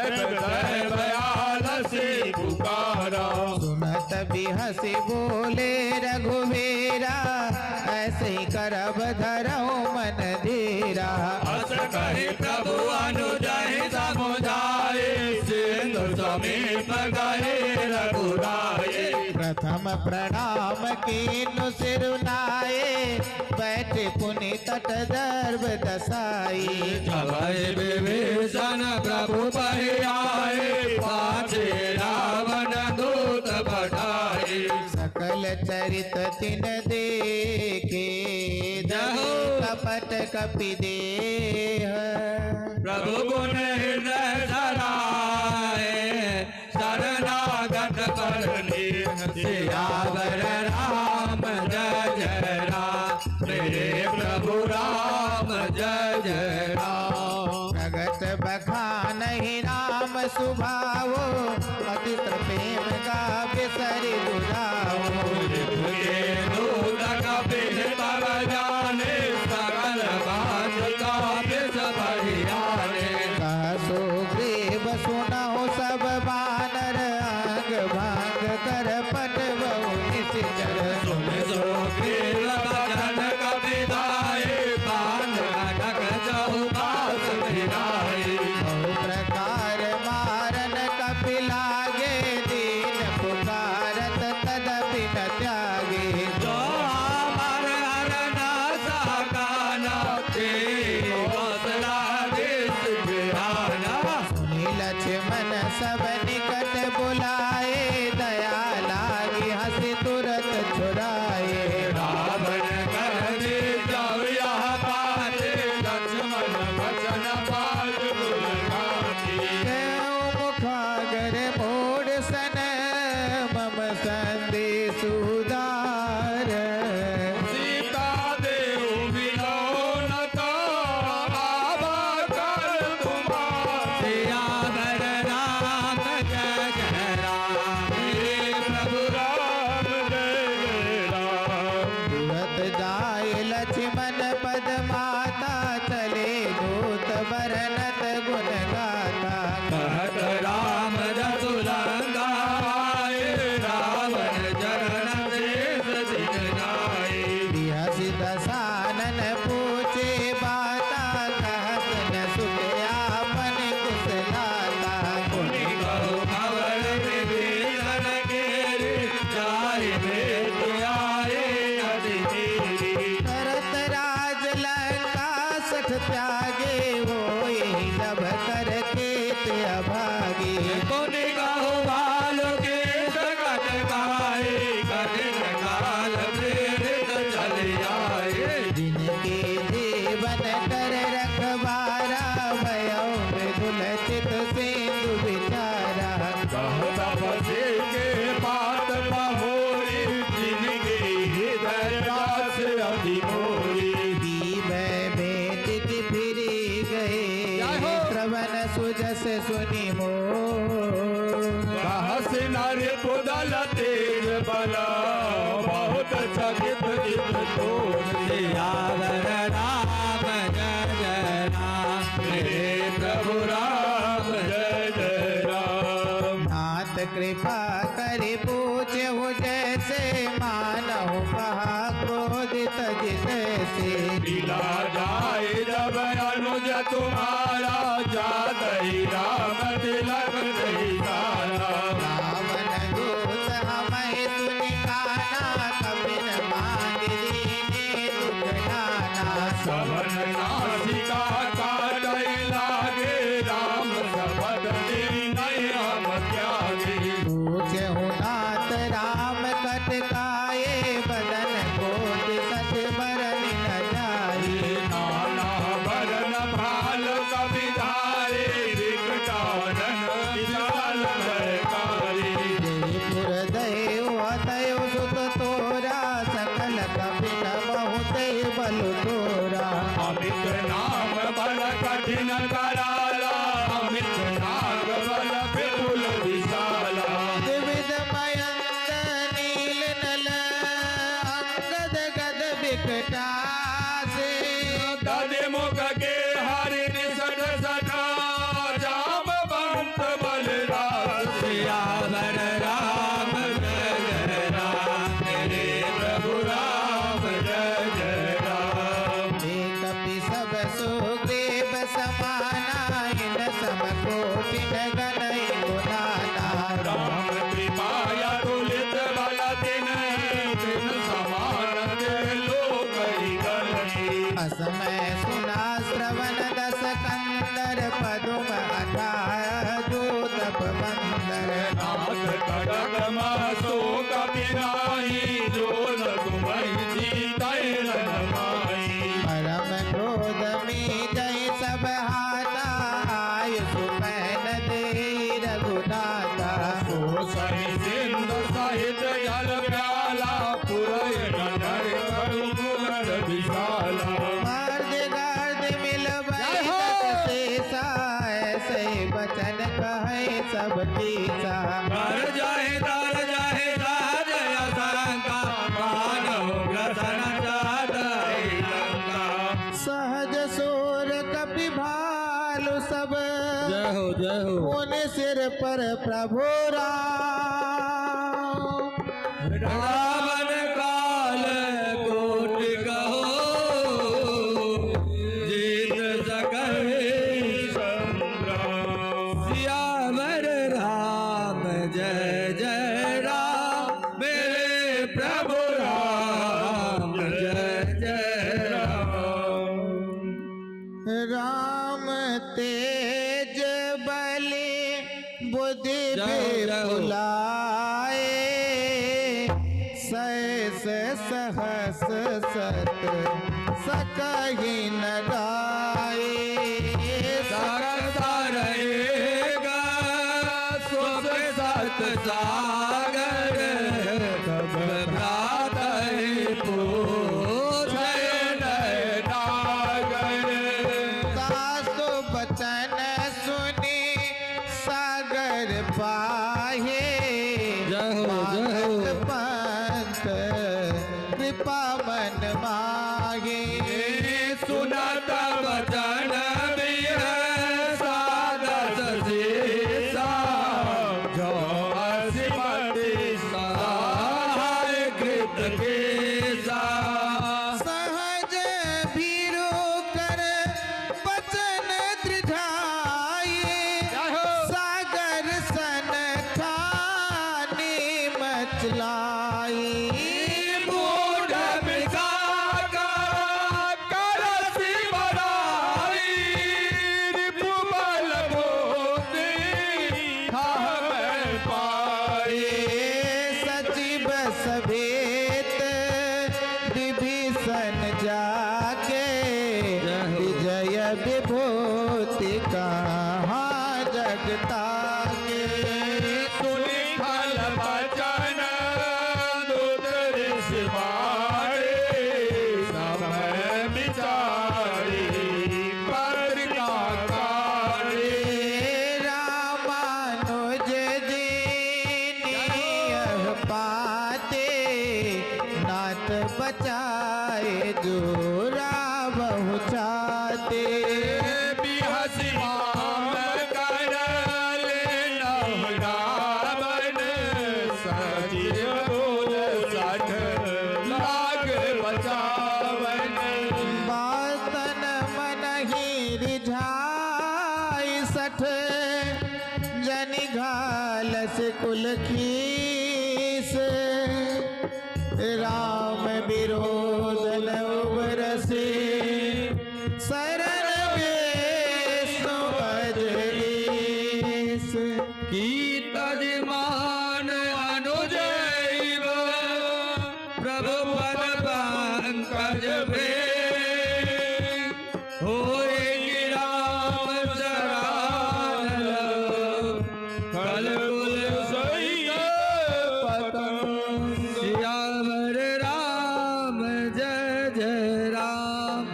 दैव आलसी पुकारा। सुनत बिहसि बोले रघुबीरा, ऐसे ही करब धरहु मन धीरा। अस कहि प्रभु अनुजहि समुझाए, सिंधु समीप गए रघुराए। प्रथम प्रणाम कीन्हु सिरु नाए, बैठे पुनि तट दर्भ दसाई। जब विभीषण प्रभु पहि आए, पाछे रावण दूत पठाए। सकल चरित तिन देखे, जहु कपट कपि देह। प्रभु गुन हृदय सराहे, शरणागत पर नेह। सियावर राम जय जय राम, मेरे प्रभु राम जय जय राम। प्रगट बखानहि राम सुभावो, अति प्रेम गावे सरिजु धावो। विधि के दूत कपि हित जाने, सकल बात का विष भई जाने। कह सुग्रीव सुनहु सब बानर, अंग भंग कर पट बहु निशिचर। सुनि सुग्रीव बचन कपि ताए, बान कटक चहुपास फिराए। बहु प्रकार मारन कपि लागे, दीन पुकारत तदपि न त्यागे। जो अमर हर न सकाना, तेहि कौशलाधीश ध्याना। सुनि लक्ष्मण कि पुनि कहु भालु कीस कटि काई, कठिन काल पीड़ित चलि आई। जिनके जीवन कर रखवारा, भयउ मृदुल चित सेंधु बिचारा। कहु तपसी के बात पहोरी, जिनके हृदय दास अति मोरी। की भय भेदित फिरि गए, जय हो। श्रवण सुजस सुनि मोर। कहसि नृप दल तेज बल, बहुत चकित चित तोर। सियावर राम जय जय राम, मेरे प्रभु राम जय जय राम। नाथ कृपा करि पूछहु जैसे, मानहु कहा क्रोध तजि तैसे। मिला जाए जब अनुज तुम्हारा, जात ही राम तिलक जैसारा। रावण दूत हमहि सुनि काना, कपिन मांगि लीन्हे दुख नाना। सवन नासिका काटइ लागे, राम सपथ लीन्हे हम त्यागे। पूछहु नाथ राम कटि काए, बदन कोटि सत बरनि न जाए। नाना बरन भाल कपि धाए, विकटानन विशाल भयकारी। जयपुर दयउ अतयउ सुत तोरा, सकल कपि नमहु तेहि बल तोरा। अमित नाग बल कठिन कराला, अमित नाग बल विपुल विशाला। द्विविध मयंक नील नल, अंगद गद विकटासे। गद मुख के हरि निसठ सठा, जामवंत बलराज। सियावर राम जय जय राम, मेरे प्रभु राम जय जय राम। कपि सब सुग्रीव समाना, इन सम कोटि न गनइ को नाना। राम कृपा अतुलित बल तिनहि, तिन समान के लोक ही गनहि। असमय सुना श्रवण दस कंदर, पदुम अथाह जो तप मंदर। नाथ कटक मह शोक बिनाहि, जो न तुम्हहि जीतइ नर माहि। परम क्रोध मीजहि सब हाथा, आयुष पैन देइ रघुनाथा। सो सहि सिंधु सहित जल प्याला, पुरइ न धरि कटु कुमति विशाला। मर्द गर्द मिल जय हो। बैठत शेषा, ऐसे बचन कहइ सब कीसा। गरजहि तरजहि सहज असंका, मानव ग्रसन चातहि लंका। सहज सोर कपि भालु सब, जय हो, जय हो। पुनि सिर पर प्रभु राम। रावण काल कोटि कहो, जीत सकहि संग्राम। सियावर राम जय जय राम, मेरे प्रभु राम जय जय राम। राम तेज बलि बुद्धि जय हो, जय हो। विपुलाए, सैस सहस सत सकहि न गाए। सरसर एक सुख सत सागर, तब भ्रातहि पूछइ नर नागर। सासु बचन सुनि सागर पाहे, जय हो, जय हो। मानस पंथ कृपा मन माहे। सुनत बचन बिहसा दस सीसा, जो असिमति सहाय कृत केसा। सहज भीरु कर बचन दृढ़ाए, जय हो। सागर सन ठानी म जोरा बहु चाते। बिहसी माम कर लेनहु रावण, सचिव बोल सठ लाग बचावन। बातन मनहि रिझाइ सठ, जनि घालस कुल खीस। राम विरोध न उबरसि, सरन विष्णु अजनीस। की तज मान अनुज इव, प्रभु पद पंकज प्रेम। होई कि राम सराहल, कल कुल सहित पतंग। सियावर राम जय जय राम,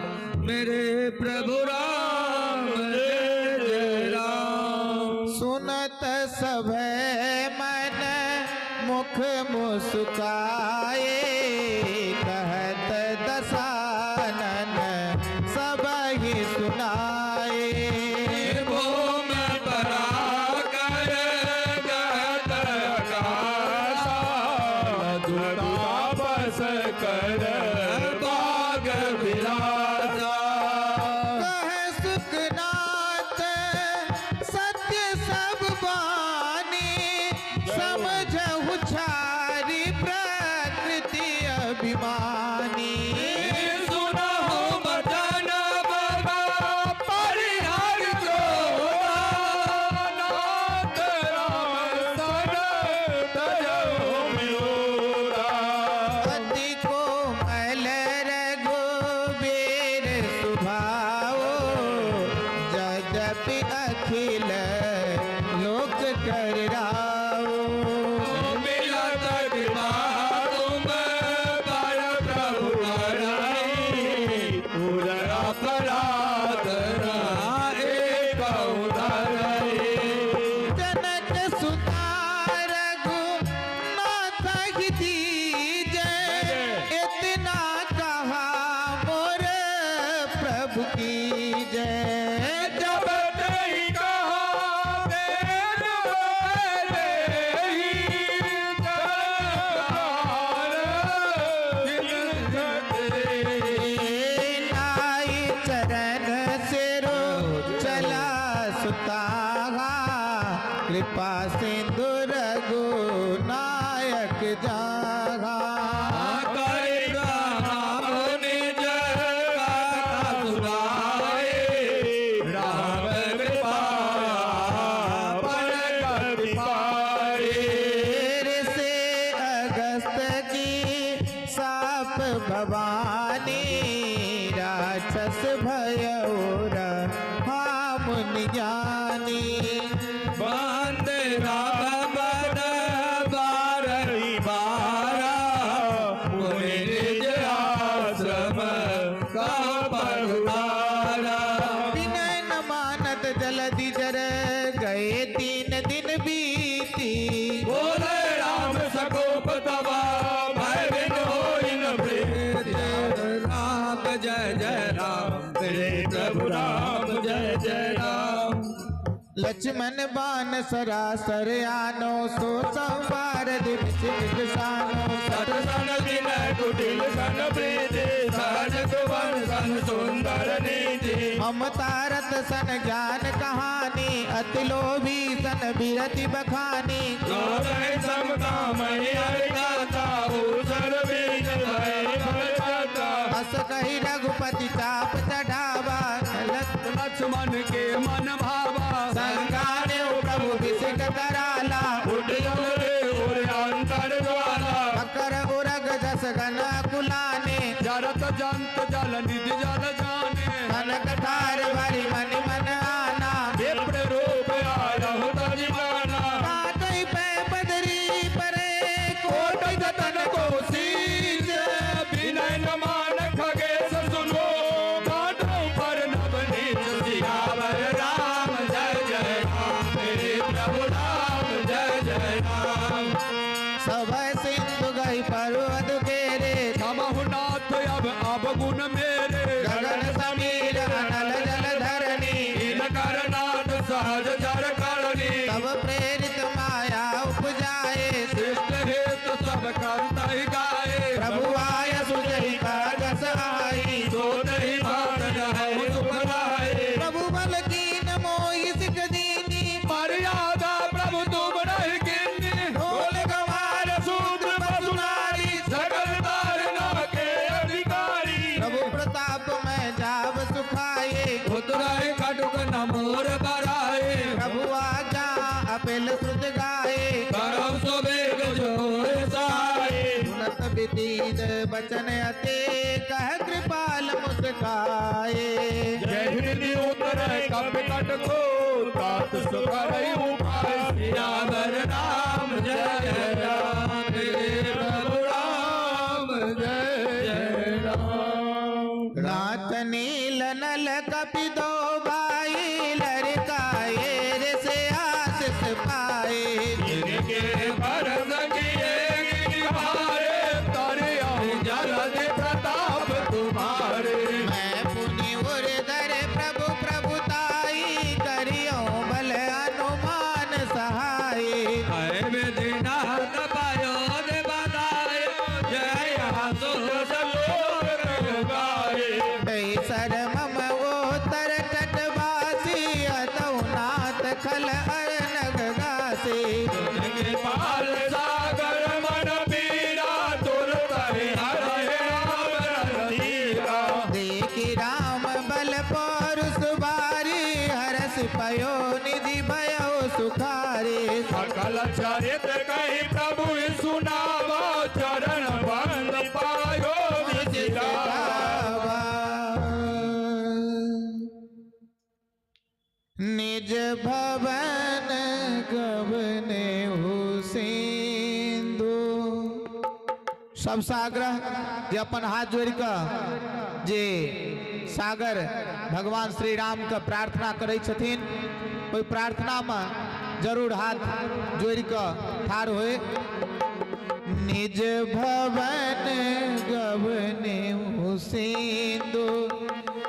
मेरे प्रभु राम जय जय राम। सुनत सभै मन मुख मुस्काए, कहत दसानन सबहि सुनाए। भूम पराकर गहत अकासा, दुर्वापस कर बाग विलासा। कह सुखनाथ सत्य सब बानी, समझहु छारी प्रकृति अभिमानी। सुनहु बचन बाबा परिहर क्रोधा, नाथ राम सन तजहु विरोधा। अति कोमल रघुबीर सुभाओ, यद्यपि अखिल लोक कर राओ। मिलत कृपा तुम पर प्रभु करई, उर अपराध ना एक उधरई। जनक सुता रघु नाथ ही दीजै, इतना कहा मोर प्रभु की जय। जब तई कहा तेर मोरे ही चरण नाई चरण सिरो चला सुताहा, कृपा सिंधु रघुनायक जाहा। करि प्रणाम निज गाथा सुनाए, राम कृपा पर गति पाए। ऋषि अगस्त की साप भवानी, राक्षस भयउ रहा मुनि ज्ञानी। वंदे राम पद बारही बारा, मुनि निज आश्रम कह पधारा। विनय न मानत जलधि जर, गए तीन दिन बीती। बोले राम सकोप तवा, भय बिन होई न प्रीति। राम जय जय राम, मेरे प्रभु राम जय जय राम। लक्ष्मण बाण सरासर आनो, सो संवार द्विविध विलक्षानो। सत सन विनय कुटिल सन प्रीति, सहज सुवन सन सुंदर नीति। ममता रत सन ज्ञान कहानी, अति लोभी सन बिरति बखानी। गौरव समता मही हरि कहता, भूषण बीच भय फल जाता। अस कहि रघुपति चाप चढ़ावा, लत लक्ष्मण के मन भावा। संगाने प्रभु बिसिक कराला। उठि जल रे उर अंतर ज्वाला। अकर उरग जस गन अकुलाने। जरत जंत जल निधि जल जाने। कनक ठार भरि मनि मन आना। विप्र रूप आयहु तजि माना। पातहि पै पदरी परे। कोटि जतन को शीश। विनय न मान खगेश सुनो, काटो पर नवनीत। सियावर राम जय जय राम, मेरे प्रभु पेल सुत गाए। करौ सो वेग जो होय साए। सुनत विधि वचन अतेक, कृपाल मुस्काए। जय हृदि उतरै कपि कट को, तात सुकरै उपाय। सियावर राम जय राम, जय प्रभु राम जय जय राम। नाथ नील नल कपि दो भाई, लरिकाए ऋषि आसिस पाए। जिनके बरस किए गिरि भारे, तरियौ जलधि प्रताप तुम्हारे। मैं पुनि उर धरे प्रभु प्रभुताई, करियौ बल हनुमान सहाय। है विधि नाथ पायो दे बधायो, जय आसुर सलोक गाए। जय सर मम ओतर तटवासी, अतौ नाथ खल अरनग गासी। कृपाल सागर मन पीरा, तुरत ही हरहि राम रस धीरा। देखि राम बल पौरुष भारी, हरषि पयो निधि भयउ सुखारी। सकल चरित कहि प्रभु सुनावा, चरण बंद पायो निज गावा। निज भवन गवनेहु सिंधु। सबसे आग्रह जे अपन हाथ जोड़ि क जे सागर भगवान श्री राम क प्रार्थना करै छथिन, ओइ प्रार्थना में जरूर हाथ जोड़ि क ठाढ़ होए। निज भवन गवनेहु सिंधु,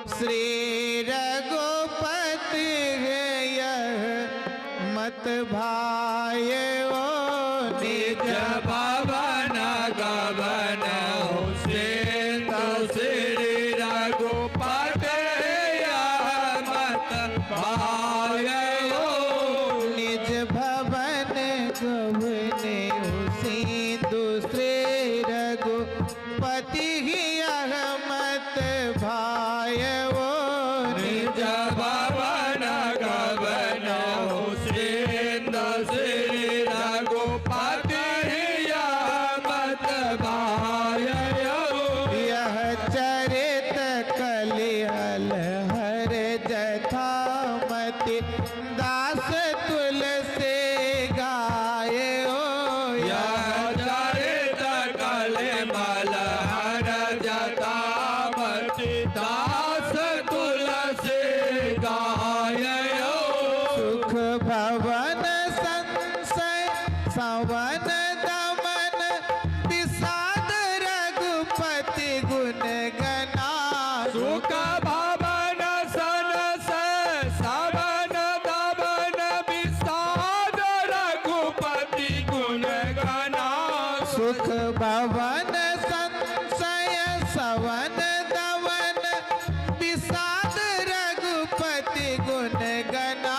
श्री रघुपति यह मत भायो। निज भवन गवनेहु सिंधु, श्री रघुपति यह मत भायो। निज भवन गवनेहु सिंधु, श्री रघुपति यह मत भायो। निज भवन गवनेहु सिंधु, श्री रघुपति यह मत भायो। यह चरित कलिहल हर जथामति, दास तुलसी गायो। यह चरित कलिमल हर जथामति, दास तुलसी गायो। सुख भवन संसय सवन दमन, विषाद रघुपति गुन गना। सुख भवन संसय सवन दमन, विषाद रघुपति गुन गना। सुख भवन संसय सवन दमन, विषाद रघुपति गुन गना।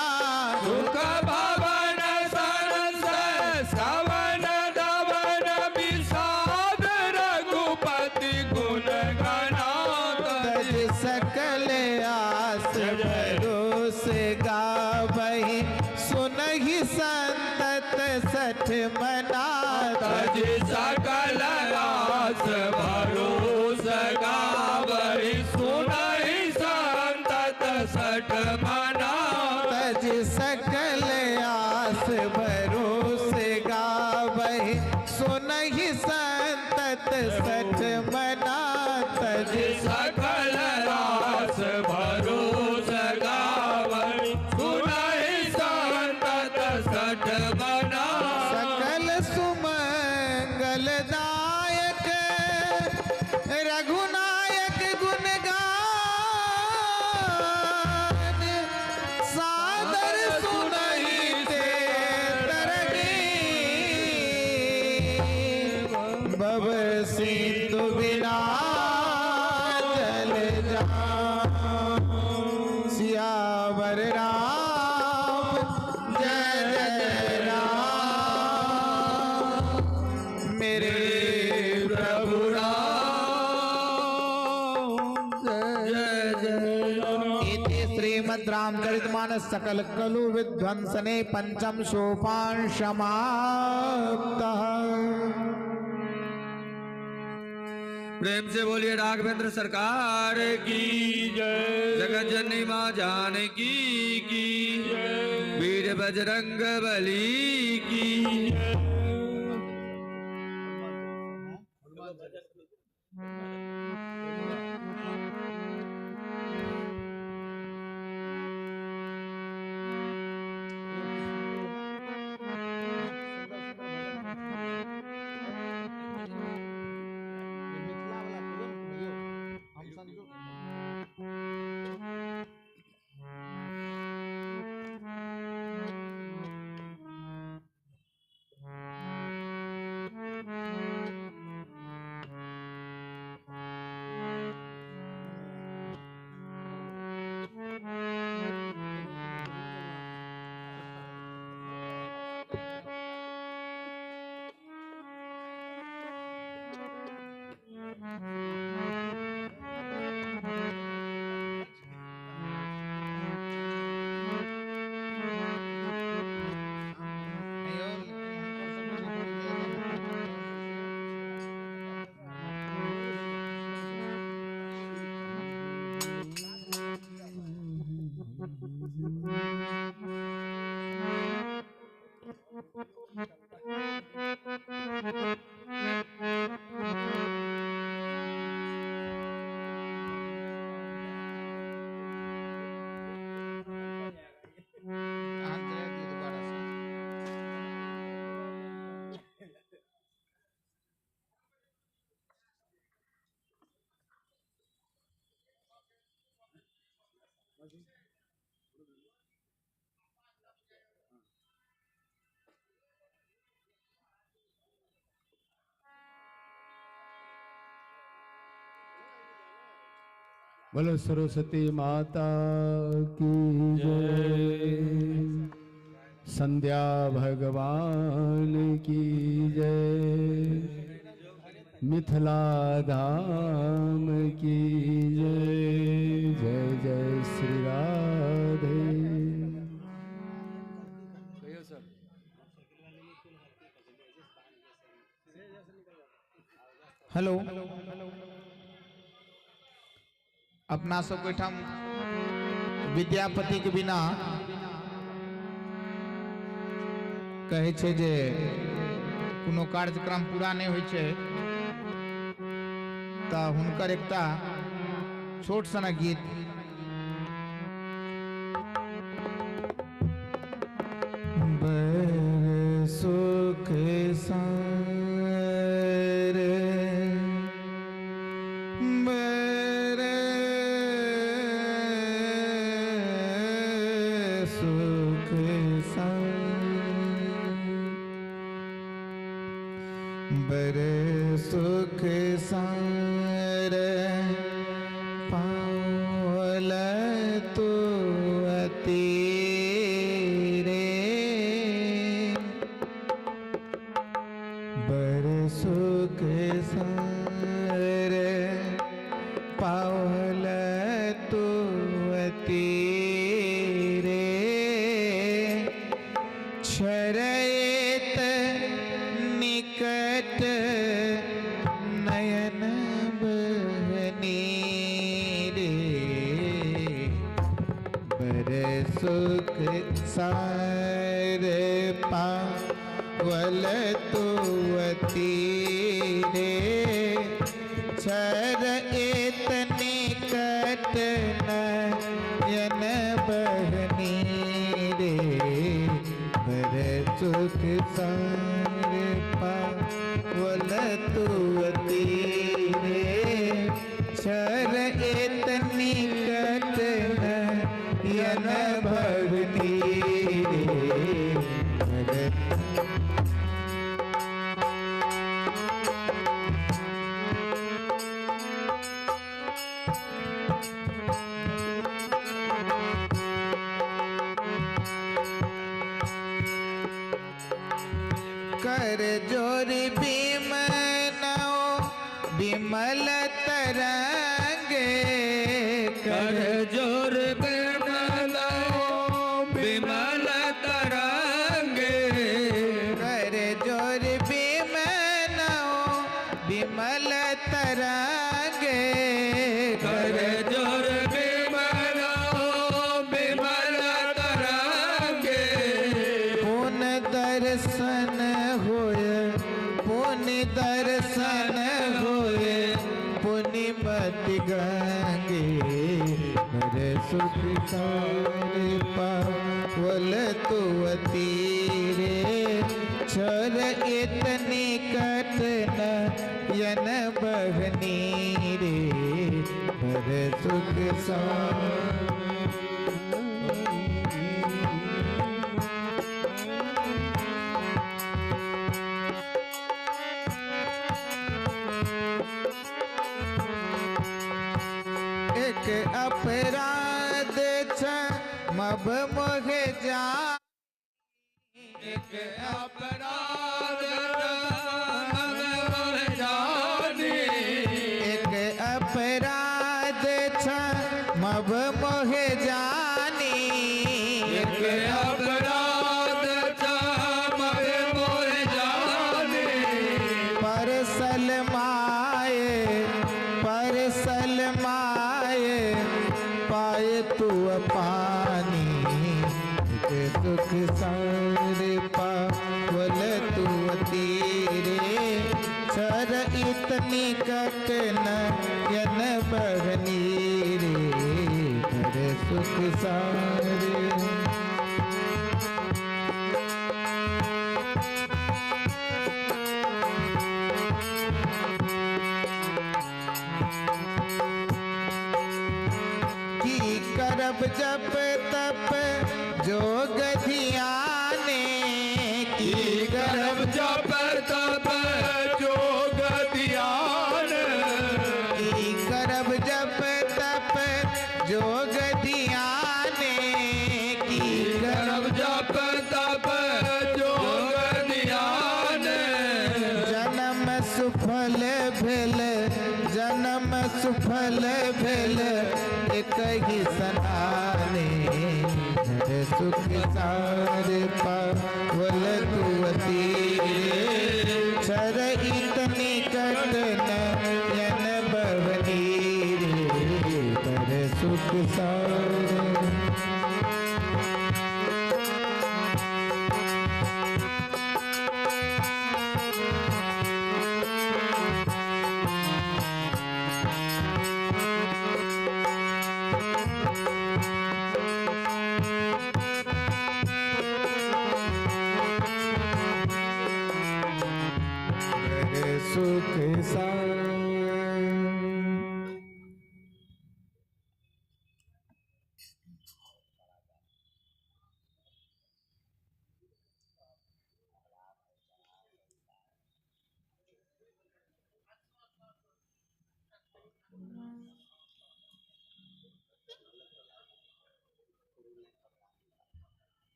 सुख भवन संसय सवन दमन, विषाद रघुपति गुन गना। तजि सकल आस जय जय। भरोस गावहि सुनहि संतत सठ मना। तजि सकल आस भरोस गावहि सुनहि संतत सठ मना। तजि सकल आस भरोस गावहि सुनहि संतत सठ मना। तजि सकल आस भरोस गावहि सुनहि संतत सठ मना। सकल सुमंगल दायक रघुनायक गुण गान, सादर सुनहि ते तरही। भव सिंधु बिना जल जान। सियावर राम जय जय राम। मेरे प्रभु राम जय जय राम। इति श्रीमद् रामचरितमानस सकल कलु विध्वंसने पंचम सोपान समाप्तः। प्रेम से बोलिए राघवेंद्र सरकार की जय। जगत जननी माँ जानकी की जय। वीर बजरंग बली की जय। बोलो सरस्वती माता की जय। संध्या भगवान की जय। मिथिला धाम की जय। जय जय श्री राधे। हेलो, अपना सब ओहिठाम विद्यापति के बिना कहै छै जे कोनो कार्यक्रम पूरा नहि होइ छै, त हुनकर एकटा छोट सन गीत। बर सुख सार, बर सुख सार। बर सुख सार पावल तू अति रे। बर सुख सार पावल तू अति रे। छरएत निकट नयन बहनी रे। बर सुख सार पावल तू अति रे। छरएत निकट नयन बहनी रे। बर सुख सार पावल तू अति रे। छरएत निकट नयन बहनी रे। कर जोर बिमनौ बिमल तरंग, कर जोर बिमल दर्शन होए, पुनि दर्शन होए, पुनि मति गंगे, बड़ सुख सार पावल तुअ तीरे। छोर इत निकट नयन बहनी रे, बड़ सुख सार। एक अपराध क्षमब मोहे जा। एक अपराध क्षमब मोहे जानी। एक अपराध क्षमब मोहे जानी। एक अपराध क्षमब मोहे जानी। परसल माए, परसल माए, पाए तुअ पानी। के सुख सार पावल तुअ तीरे। छोर इत निकट नयन बहनी रे, बड़ सुख सार। की करब जप तप जोग धियाने, की करब जप तप जोग धियान। की करब जप तप जोग धियाने, की करब जप तप जोग धियान। जनम सुफल भेल, जनम सुफल भेल, एकहि सनाने। सुख सार पावल तुअ तीरे, छोर इत निकट नयन बहनी रे, बड़ सुख सार। सुख सार।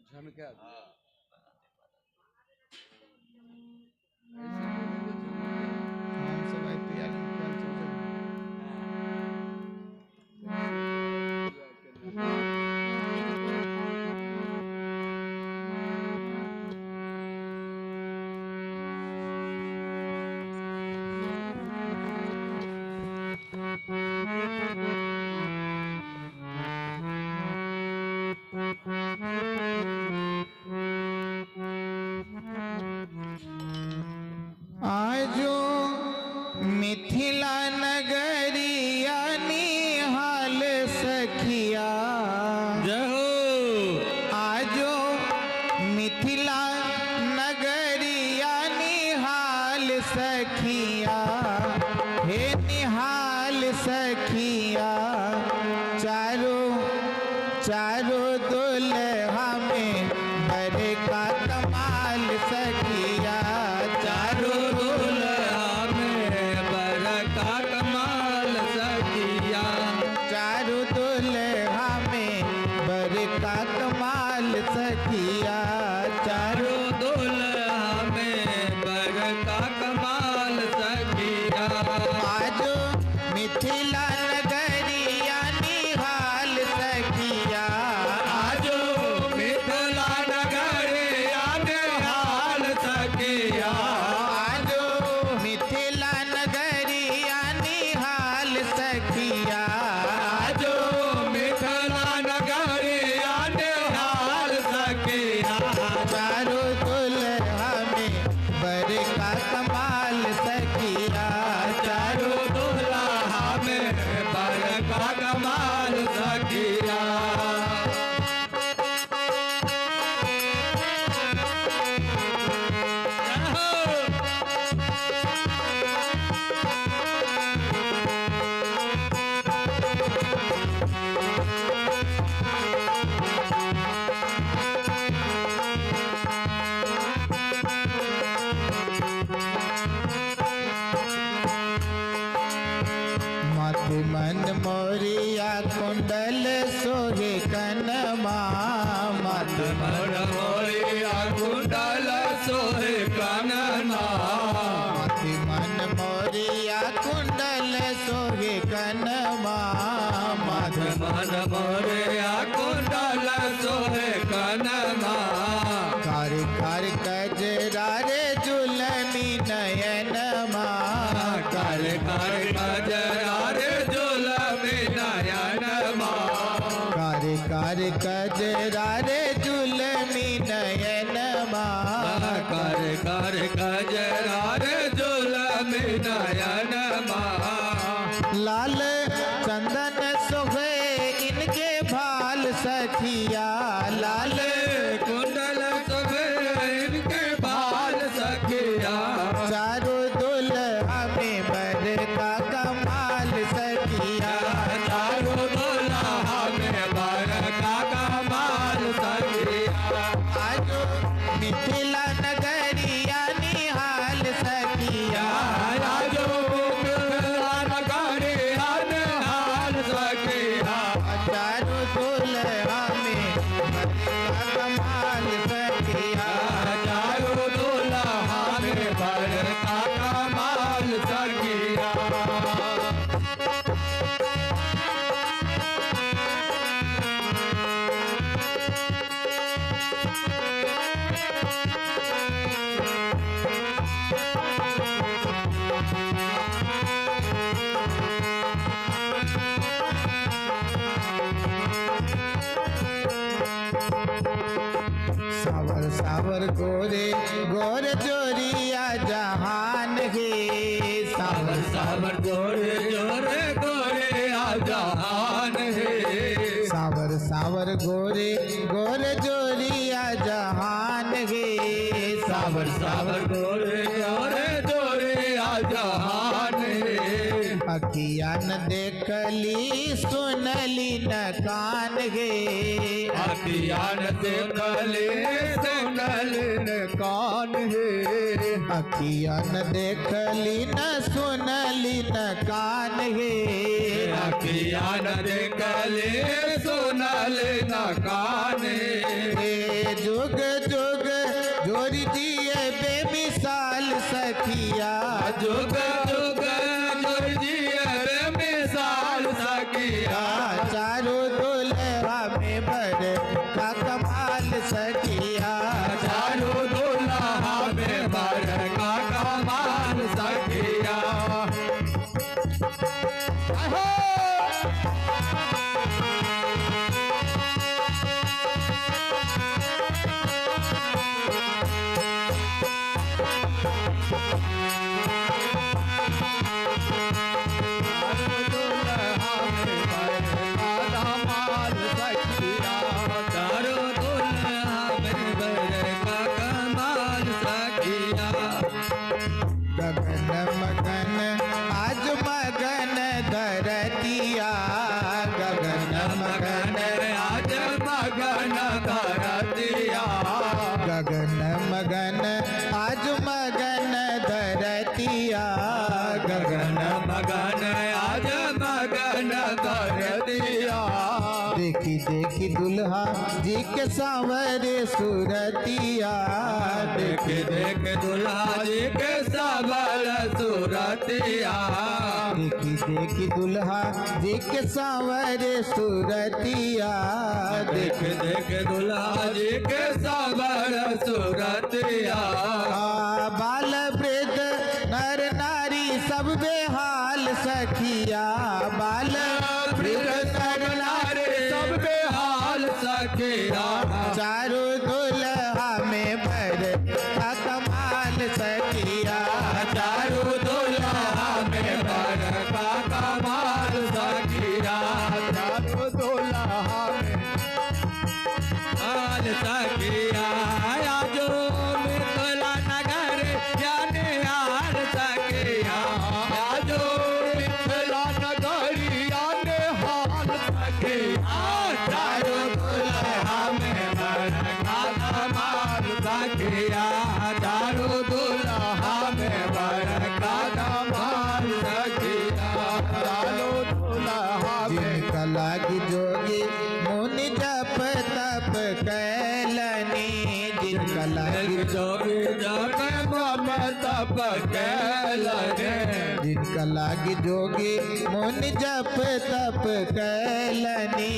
झमका। हम सब आई तैयारी क्या चल रही है? आजो मिथिला नगरिया निहाल सखिया। जय हो। आजो मिथिला नगरिया निहाल सखिया, हे निहाल सखिया। चारो चारो दुल्हा में बड़का कमाल सखिया। चारो दुल्हा में बड़का कमाल सखिया। चारो दुल्हा में बड़का कमाल सखिया। चारो दुल्हा में बड़का कमाल सखिया। आजो मिथिला नगरिया निहाल सखिया। आजो मिथिला नगरिया निहाल सखिया। आजो मिथिला नगरिया निहाल सखिया। आजो मिथिला सोहे कनमा। माथे मन मोरिया कुंडल सोहे कनमा। माथे मन मोरिया कुंडल सोहे कनमा। माथे मन मोरिया कुंडल सोहे कनमा। कारी कारी कजरा रे जुलमी नयनमा। कारी कारी कजरा रे जुलमी नयनमा। कारी कारी कजरा रे जुलमी नयनमा। कारी कारी कजरा रे जुलमी नयनमा। लाल चंदन सोहे इनके भाल सखिया। लाल कुंडल सोहे इनके भाल सखिया। चारों दुल्हा में बर का कमाल सखिया। चारों दुल्हा में बर का कमाल सखिया। आजो मिथिला नगरिया निहाल सखिया। आजो मिथिला नगरिया निहाल सखिया। चारों दुल्हा में कमाल सखिया। चारों दुल्हा में बड़का कमाल सखिया। सावर सावर गोरे गोरे जोरिया जहान हे। सावर सावर गोरे गोरे गोरिया जहान हे। सावर सावर गोरे गोरे जोरिया जहान हे। सावर सावर गोरे गोरे जोरिया जहान हे। अखिया न देखली सुनली न कान हे। अखिया न देखली सुनली न कान हे। अखिया न देखली न सुनली न कान हे। अखिया न देखली सुनली न कान हे। जुग जुग जोरि जिए बेमिसाल सखिया। जुग जुग जोरि जिए बेमिसाल सखिया। चारों दुल्हा में बड़का कमाल सखिया। चारों दुल्हा में बड़का कमाल सखिया। गगन मगन आज मगन धरतिया। गगन मगन आज मगन धरतिया। गगन मगन आज मगन धरतिया। गगन मगन आज मगन धरतिया। देखी देखी दुल्हा जी के सांवरे सूरतिया। देखी देखी दुल्हा जी के सांवरे सूरतिया। देखी देखी दुल्हा जी के सांवरे सूरतिया। देखी देखी दुल्हा जी के सांवरे सूरतिया। बाल वृद्ध नर नारी सब बेहाल सखिया। बाल वृद्ध नर नारी सब बेहाल सखिया। चारों दुल्हा में बड़का कमाल सखिया। चारों दुल्हा में बड़का कमाल सखिया। चारों दुल्हा में हाल सखिया, आजो मिथिला नगरिया निहाल सखिया, आजो मिथिला नगरिया निहाल सखिया। चारों दुल्हा में बड़का कमाल सखिया, चारों दुल्हा में बड़का कमाल सखिया। चारों दुल्हा में जिनका लागी जोगी तप कैलन। जिनका लाग जोगी मुनि जप तप कैलनी,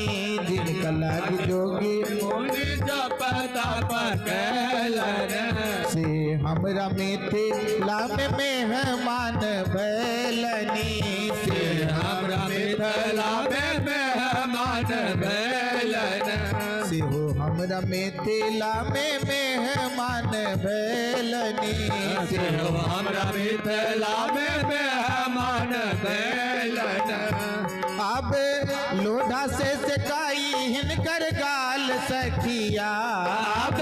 जिनका लाग जोगी मुनि जप तप कैलन। से हमरा मिथिला में मेहमान भैलनी, से हमरा मिथिला में मेहमान भैलन। से हो हमरा मिथिला में मेहमान भैलनी, से हो हमरा मिथिला में मेहमान भैलन। अब लोढ़ा से सेकाई हिनकर गाल सखिया, अब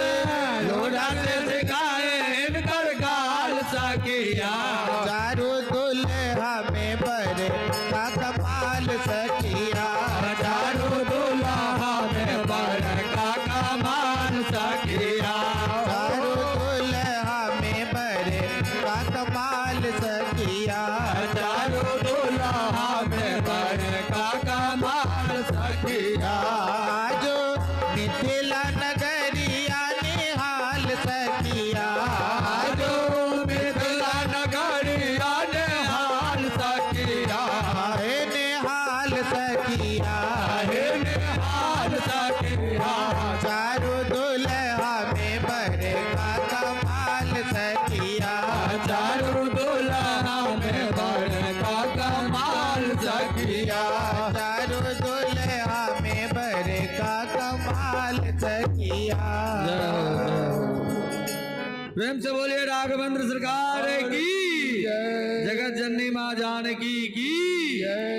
लोढ़ा से सेकाई हिनकर गाल सखिया। चारू दुल्हा में बरे का कमाल सखिया, चारू दुल्हा में बरे का कमाल सखिया। चारू दुल्हा में बरे का कमाल सखिया, चारू दुल्हा में बरे का कमाल सखिया। आजो मिथिला नगरिया निहाल सखिया, आजो मिथिला नगरिया निहाल सखिया। हे निहाल सखिया, हे निहाल सखिया। चारू दुल्हा में बरे का कमाल सखिया, चारू दुल्हा में बरे का कमाल सखिया। चारू दुल्हा में बरे का कमाल सखिया। जय हो, जय हो। प्रेम से बोलिए राघवेंद्र सरकार की जय। जगत जननी माँ जानकी की जय।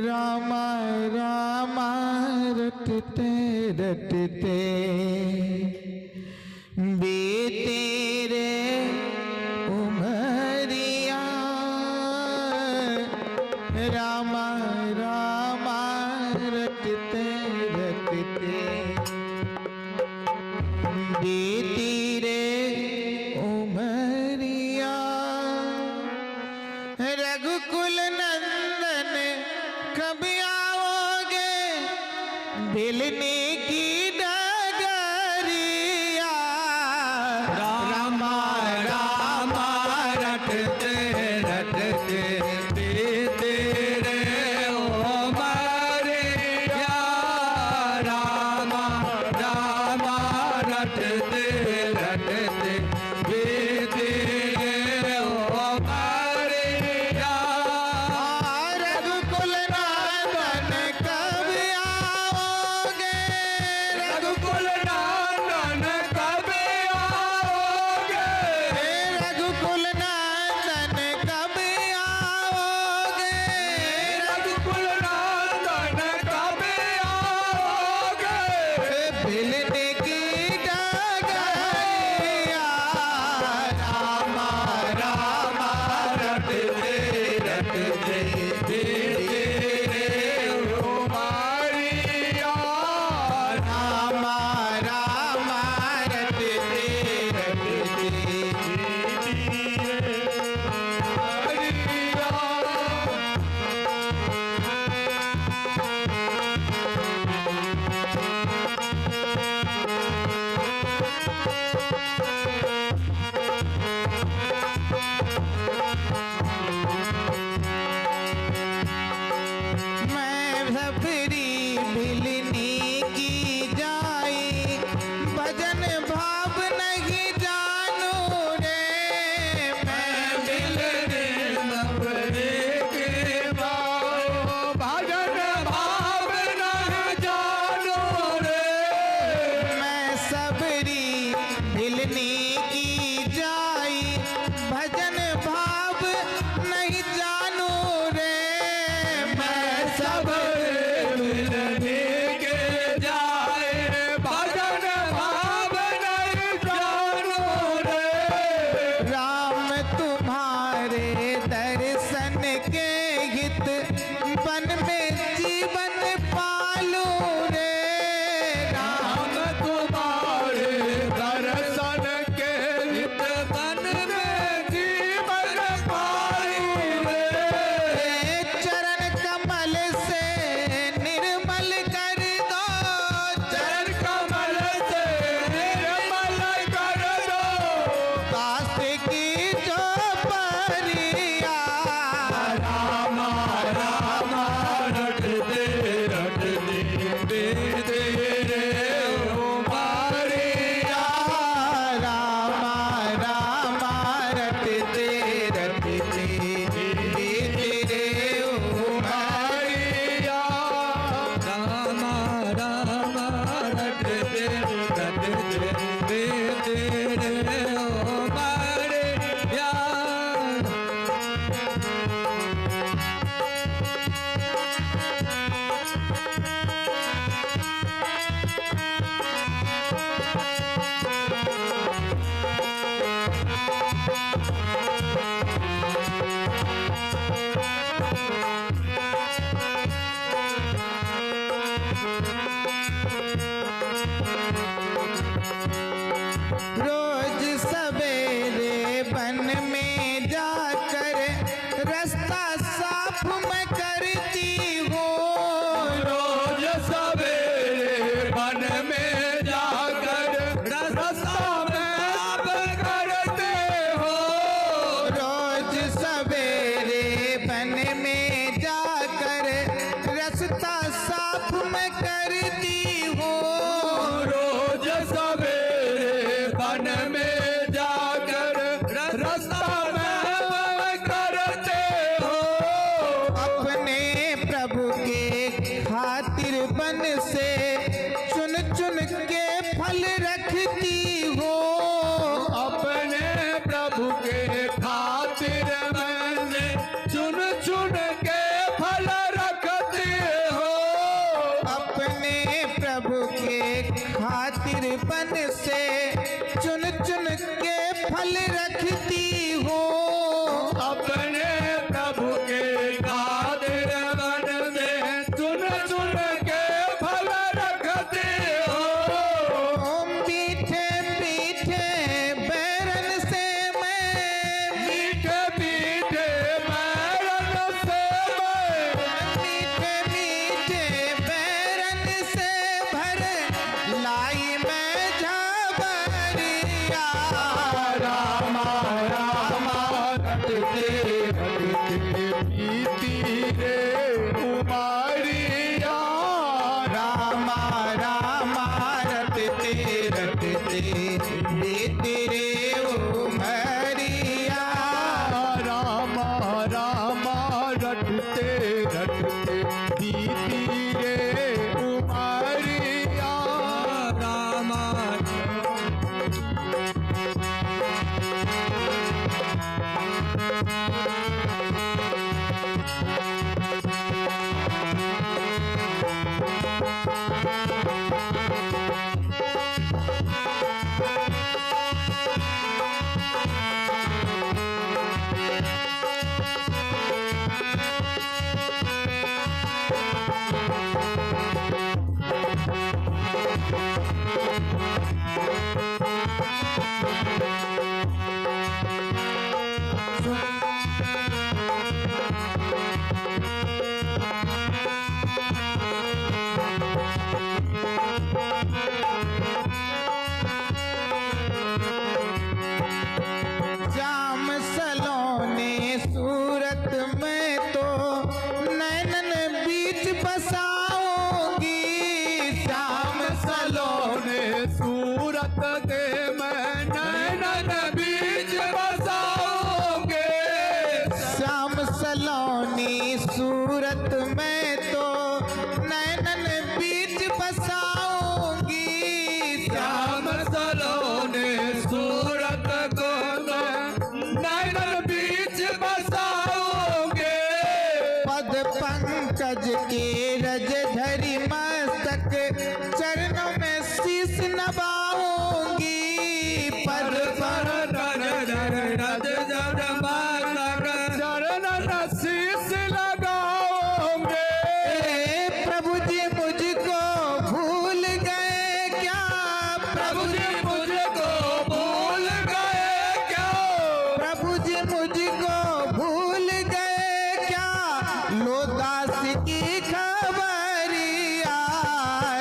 रामा रामा रटते रटते बीती रे उमरिया। रामा रामा रटते रटते बीती रे उमरिया। रघुकुल नंदन कब आओगे भिलनी की डगरिया। रामा रामा रटते रटते बीती रे उमरिया। रामा रामा रटते रटते बीती रे उमरिया। रघुकुल नंदन कब आओगे? रघुकुल नंदन कब आओगे? रघुकुल नंदन कब आओगे? रघुकुल नंदन कब आओगे? भिलनी की डगरिया। रामा रामा रटते रटते बीती रे उमरिया। रामा रामा रटते रटते बीती रे उमरिया। मैं सबरी भिलनी की जाई, भजन भाव नहीं जानू रे। मैं भिलनी सबरी की जाई, भजन भाव नहीं जानू रे। मैं सबरी भिलनी की जाई, भजन भाव नहीं जानू रे। मैं सबरी भिलनी की जाई, भजन भाव नहीं जानू रे। राम तुम्हारे दर्शन के हित वन में जीवन पालू रे। राम तुम्हारे दर्शन के हित वन में जीवन पालू रे। चरण कमल से निर्मल कर दो, चरण कमल से अपने प्रभु के खातिर वन से चुन चुन के फल रखती हो। अपने प्रभु के खातिर वन से चुन चुन के फल रखती हो। अपने प्रभु के खातिर वन से चुन चुन के फल रखती हो। अपने प्रभु के खातिर वन से चुन चुन के फल रखती हो। मीठे मीठे बैरन से मैं, मीठे मीठे बैरन से मैं, मीठे मीठे बैरन से भर लाई मैं झाबरिया। रामा रामा रटते रटते बीती रे उमरिया। रामा रामा रटते रटते बीती रे उमरिया। रामा रामा रटते रटते बीती रे उमरिया। रामा श्याम सलोने सूरत में तो नैनन बीच बसाऊंगी। श्याम सलोने सूरत के मैं नैनन बीच बसाऊंगी। श्याम सलोनी सूरत में तो नैनन बीच बसाऊंगी। श्याम सलोने सूरत को मैं नैनन बीच बसाऊंगी। पद पंकज के रज धरी मस्तक चरणों में शीश नवाऊंगी। पद पंकज के रज धरी मस्तक चरणन शीश लगाऊंगे। ए प्रभु जी मुझको भूल गए क्या? प्रभु जी मुझको भूल गए क्या? प्रभु जी मुझको भूल गए क्या? लो दास की खबरिया।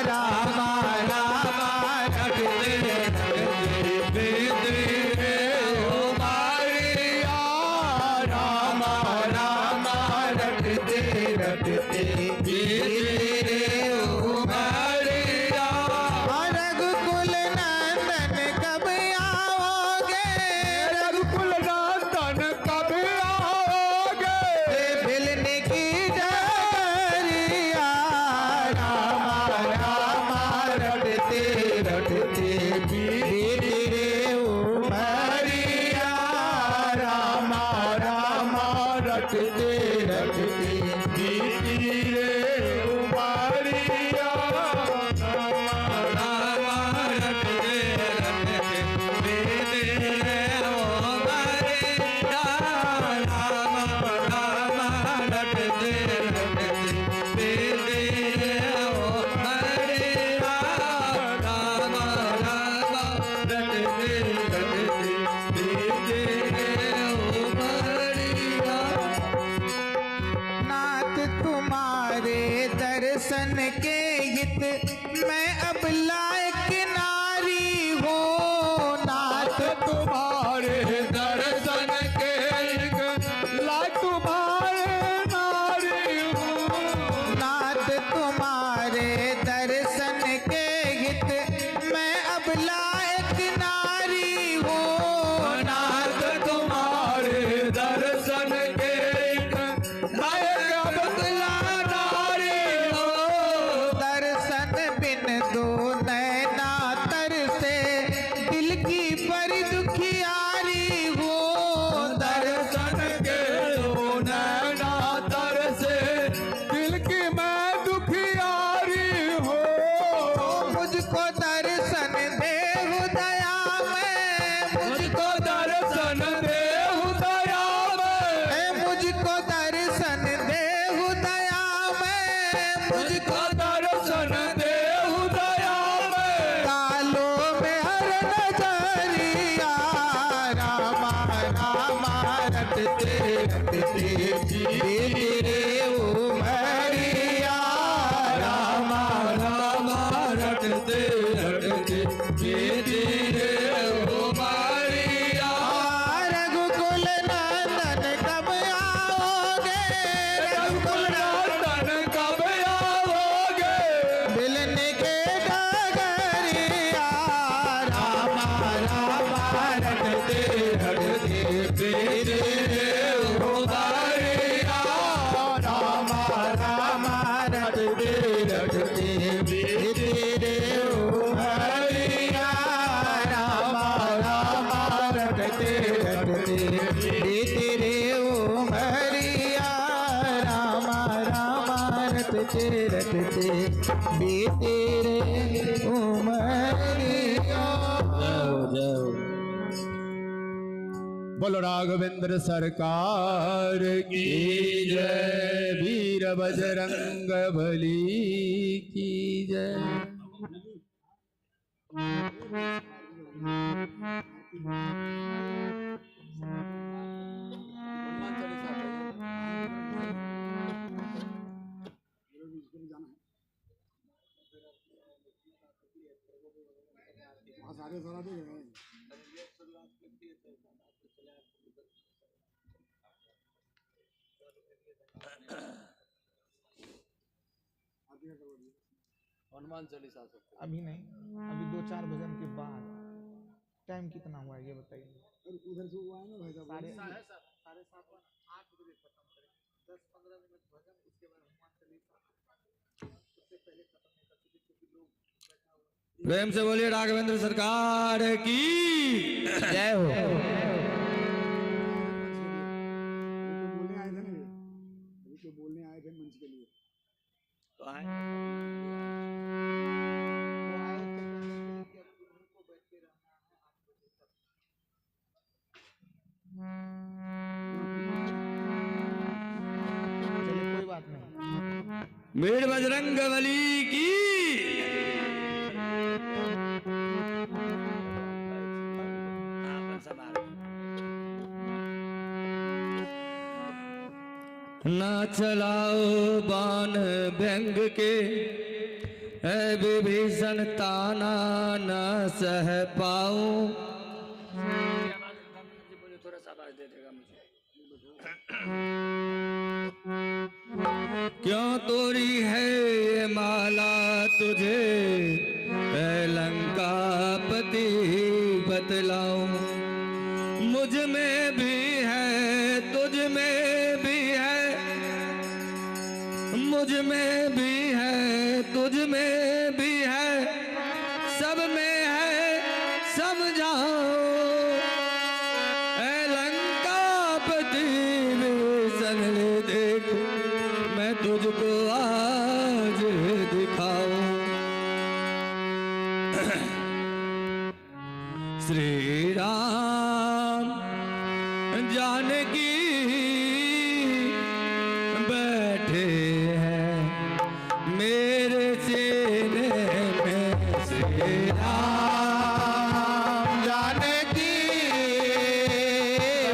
रामा रामा रटते रटते बीती रे उमरिया। रामा रामा रटते रटते बीती रे उमरिया। रघुकुल नंदन कब आओगे? रघुकुल नंदन कब आओगे? मिलने की डगरिया। रामा रामा रटते रटते बीती रे उमरिया। रामा रामा रटते रटते बीती रे उमरिया। रामा रामा रटते रटते बीती रे उमरिया। रामा रामा रटते रटते बीती रे उमरिया। रामा रामा रटते रटते बीती रे उमरिया। नाथ तुम्हारे दर्शन के हित मैं अब लायक नारी हूँ। नाथ तुम्हारे दर्शन के हित लायक तुम्हारे नारी हूँ। नाथ तुम्हारे दर्शन के हित मैं अब लायक नारी हूँ। नाथ तुम्हारे दर्शन के हित लायक बतला नारी हो। दर्शन बिन दो नैना तरसे, दिल की बड़ी दुखियारी हूँ। दर्शन के दो नैना तरसे, दिल की मैं दुखियारी हूँ। मुझको दर्शन दे हृदया में, मुझको दर्शन दे हृदया में। ए, मुझको दर्शन दे हृदया में, मुझको दर्शन दे हृदया में। कालों में हर नजरिया, रामा रामा रटते रटते बीती रे उमरिया। रामा रामा रटते रटते बीती रे उमरिया। रघुकुल नंदन कब आओगे? रघुकुल नंदन कब आओगे? मिलने के डगरिया। रामा रामा रटते रटते बीती रे उमरिया। रामा रामा रटते रटते बीती रे उमरिया। रामा रामा रटते रटते बीती रे उमरिया। रामा रामा रटते रटते बीती रे उमरिया। जय हो, जय हो। बोलो राघवेंद्र सरकार की जय, वीर बजरंग बली की जय। वहाँ सारे सराबे गए हैं। हनुमान चालीसा सब। अभी नहीं, अभी दो चार भजन के बाद। टाइम कितना हुआ है, ये बताइए। अरे, उधर से वो आए ना भाई साहब, साढ़े साढ़े सात, साढ़े सात, आठ बजे खत्म करेंगे। दस पन्द्रह मिनट भजन, उसके बाद हनुमान चालीसा। प्रेम से बोलिए राघवेंद्र सरकार की जय हो। अभी तो बोलने आए थे ना ये, अभी तो बोलने आए थे मंच के लिए। तो आए। चलिए, कोई बात नहीं। वीर बजरंग बली की। ना चलाओ बाण व्यंग के, ऐ विभीषण ताना न सह पाऊं। थोड़ा सा आवाज दे देगा मुझे। क्यों तोड़ी है ये माला तुझे, ऐ लंकापति बतलाऊं। मुझ में भी है, तुझ में भी है, मुझ में भी है, तुझ में भी है, सब में है, समझाओ। ऐ लंकापति विभीषण ले देख, मैं तुझको आज दिखाऊं। श्री राम जानकी बैठे हैं मेरे सीने में। श्री राम जानकी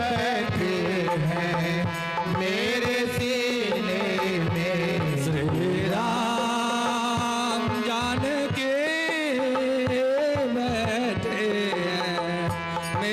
बैठे हैं मेरे सीने में। श्री राम जानकी बैठे हैं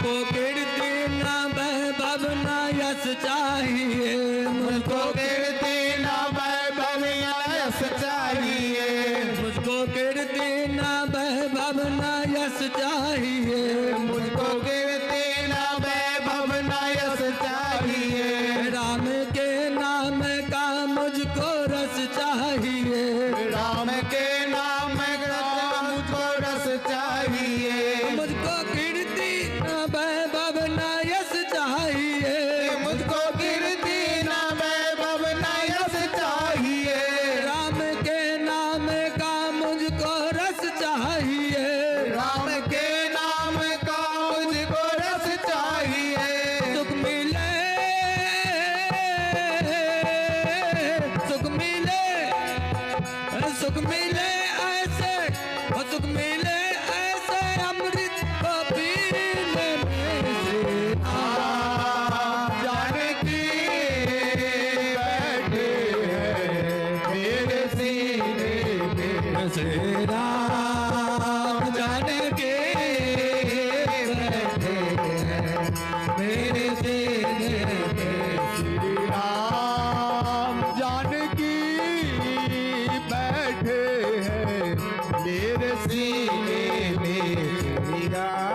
मुझको कीर्ति ना वैभव ना यश चाहिए, मुझको कीर्ति ना वैभव ना यश चाहिए, मुझको कीर्ति ना वैभव ना यश चाहिए, मुझको कीर्ति ना वैभव ना यश चाहिए। राम के नाम का मुझको रस चाहिए, राम के नाम का मुझको रस चाहिए। मुझको कीर्ति ना वैभव ना यश चाहिए, मुझको कीर्ति ना वैभव ना यश चाहिए। राम के नाम का मुझको रस चाहिए, राम के नाम का मुझको रस चाहिए। सुख मिले, सुख मिले, सुख मिले ऐसे, ओ सुख मिले ऐसे अमृत को पीने में। श्री राम जानकी बैठे हैं मेरे सीने में। श्री राम जानकी बैठे हैं मेरे सीने में। श्री राम जानकी बैठे हैं मेरे सीने में। श्री राम।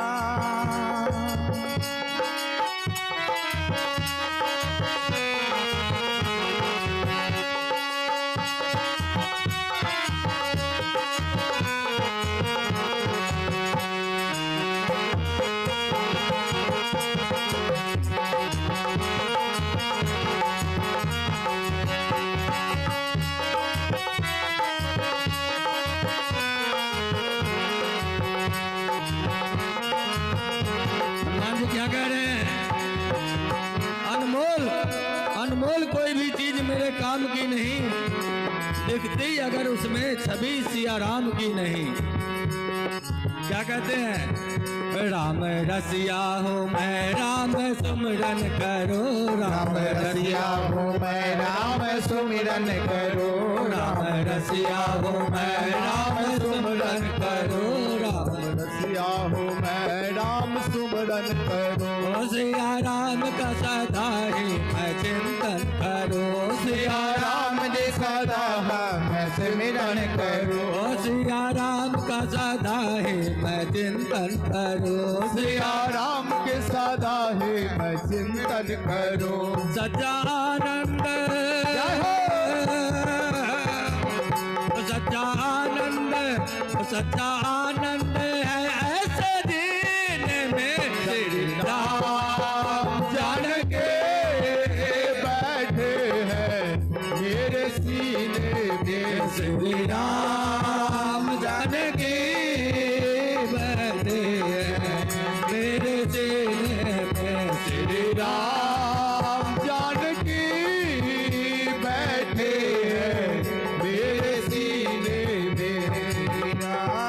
भगवान जी क्या कह रहे हैं? अनमोल, अनमोल कोई भी चीज मेरे काम की नहीं, दिखती अगर उसमें छवि सिया राम की नहीं। क्या कहते हैं? राम रसिया हूँ मैं, राम सुमिरन करो। राम रसिया हूँ मैं, राम सुमिरन करो। राम रसिया हूँ मैं, राम सुमिरन करो। राम रसिया हूँ मैं, राम सुमिरन करो। ओ सिया राम का सदा ही मैं चिंतन करो। सिया राम जी सदा मैं सिमरन करो। ओ सिया राम का सदा ही मैं चिंतन करो। सिया राम के सदा ही मैं चिंतन करो। सच्चानंद, जय हो। सच्चानंद, सच्चानंद है ऐसे दीन में। श्री राम जानके बैठे हैं मेरे सीने में। श्री राम जानके बैठे हैं मेरे सीने में। श्री राम जानके बैठे हैं मेरे सीने में। श्री राम।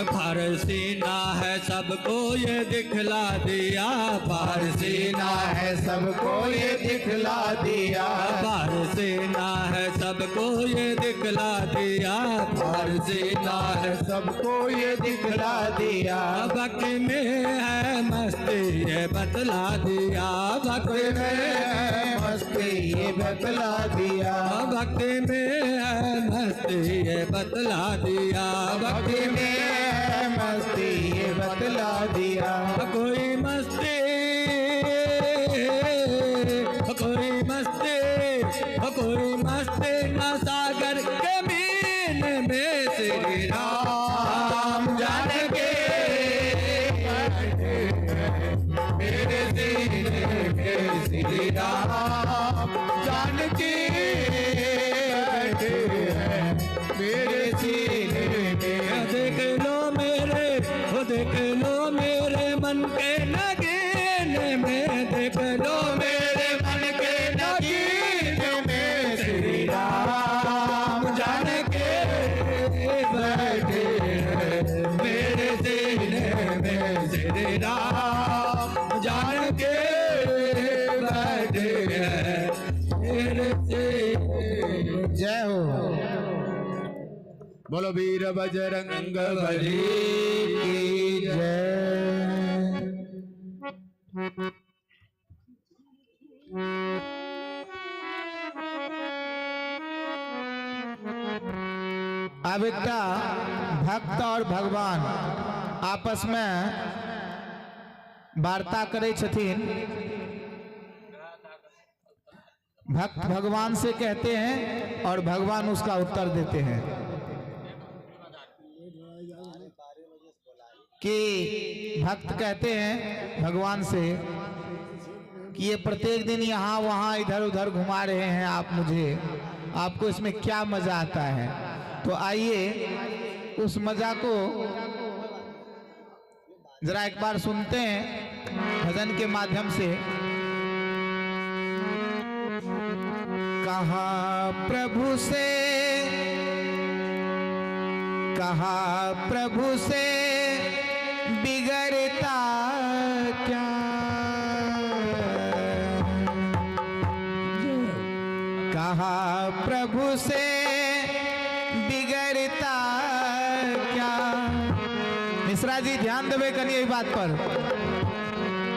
फारसी ना है सबको ये दिखला दिया, फारसी ना है सबको ये दिखला दिया, फारसी ना है सबको ये दिखला दिया, फारसी ना है सबको ये दिखला दिया। भक्ति में है मस्ती ये बतला दिया, भक्ति में है मस्ती ये बतला दिया, भक्ति में है मस्ती ये बतला दिया, भक्ति में है मस्ती ये बतला दिया। कोई मस्ती, कोई मस्ती, कोई मस्ती ना सागर के मीन में। श्री राम जानके बैठे हैं मेरे सीने में। श्री राम जानके बैठे हैं जय हो। बोलो वीर बजरंग बली की जय। अब एकटा भक्त और भगवान आपस में वार्ता करै छथिन। भक्त भगवान से कहते हैं और भगवान उसका उत्तर देते हैं कि भक्त कहते हैं भगवान से कि ये प्रत्येक दिन यहाँ वहाँ इधर उधर घुमा रहे हैं आप मुझे, आपको इसमें क्या मजा आता है? तो आइए उस मजा को जरा एक बार सुनते हैं भजन के माध्यम से। कहा प्रभु से, कहा प्रभु से बिगड़ता क्या? कहा प्रभु से बिगड़ता क्या? मिश्रा जी, ध्यान देवे कनी यही बात पर।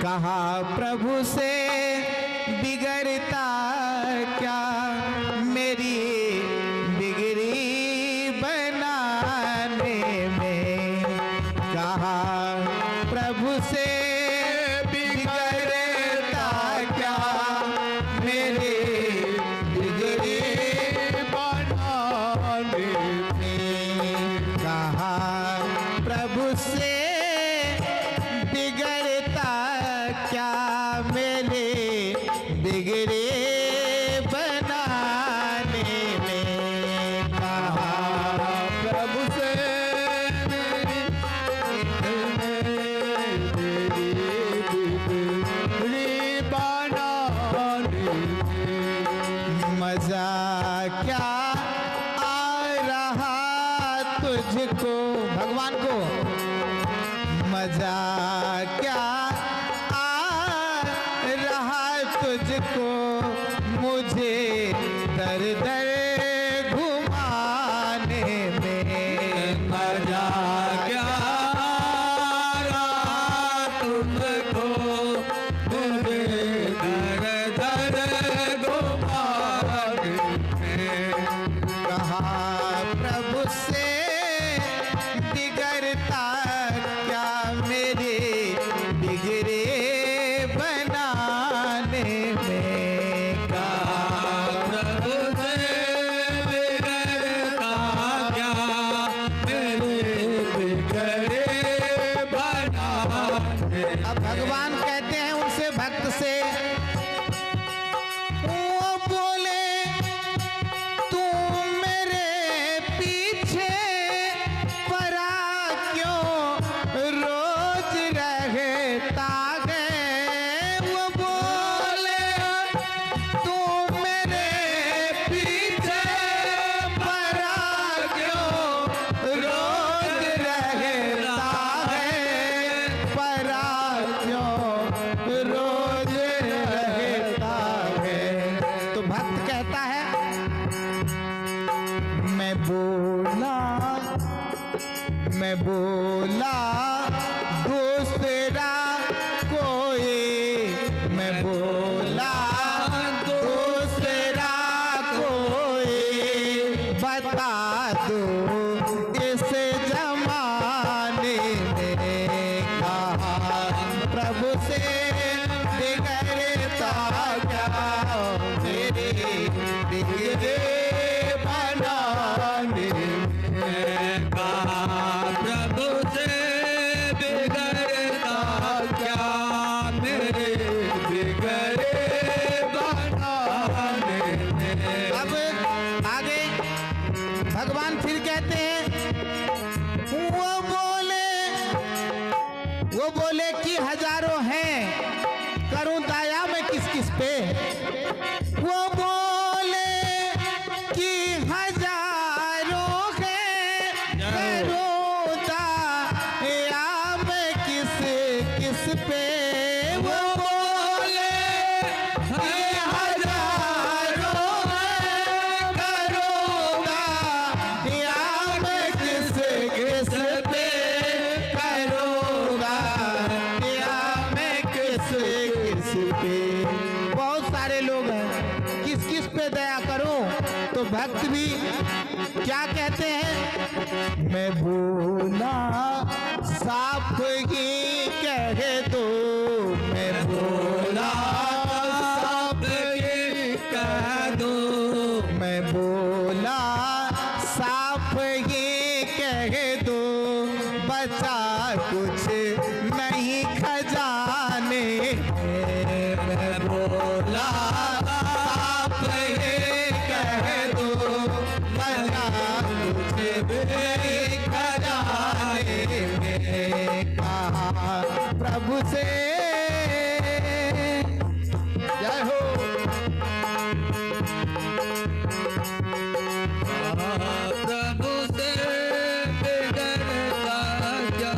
कहा प्रभु से बिगड़ता क्या मेरी बिगड़ी बनाने में? कहा प्रभु से बिगड़ता क्या मेरी बिगड़ी बनाने में? कहा प्रभु से बिगड़ता क्या मेरे बिगड़े बनाने में? कहा प्रभु से मेरी, मेरी बिगड़ी बनाने में। मजा क्या आ रहा तुझको, भगवान को, मजा क्या आ रहा तुझको मुझे दर दर घुमाने में? मजा क्या आ रहा तुझको मुझे दर दर घुमाने में? कहा प्रभु से बिगड़ता क्या मेरे बिगड़े बनाने में? कहा प्रभु से बिगड़ता क्या मेरे बिगड़े बनाने में? अब भगवान कहते हैं उनसे, भक्त से, वो बोले, "तू मेरे पीछे पड़ा क्यों रोज रहता है?" वो बोले, "तू मेरे पीछे पड़ा क्यों रोज रहता है, पड़ा क्यों रोज रहता है?" तो भक्त कहता है, मैं बोला, मैं बोला दूसरा कोई, मैं बोला दूसरा कोई, बता दो इस जमाने में। कहा प्रभु से बिगड़ता क्या मेरे बिगड़े बनाने में? कहा प्रभु से बिगड़ता क्या मेरे बिगड़े बनाने में? अब आगे भगवान फिर कहते हैं, वो बोले, वो बोले कि हजारों हैं, करूं दया मैं किस किस पे? वो बोले कि हजारों हैं, करूं दया मैं किस किस पे? वो बोले कि हजारों हैं, करूं तो भक्त भी क्या कहते हैं? मैं बोला साफ ही कह दो, मैं बोला साफ ही कह दो, मैं बोला साफ ही कह दो, बचा कुछ नहीं खजाने में। मैं बोला साफ ये कह दो, बचा कुछ नहीं खजाने में। कहा प्रभु से, जय हो। प्रभु से बिगड़ता क्या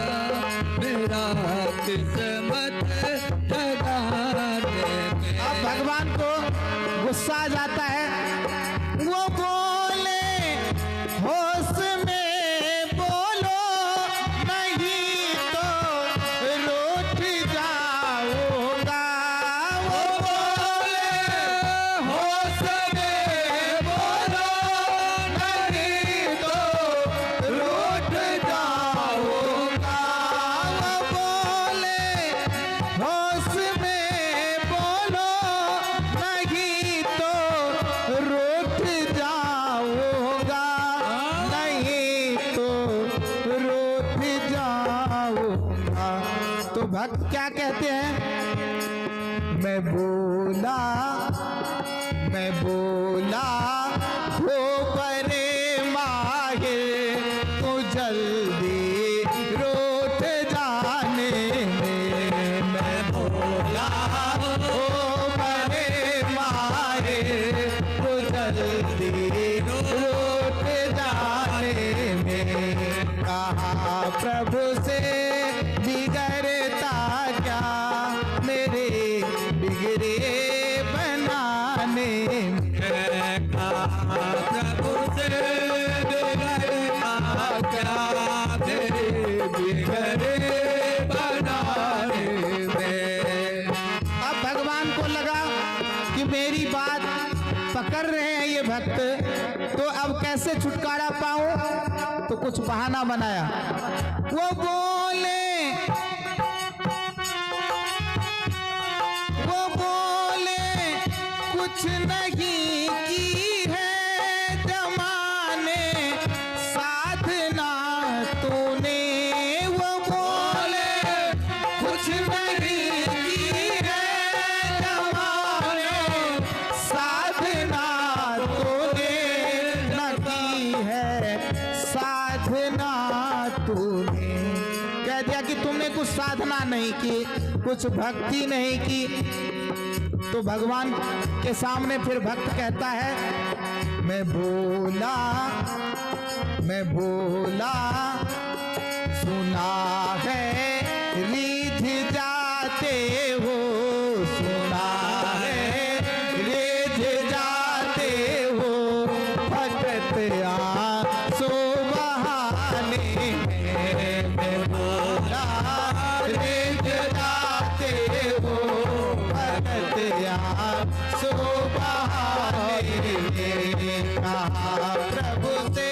मेरा किस्मत जगाने में। अब भगवान को गुस्सा आ जाता है, वो बोले, होश में बोलो, नहीं तो रूठ जाऊंगा। वो बोले, होश में बोलो, नहीं तो रूठ जाऊंगा। वो बोले, होश में बोलो, नहीं तो रूठ जाऊंगा, नहीं तो रूठ जाऊंगा। तो भक्त क्या कहते हैं? मैं बोला, मैं बोला, हो परे माहिर, तू जल्दी रूठ जाने में। मैं बोला, हो परे माहिर, तू जल्दी रूठ जाने में। कहा प्रभु से, बिगड़ता क्या मेरे बिगड़े बनाने में? कहा प्रभु से, बिगड़ता क्या मेरे बिगड़े बनाने में? अब भगवान को लगा कि मेरी बात पकड़ रहे हैं ये भक्त, तो अब कैसे छुटकारा पाऊं? तो कुछ बहाना बनाया। वो बोले, वो बोले, कुछ नहीं की है जमाने साधना तूने। वो बोले, कुछ नहीं की है जमाने साधना तूने, न की है साधना तूने। कह दिया कि तुमने कुछ साधना नहीं की, कुछ भक्ति नहीं की। तो भगवान के सामने फिर भक्त कहता है, मैं बोला, मैं बोला, सुना है रीझ जाते हो, सुना है रीझ जाते हो, फटत आंसू बहाने में। मैं बोला रीझ जाते हो, फटत आंसू बहाने में। कहा प्रभु से,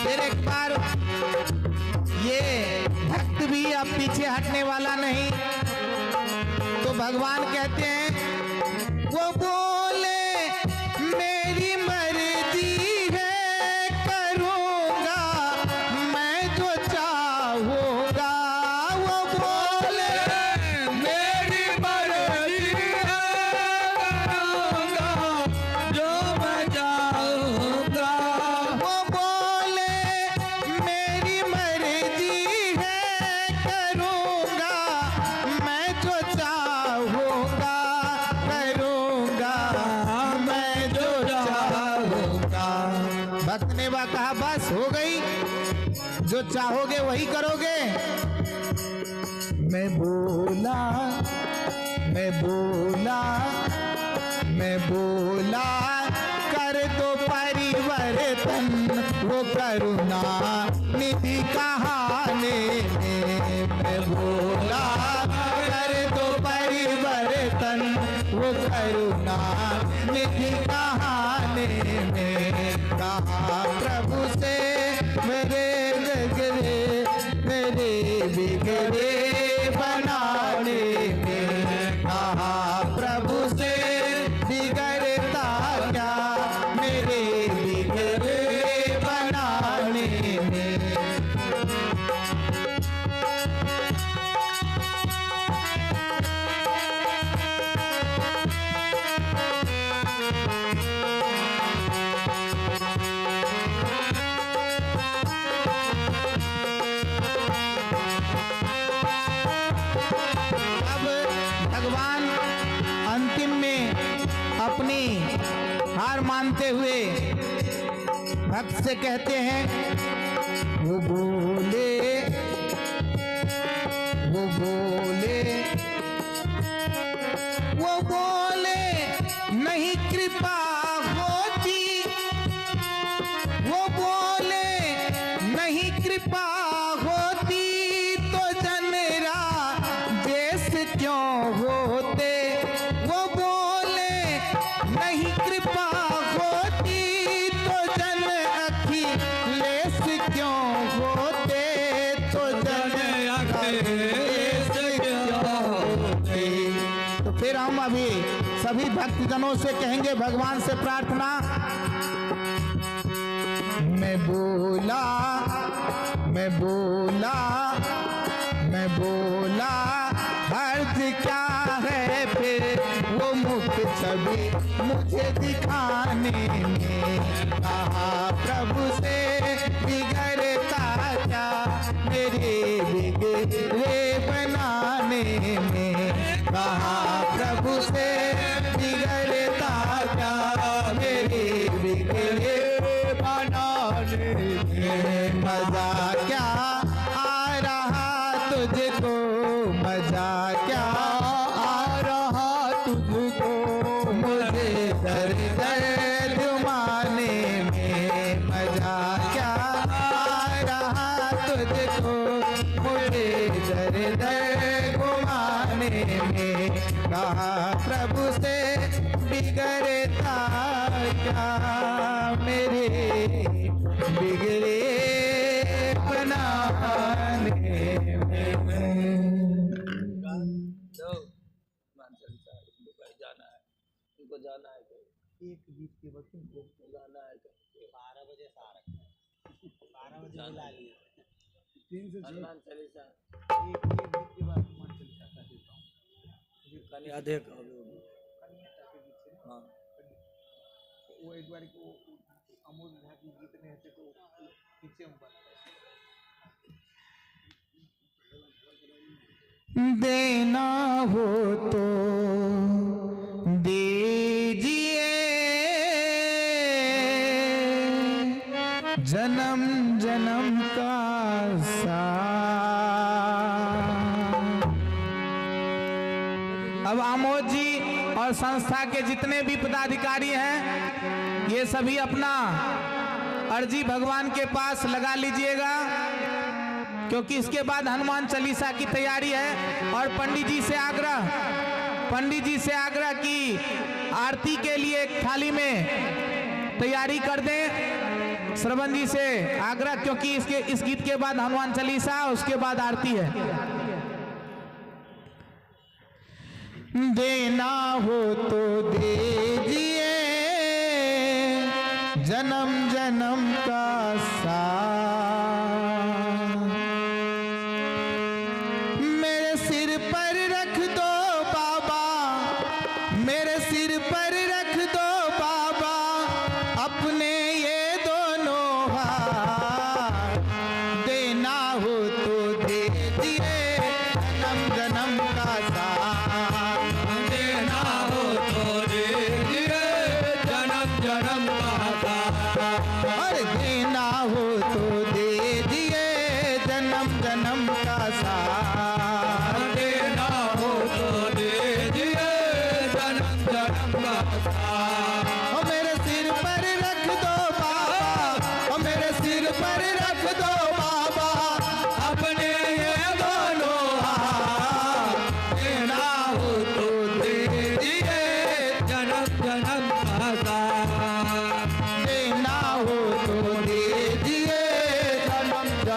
फिर एक बार ये भक्त भी अब पीछे हटने वाला नहीं, तो भगवान कहते हैं, वो बोले, मेरी मर्जी है, करूँगा मैं जो चाहूँगा। वो बोले, मेरी मर्जी है, करूँगा जो मैं चाहूँगा। वो बोले, मेरी मर्जी है, करूँगा मैं जो चाहूँगा, करूँगा मैं जो चाहूँगा। भक्त ने वह कहा, बस हो गई, जो चाहोगे वही करोगे। मैं बोला, मैं बोला, मैं बोला, कर दो परिवर्तन। तन वो करुणा निधि कहाने में। मैं बोला, कर दो परिवर्तन वो करुणा निधि कहाने में। कहा प्रभु से मेरे बिगड़े, मेरे बिगड़े बनाने में। कहा प्रभु से बिगड़ता क्या मेरे बिगड़े बनाने में। अब भगवान अंतिम में अपनी हार मानते हुए भक्त से कहते हैं, वो बोले, वो बोले, वो बोले, नहीं कृपा होती, वो बोले, नहीं कृपा होती तो जन राजेश क्यों होते। वो बोले, नहीं कृपा होती तो जन अखिलेश क्यों होते, तो जन अखिलेश क्यों होते। तो फिर हम अभी सभी भक्तजनों से कहेंगे, भगवान से प्रार्थना। मैं बोला, मैं बोला, मैं बोला, हर्ज क्या है फिर वो मुख छवि मुझे दिखाने में। कहा प्रभु से बिगड़ता क्या मेरे बिगड़े बनाने में। कहा प्रभु से बिगड़ता क्या मेरे बिगड़े बनाने में। मजा क्या आ रहा तुझको, मजा क्या आ रहा तुझको, मुझे दर दर घुमाने में। मजा क्या आ रहा तुझको, मुझे दर दर घुमाने में। कहा प्रभु से बिगड़ता क्या मेरे बिगड़े बनाने में। लो, मान चलता है, इनको कहीं जाना है, इनको जाना है कहीं। एक गीत के बाद इनको जाना है कहीं। बारह बजे से आ रखा है, बारह बजे बुला लिए। तीन से छः। हनुमान चालीसा। एक, एक गीत के बाद हनुमान चालीसा कर देता हूँ। कहीं आधे का हो गया। कहीं आधे के गीत से ना। हाँ। वो एक बार को अमोद झा की गीत में हटे तो पीछे हम बात करते हैं। देना हो तो दीजिए जन्म जन्म का साथ। अब आमोद जी और संस्था के जितने भी पदाधिकारी हैं, ये सभी अपना अर्जी भगवान के पास लगा लीजिएगा, क्योंकि इसके बाद हनुमान चालीसा की तैयारी है। और पंडित जी से आग्रह, पंडित जी से आग्रह कि आरती के लिए एक थाली में तैयारी कर दें। श्रवण जी से आग्रह, क्योंकि इसके, इस गीत के बाद हनुमान चालीसा, उसके बाद आरती है। देना हो तो दीजिए जन्म जन्म का साथ। मेरे सिर पर रख दो बाबा, मेरे सिर पर रख दो बाबा अपने ये दोनों हाथ। देना हो तो दे दिए जन्म जन्म का साथ। देना हो तो दे दिए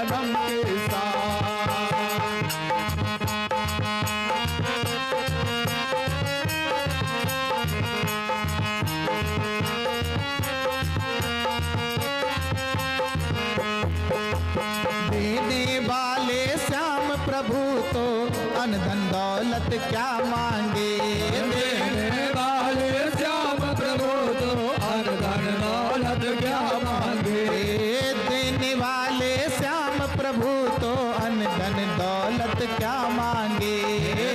जन्म के साथ। देने वाले श्याम प्रभु तो अन्न धन दौलत क्या मांगे। देने वाले श्याम प्रभु तो अन्न धन दौलत क्या मांगे। देने वाले श्याम प्रभु तो अन्न धन दौलत क्या मांगे।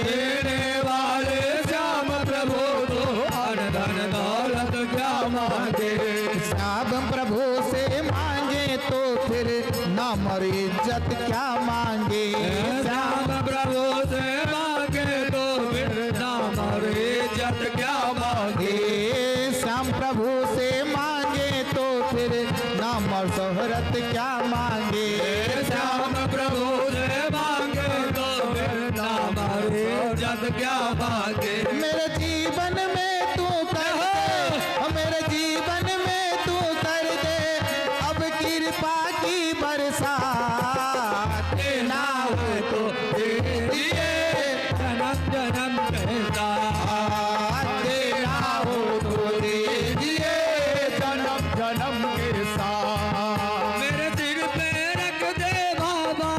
देने वाले श्याम प्रभु तो अन्न धन दौलत क्या मांगे। श्याम प्रभु से मांगे तो फिर नाम और इज्जत क्या मांगे। श्याम प्रभु से मांगे तो फिर नाम और इज्जत क्या मांगे। श्याम प्रभु से मांगे तो फिर नाम और शोहरत क्या मांगे। श्याम प्रभु से मांगे तो फिर नाम और इज्जत क्या मांगे। मेरे जीवन में तू कर दे, ओ मेरे जीवन में तू कर दे अब कृपा की बरसात। देना हो तो दे दिए जन्म जन्म के साथ। देना हो तो दे दिए जन्म जन्म के साथ। मेरे सिर पे रख दे बाबा,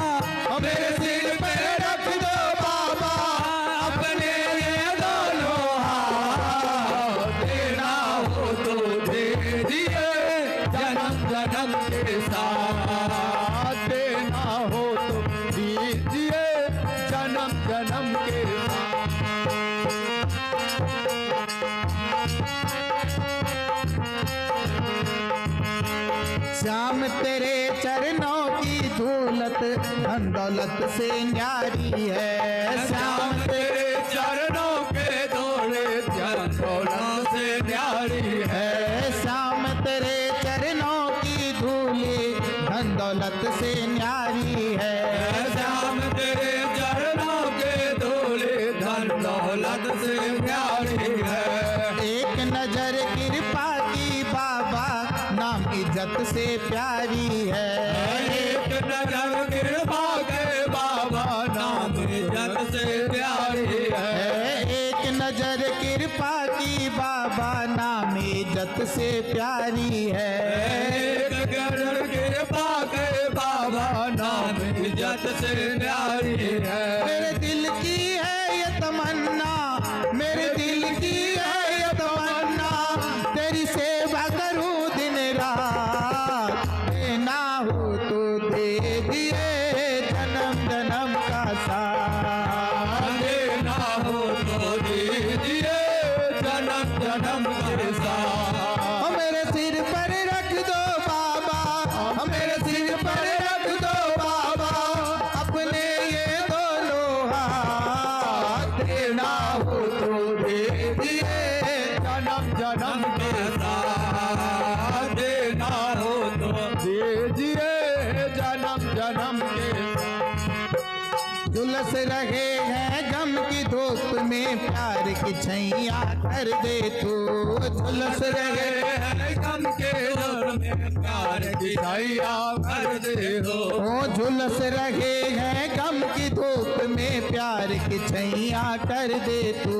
मेरे सिर पे रख दो बाबा अपने ये दोनों हाथ। देना हो तो दे दिए जन्म जन्म के साथ। देना हो तो दीजिए जन्म जन्म के साथ। श्याम तेरे चरणों की धूलत धन दौलत से न्यारी है। श्याम तेरे चरणों के धूले धन दौलत से न्यारी है। श्याम तेरे चरणों की धूली धन दौलत से न्यारी है। श्याम तेरे चरणों के धूले धन दौलत से न्यारी है। एक नजर कृपा की बाबा नाम इज्जत से प्यारी है। एक नजर कृपा के बाबा नाम इज्जत से प्यारी है। एक नजर कृपा की बाबा नाम इज्जत से प्यारी है। एक नजर कृपा के बाबा नाम इज्जत से प्यारी है। मेरे दिल की है ये तमन्ना, मेरे दिल की है ये तमन्ना, तेरी सेवा करूं दिन रात। देना हो तो दे दिए जन्म जन्म का साथ। देना हो तो दे दिए जन्म जन्म के साथ। ओ मेरे सिर पर रख दो बाबा, ओ मेरे सिर पर रख दो बाबा अपने ये दोनों हाथ। देना हो तो दे दिए जन्म जन्म के साथ। देना हो तो दीजिए जन्म जन्म के साथ। झुलस रहे हैं गम की धूप में प्यार की छैया कर दे तू। झुलस रहे हैं गम के धूप में प्यार की छैया कर दे तू। ओ झुलस रहे हैं गम की धूप में प्यार की छैया कर दे तू।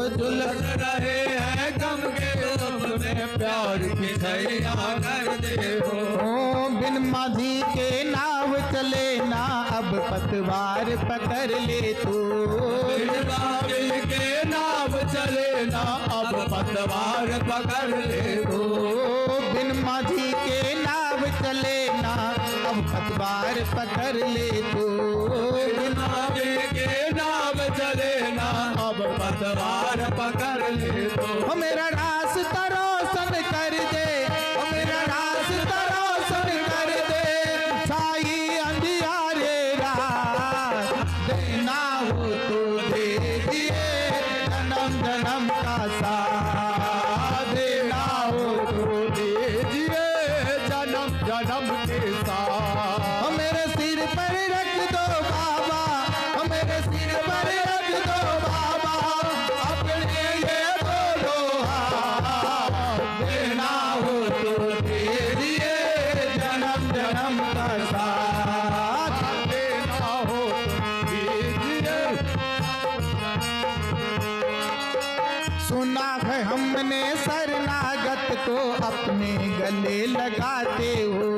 झुलस रहे हैं गम के धूप में प्यार की छैया कर दे तू। ओ बिन माझी के नाव चले ना अब पतवार पकड़ ले तू। बिन माझी के नाव चले ना अब पतवार पकड़ ले तू। बिन माझी के नाव चले ना अब पतवार पकड़ ले तू। बिन माझी के नाव चले ना अब पतवार पकड़ ले तू। ओ मेरा रास्ता रोशन कर दे, ओ मेरा रास्ता रोशन कर दे, छाई अंधियारे रात। देना हो तो दे दिए जन्म जन्म का साथ। देना हो तो दे दिए जन्म जन्म के साथ। ओ मेरे सिर पर रख दो बाबा, ओ मेरे सिर पर रख दो बाबा अपने ये दोनों को अपने गले लगाते हो।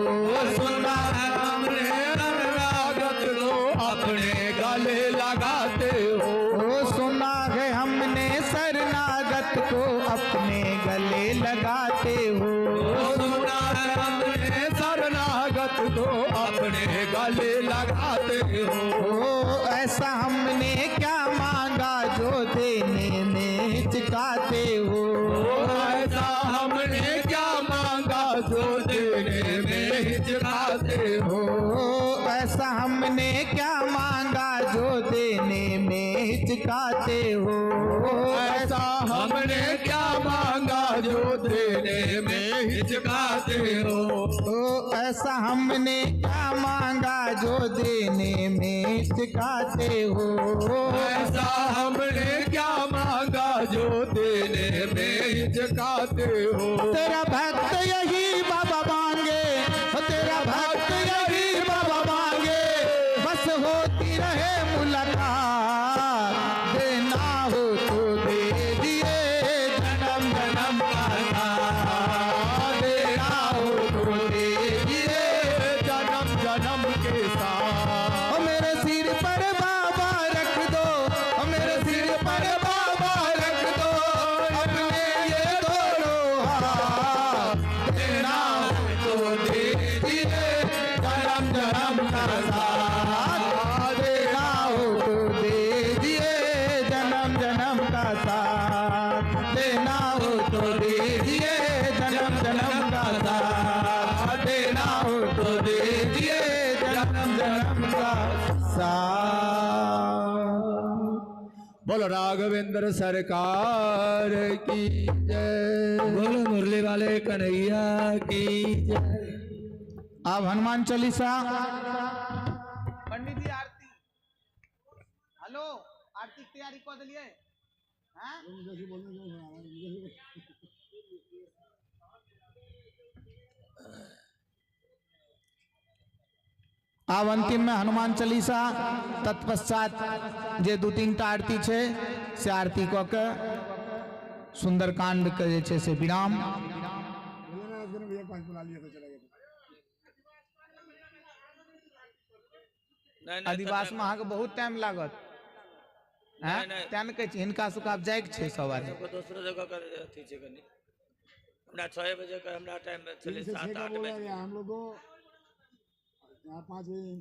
सुना है हमने शरणागत को अपने गले लगाते हो। ओ, सुना है हमने शरणागत को अपने गले लगाते हो। सुना है हमने शरणागत को अपने गले लगाते हो। ओ, ऐसा हमने क्या मांगा जो देने में हिचकाते हो। ओ, ऐसा हमने क्या मांगा जो देने में हिचकाते हो। ओ, ऐसा हमने क्या मांगा जो देने में हिचकाते हो। ऐसा हमने क्या मांगा जो देने में हिचकाते हो। ओ, ऐसा हमने क्या मांगा जो देने में हिचकाते हो। ऐसा हमने क्या मांगा जो देने में हिचकाते हो। तेरा भक्त यही बाबा मांगे, तेरा भक्त यही बाबा मांगे, बस होती रहे मुलाकात। देना हो तो दे दिए जन्म जन्म का साथ, देना हो तो दे दिए जन्म जन्म के साथ। ओ मेरे सिर पर बाबा रख दो, ओ मेरे सिर पर बाबा रख दो, अपने ये दोनों हाथ। देना हो तो दे दिए जन्म जन्म का साथ, देना हो तो दे दिए जन्म जन्म का साथ, देना हो तो दे दिए जन्म जन्म का साथ, देना हो तो दे दिए जन्म जन्म का साथ। बोलो राघवेंद्र सरकार की जय। बोलो मुरली वाले कन्हैया की जय। अब हनुमान चालीसा। पंडित जी आरती। हेलो, आरती की तैयारी कर दिलिए। हाँ? आब अंतिम में हनुमान चालीसा, तत्पश्चात जे दू तीन टा आरती छे, से आरती क के सुंदरकांड के जे छे से विराम। नहीं, नहीं, अधिवास में अहाँ के बहुत टाइम लागत। हैं? नहीं, नहीं। तें न कहै छी, हिनका सबके आब जाइके छै सब आदमी। सबके दोसरो जगह कर अथी छै कनी। हमरा छह बजे के हमरा टाइम में चले, तीन से छह सात का आठ बोला बजे। गया, हम लोग को यहाँ पाँच बजे।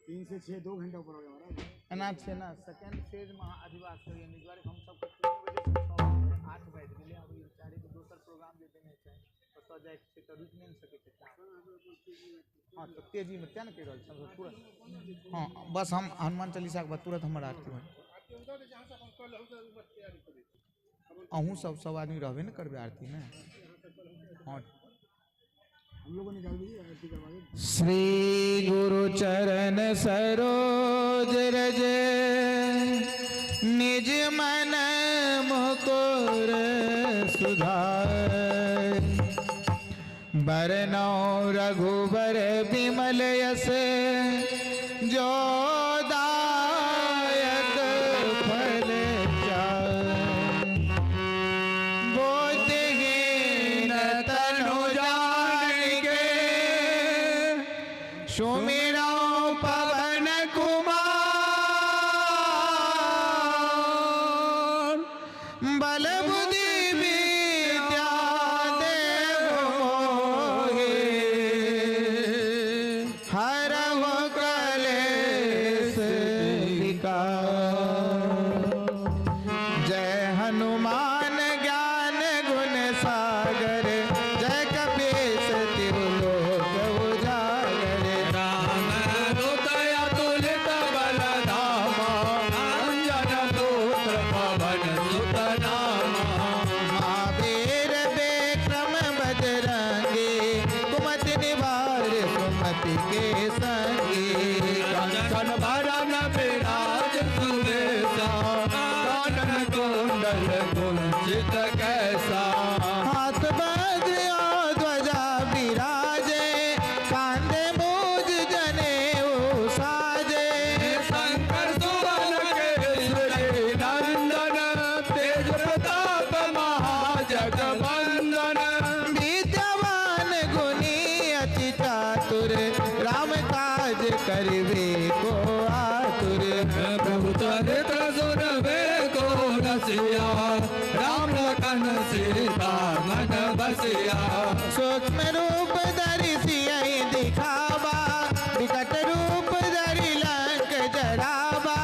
तीन से छह, दो घंटा ऊपर हो गया हमारा। एना छै ना, सेकंड फेज में अहाँ अधिवास करिए। निजवारे हम सबके तीन बजे से छह बजे, आठ बज गेलै। अब ई बेचारे के दोसर प्रोग्राम जे देने छै, ओतऽ जाए के छै तऽ रुकि नहि ने सकै छै। हाँ, तऽ तेजी में तें ने कहि रहल छी, हम सब तुरंत। हाँ, बस हम हनुमान चालीसा के बाद तुरंत हमर आरती होई। अहूँ सब, सब आदमी रहबे न करबे आरती में। हाँ। हम लोग को निकाल दीजिए, आरती करवा दीजिए। श्री गुरु चरण सरोज रज, निज मन मुकुर सुधार। बरनउँ रघुबर बिमल यस, जो दायक फल चारि। बुद्धिहीन तनु जानिके, सुमिरउँ पवन कुमार। बल बुद्धि विद्या देहु मोहि, हरहु कलेस विकार। जय हनुमान ज्ञान गुण सागर, जय कपीस तिहु लोक उजागर। राम दूत अतुलित बल धामा, अंजन पुत्र पवन सुत नामा। महावीर विक्रम बजरंगी, कुमति निवार सुमति के संगी। कंचन बरन विराज सुबेसा, कानन कुंडल कुंचित केसा। हाथ वज्र और ध्वजा विराजे, कांधे मूज जनेऊ साजे। शंकर सुवन मन बसिया। सूक्ष्म रूप धरि सियहि दिखावा, विकट रूप धरि लंक जरावा।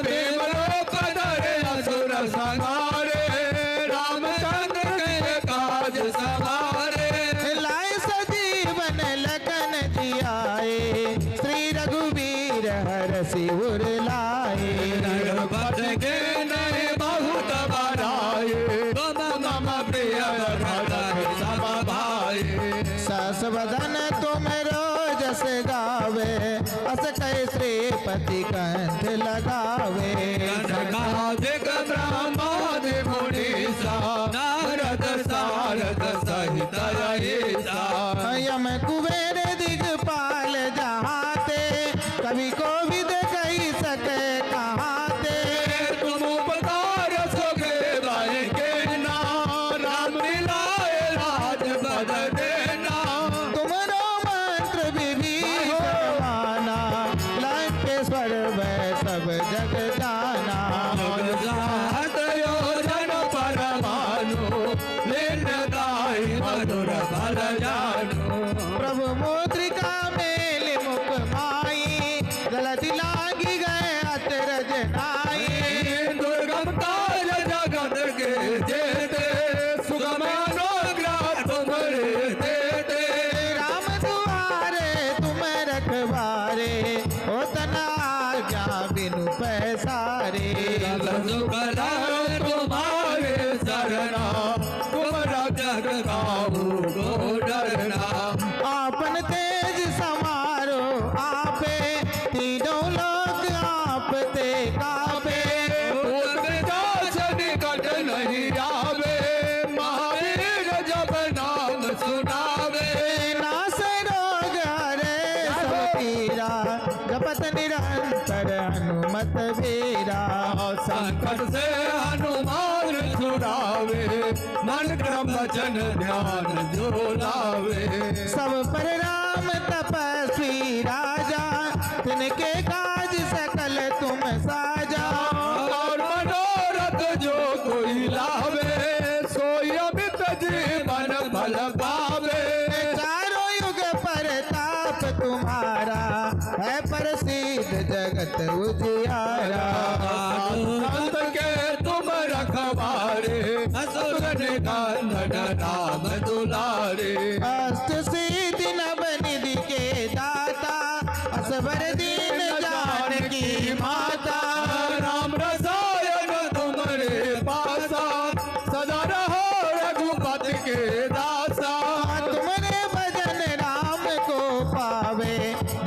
भीम रूप धरि असुर संहारे, रामचंद्र के काज सवारे। लाए सजीवन लखन जियाए, श्री रघुवीर हरषि उर लाए। रघुपति कीन्हे बहुत बड़ाई, तुम मम प्रिय भरत सम भाई। शश वदन तुमरो जस गावे, अस कहि श्रीपति कंठ लगावे। गणनायक ब्रह्मादि मुनीसा, नारद सारद सहित अहिसा। यम कुबेर दिगपाल जहाँ ते, कवि कोविद कहि सके कहाँ ते। तुम उपकार सुग्रीव कीन्हा, राम मिलाए राजपद दीन्हा। तुमरो मंत्र विभीषण माना, लंकेश्वर भय सब जग जाना। और सात योजन परमाणु, लीन ताहि मधुर फल जानू। प्रभु मुद्रिका मेलि मुख माही, जलधि लांघि गए अचरज नाहीं। दुर्गम काज जगत के जेते, सुगम अनुग्रह तुम्हरे देते। राम दुआरे तुम रखवारे, होत न आज्ञा बिनु पैसारे। सब सुख लय तुम्हारे सरना, तुम रक्षक काहू को डरना। आपन तेज समारो आपे, तीनों लोक आप ते कापे। भूत पिशाच निकट नहीं आवे, महावीर जब नाम सुनावे। नास रोग हरे सब पीरा, जपत निरंतर हनुमत वीरा। संकट से हनुमान छुड़ावे, मन क्रम वचन ध्यान जो लावे। सब पर राम तपस्वी राजा, तिनके काज सकल तुम साजा। और मनोरथ जो कोई लावे, सोई अमित जीवन फल पावे। चारों युग परताप तुम्हारा, है प्रसिद्ध जगत उजियारा। संत के तुम रखवारे, असुर निकंदन राम दुलारे। अष्ट सिद्धि नव निधि के दाता, असवर दीन जानकी माता। राम रसायन तुम्हरे पासा, सदा रहो रघुपति के दासा। तुम्हरे भजन राम को पावे,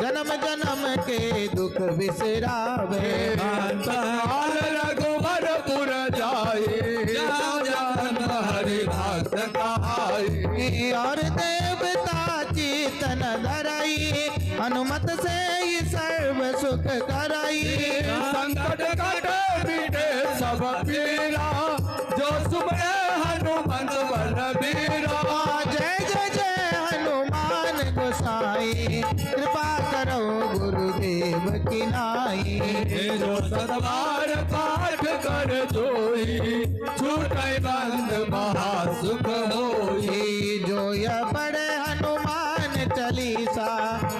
जन्म जन्म के दुख बिसरावे। अंत काल रघुवर पुर जाई, जहाँ जहाँ हरि भक्त कहाई। और देवता चीतन धरई, हनुमत से ही सर्व सुख करई। संकट कटे मिटे सब पीरा, जो सुमरे हनुमंत बलबीरा। जय जय जय हनुमान गोसाई, कृपा करो गुरुदेव की नाई। जो सतबार पाठ कर जोई, छूटै बंद महासुख होई। जो यह पढ़े हनुमान चालीसा,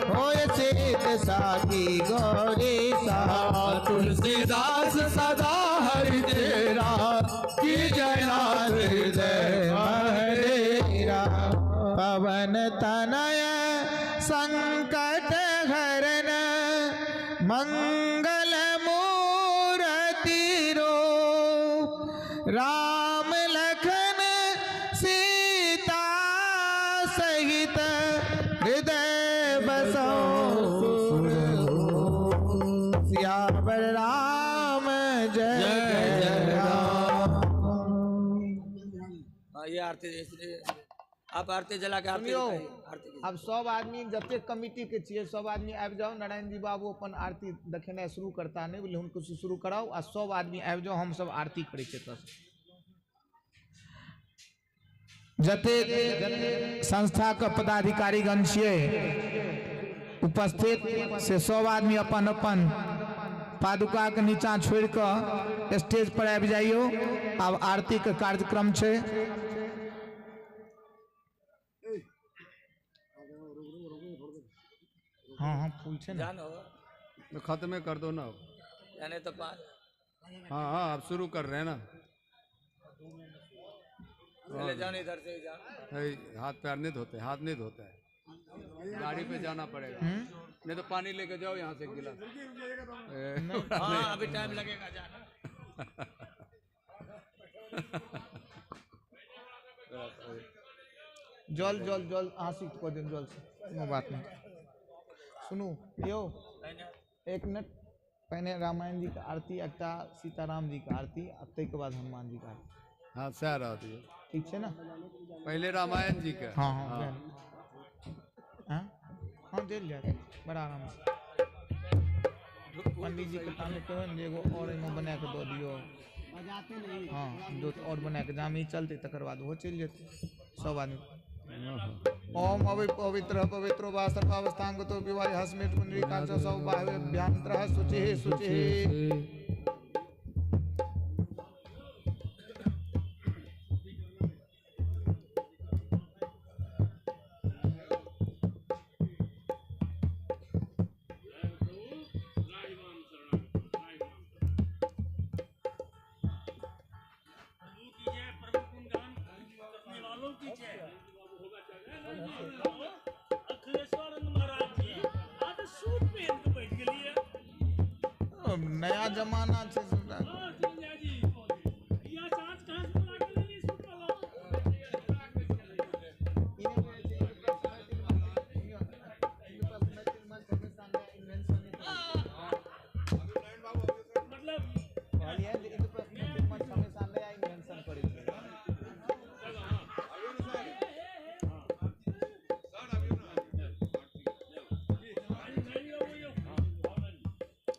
होय सिद्ध साखी गौरीसा। तुलसीदास सदा हरि चेरा, कीजै नाथ हृदय मह डेरा। पवन तनय संकट हरन मंगल मूरति रूप। राम लखन सीता सहित हृदय बसौ सुर। सियावर राम जय जय जय राम। हाँ, ये आरती, इसलिए आप आरती जला के आरती सुनियो, दिखाइए, आरती कीजिए। अब सब आदमी, जते कमेटी के छिए, सब आदमी आबि जाओ। नारायण जी बाबू अपन आरती देखेनाइ शुरू करता नहीं, बोले, उनको से शुरू कराओ, आ सब आदमी आबि जाओ, हम सब आरती करै छिए। तस जते संस्था के पदाधिकारीगण छिए उपस्थित, से सब आदमी अपन अपन पादुका के नीचा छोड़ि के स्टेज पर आबि जाइयो। अब आरती के कार्यक्रम छै। हाँ, हाँ, फूल छे ना। जान हो। तो खत्मे कर दो ना। जाने तो पा- हाँ, हाँ, अब शुरू कर रहे हैं ना। चले जाओ इधर से ही जाओ। ए, हाथ पैर नहीं धोते, हाथ नहीं धोते हैं। गाड़ी पे जाना पड़ेगा। हम्म? नहीं तो पानी लेके जाओ यहाँ से एक गिलास। ए, नहीं। हाँ, अभी टाइम लगेगा जाना। जल, जल, जल, आशिक को दिन जल से, कोनो बात नहीं। सुनू, यो, एक मिनट, पहले रामायण जी का आरती, एकटा सीताराम जी का आरती, आ तै के बाद हनुमान जी का आरती। हाँ, सह रहती है। ठीक है ना? पहले रामायण जी का। हाँ, हाँ, हाँ। पहले। हाँ? हाँ, देल जाए, बड़ा आराम से। पंडित जी के ताने कहन जे एगो और एगो बना के दे दियो। हाँ, जो तो और बना के जाम ही चलते, तकर बाद वो चल जाते, सब आदमी। ओम अवि पवित्र पवित्रो वा सर्वावस्थांगतो विवाह हस्मेट पुनरीकांच सब बाह्यभ्यंतर शुचि शुचि। प्रभु की जय, प्रभु गुणगान करने वालों की जय। अखिलेश्वर महाराज जी, आज सूट पहन के बैठ गेलिए। अब नया जमाना छे सरदार। हाँ, चल जाए जी। यह सांस कहाँ से ला के लेली सूट वाला? मतलब, कहलिए जे इनके प्रश्न के मत हमेशा नया invention करै छै।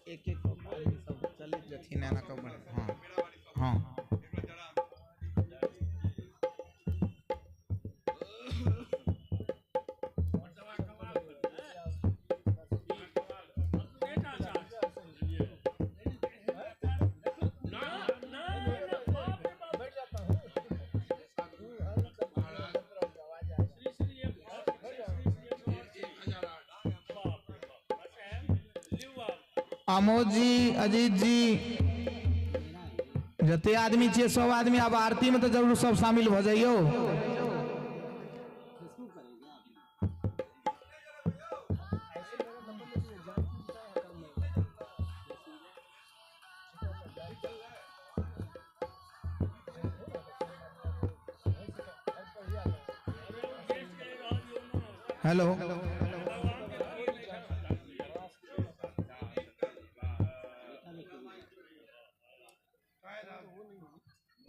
एक एक गो आदमी सब चलैत जथिन एना कऽ बढ़-, हाँ, हाँ। आमोद जी, अजीत जी, जते आदमी छियै, सब आदमी आब आरती में तो जरूर सब शामिल भ जाइयो। हेलो।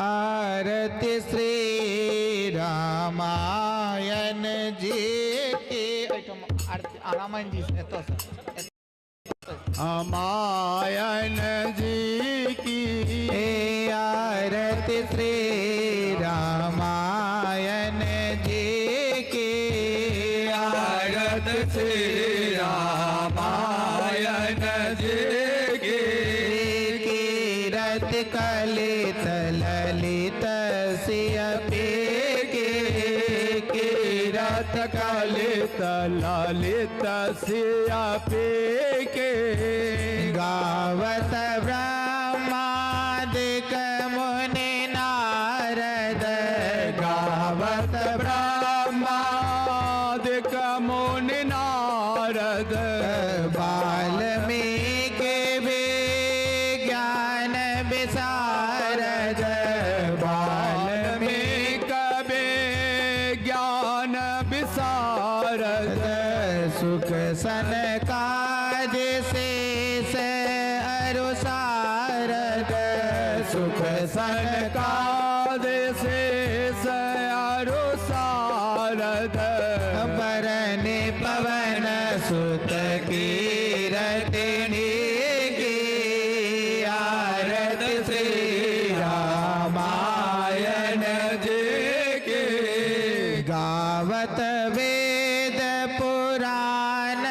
आरती श्री रामायण जी की। आरती, आ, रामायण जी से, एतो से। रामायण जी की। ए आरती श्री रामायण जी की। आरती श्री रामायण जी की। कीरत कलित ललित सिय पी के। कीरत कलित ललित सिय पी के। गावत ब्रह्मादिक मुनि नारद। गावत ब्रह्मादिक मुनि नारद। वाल्मीकि विज्ञान विशारद। वाल्मीकि विज्ञान विशारद। सुख सनकादिक शेष अरु सारद। सुख सनकादिक शेष अरु सारद। बरन पवन सुत कीरत नीक। आरत श्री रामायण जी की। गावत वेद पुराण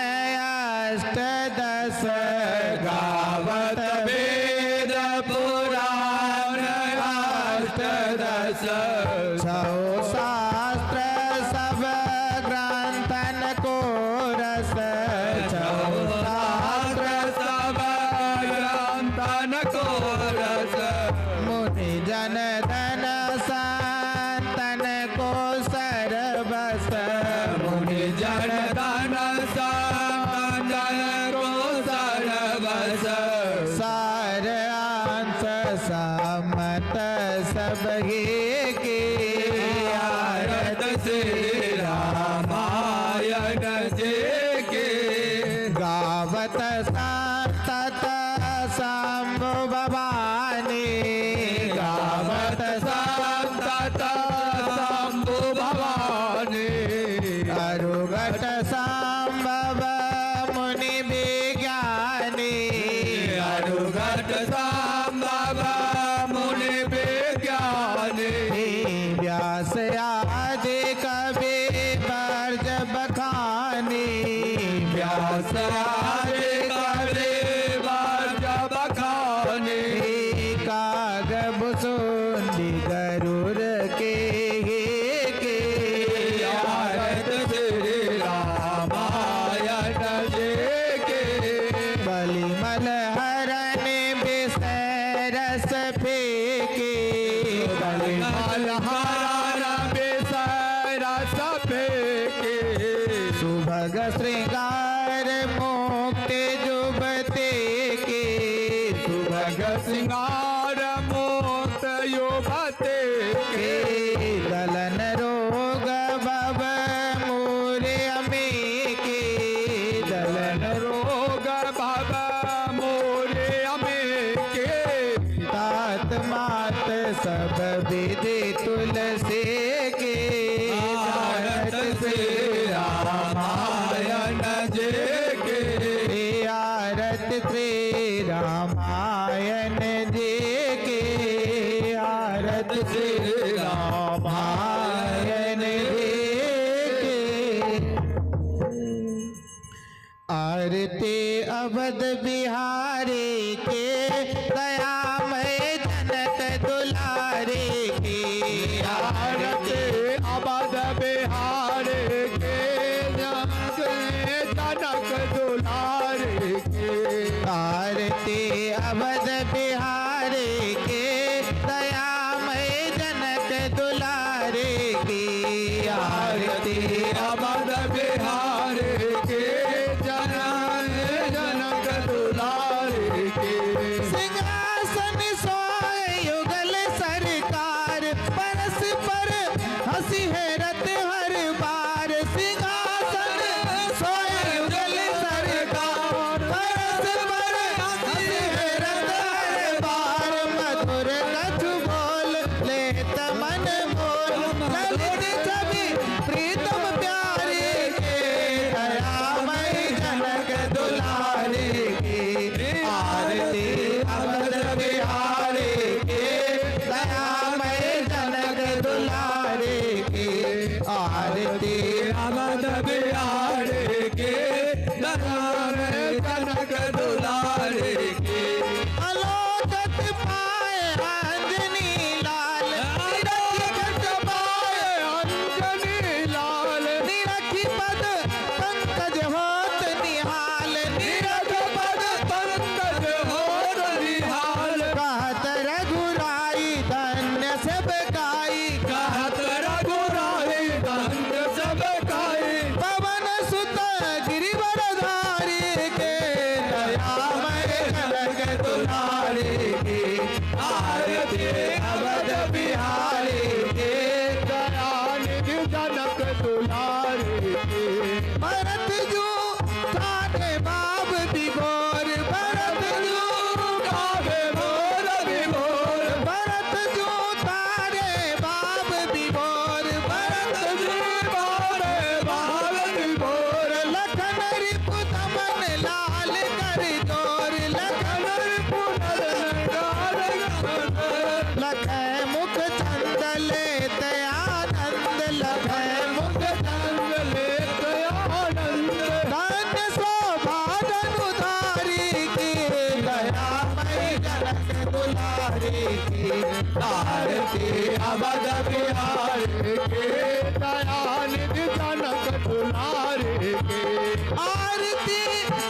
अष्टदश। गावत वेद पुराण अष्टदश। छौ शास्त्र सब ग्रंथन को रस। छौ श्री रामायण जी के। गावत संतत शंभु भवानी। गावत संतत शंभु भवानी। अरुघट संभव मुनि विज्ञानी। अरुघट संभव मुनि विज्ञानी। व्यास आदि कवि बरज बखानी। व्यास आदि कवि बरज बखानी। काग भुसुंडी गरुड़ केहि के। आरत श्री रामायण जी के। कलिमल हरन विषय रस फेंके। कलिमल हरन विषय रस फेंके। सुभग श्रृंगार मुक्त युवते के। सुभग श्रृंगार मुक्त युवते के। दलन रोग भव मोरे अमे के। दलन रोग भव मोरे अमे के। तात मात सब विधि तुलसी के। आरत श्री रामायण जी के। आरत श्री रामायण जी के। आरत श्री रामायण जी के। आरती अवध बिहारी के, दयामय जनक दुलारी के। आरती अवध बिहारी के, जनक दुलारी के। आरती अवध बिहारी के, दयामय जनक दुलारी की। आरती अवध बिहारी के, दयामय जनक दुलारी की। सिंहासन सोए युगल सरकार, परस्पर हँसी हेरत हर बार। सिंहासन सोए युगल सरकार, परस्पर हँसी हेरत हर बार। मधुर कछु बोल लेत मन मोर, ललित छवि प्रीतम प्यारी के। दयामय जनक दुलारी की। आरती अवध बिहारी के, दयामय जनक दुलारी के। आरती अवध बिहारी के, दयामय जनक दुलारी के। अलोकत पाए अंजनी लाल, अलोकत पाए अंजनी लाल। निरखि पद पंकज होत निहाल, निरखि पद पंकज होत निहाल। कहत रघुराई धन्य सब काई, कहत रघुराई धन्य सब काई। पवन सुत गिरिवर धारी के, दयामय जनक दुलारी के। आरती अवध बिहारी के, दयानिधि जनक दुलारी के। भरत जो तारे बाप विभोर, भरत जो गावे मोर विभोर। भरत जो तारे बाप विभोर, भरत जो गावे बाप विभोर। लखन रिपु दमन लाल कर जोर, लखन रिपु दमन लाल कर जोर। लखै मुख चंद लेत आनंद, लखै मुख चंद लेत आनंद। धन्य शोभा धनुधारी की, दयामय जनक दुलारी की। आरती अवध बिहारी के, दयानिधि जनक दुलारी के। आरती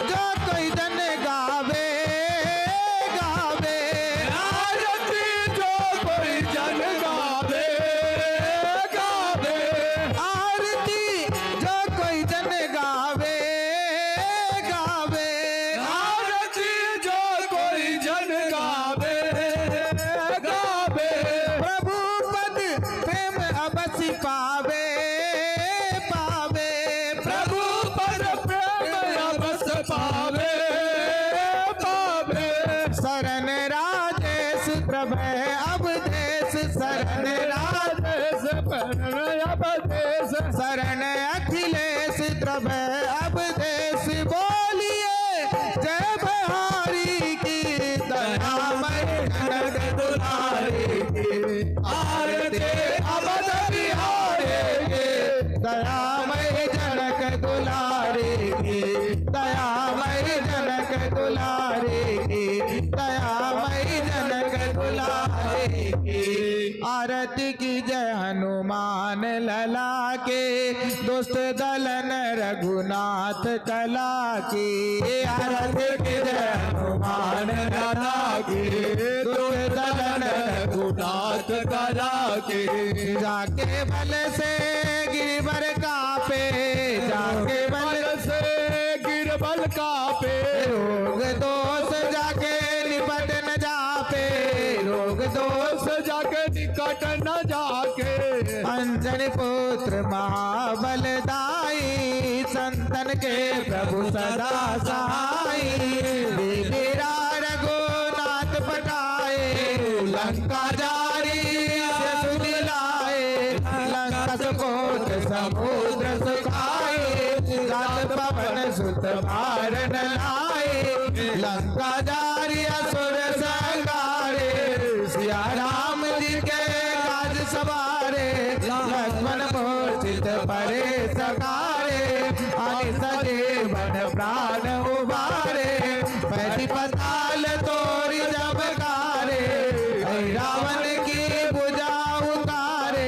जो कोई जन गावे, गावे। आरती जो कोई जन गावे, गावे। आरती जो कोई जन गावे, गावे। आरती जो कोई जन गावे, गावे। प्रभु पद प्रेम अवसि पावे, अवधेश शरण अखिलेश द्रव अवधेश बोलिए, जय बिहारी की दयामय जनक दुलारी की। आरती अवध बिहारी की दयामय जनक दुलारी की, दयामय जनक दुलारी की, दयामय जनक दुलारी की। आरती की जय हनुमान लला के, दुष्ट दलन रघुनाथ कला की। आरती की जय हनुमान लला के, दुष्ट दलन रघुनाथ कला के। जाके बल से गिरवर कापे, जाके बल से गिरवर कापे। रोग दोष जाके निपट न जापे, रोग दोष जाके निकट न जाके। अंजनी पुत्र महाबल दाई, संतन के प्रभु सदा सहाई। वीरा रघुनाथ पठाए, लंका जारी यश सुनि लाए। लंका सुकोट समुद्र सुखाए, जात पवन सुत बारन लाए। लंका जारी असुर संहारे, सिया राम जी के काज सवारे। लक्ष्मण मूर्छित परे सकारे, अस जीवन प्राण उबारे। पैठी पताल तोरि जब कारे, रावण की भुजा उतारे।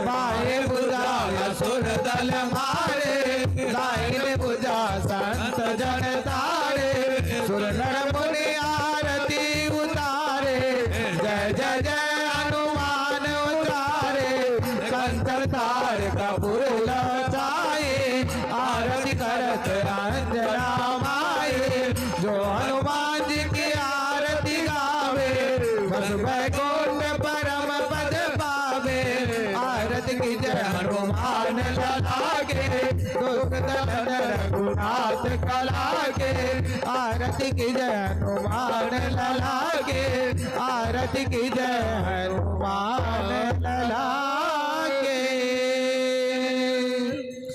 बाएं भुजा असुर दल मारे, दाहिने भुजा संत जन तारे। सुर नर मुनि आरती उतारे, जय जय जय हनुमान उचारे। कंचन थार कपूर लहचाए, आरती करत अंजना माए। जो हनुमान जी की आरती गावे, बस बैकुंठ परम पद पावे। आरती की जय हनुमान लला के, दुष्ट दलन रघुनाथ कला के। आरती की जय हनुमान लला के, आरती की जय हनुमान लला के।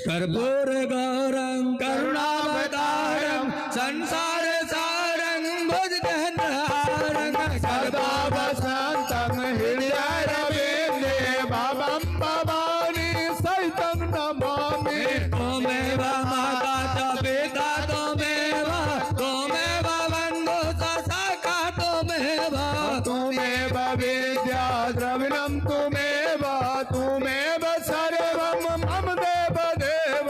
कर्पूर गौरम करुणावतारम संसार सारम भुजगेंद्रहारम सदा वसंतम हृदयारविंदे भवम भवानी सहितं नमामि। त्वमेव माता च पिता त्वमेव, त्वमेव बंधु च सखा त्वमेव। त्वमेव विद्या द्रविणं त्वमेव, त्वमेव सर्वं मम देव देव।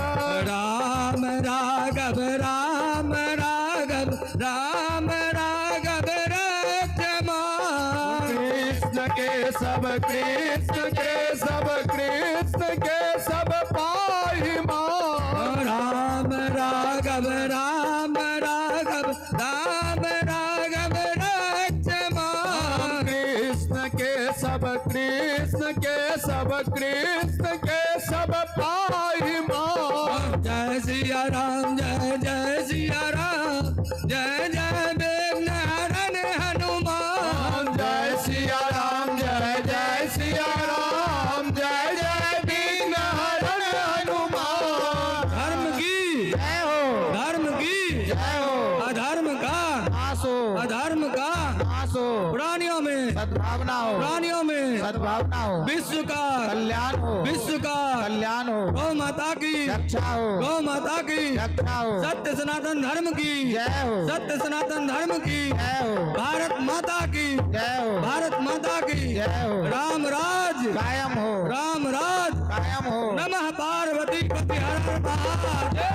राम राघव राम राघव राम राघव रक्ष मां। कृष्ण केशव कृष्ण केशव कृष्ण केशव पाहि मां। राम राघव राम राघव राम राघव रक्ष मां। कृष्ण केशव कृष्ण केशव कृष्ण केशव पाहि मां। जय सिया राम जय जय सिया राम जय जय विघ्न हरण हनुमान। जय सिया राम जय जय सिया राम जय जय विघ्न हरण हनुमान। धर्म की जय हो। धर्म की जय हो। अधर्म का नाश हो। अधर्म का नाश हो। प्राणियों में सद्भावना हो। प्राणियों में सद्भावना हो। विश्व का कल्याण हो। विश्व का कल्याण हो। गौ माता की रक्षा हो। गौ माता की रक्षा हो। सत्य सनातन धर्म की जय हो। सत्य सनातन धर्म की जय हो। भारत माता की जय हो। भारत माता की जय हो। राम राज कायम हो। राम राज कायम हो। नमः पार्वती पति हर हर महादेव।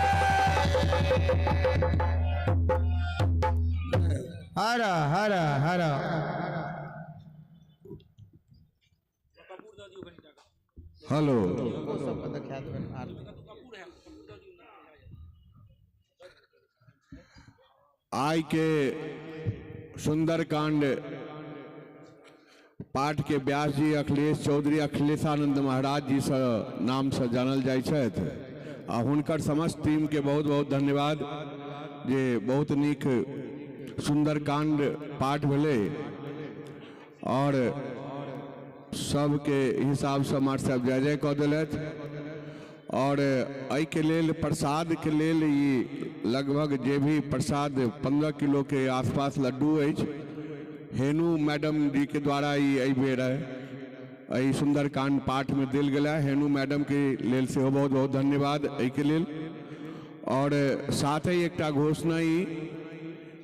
हर हर हर। हेलो। आय के सुंदरकांड पाठ के व्यास जी अखिलेश चौधरी, अखिलेशानंद महाराज जी से नाम से जानल जाइ छथि। आ हुनकर समस्त टीम के बहुत बहुत धन्यवाद जे बहुत नीक सुंदरकांड पाठ भेलै। और सबके हिसाब से माट साहब जय जय कऽ देलथि। और एहि के लेल, प्रसाद के लेल, ई लगभग जे भी प्रसाद पन्द्रह किलो के आसपास लड्डू अछि, हेनू मैडम जी के द्वारा ई एहि बेर एहि सुंदरकांड पाठ में देल गेला। हेनू मैडम के लेल सेहो बहुत बहुत धन्यवाद एहि के लेल। और साथ ही एकटा घोषणा ई,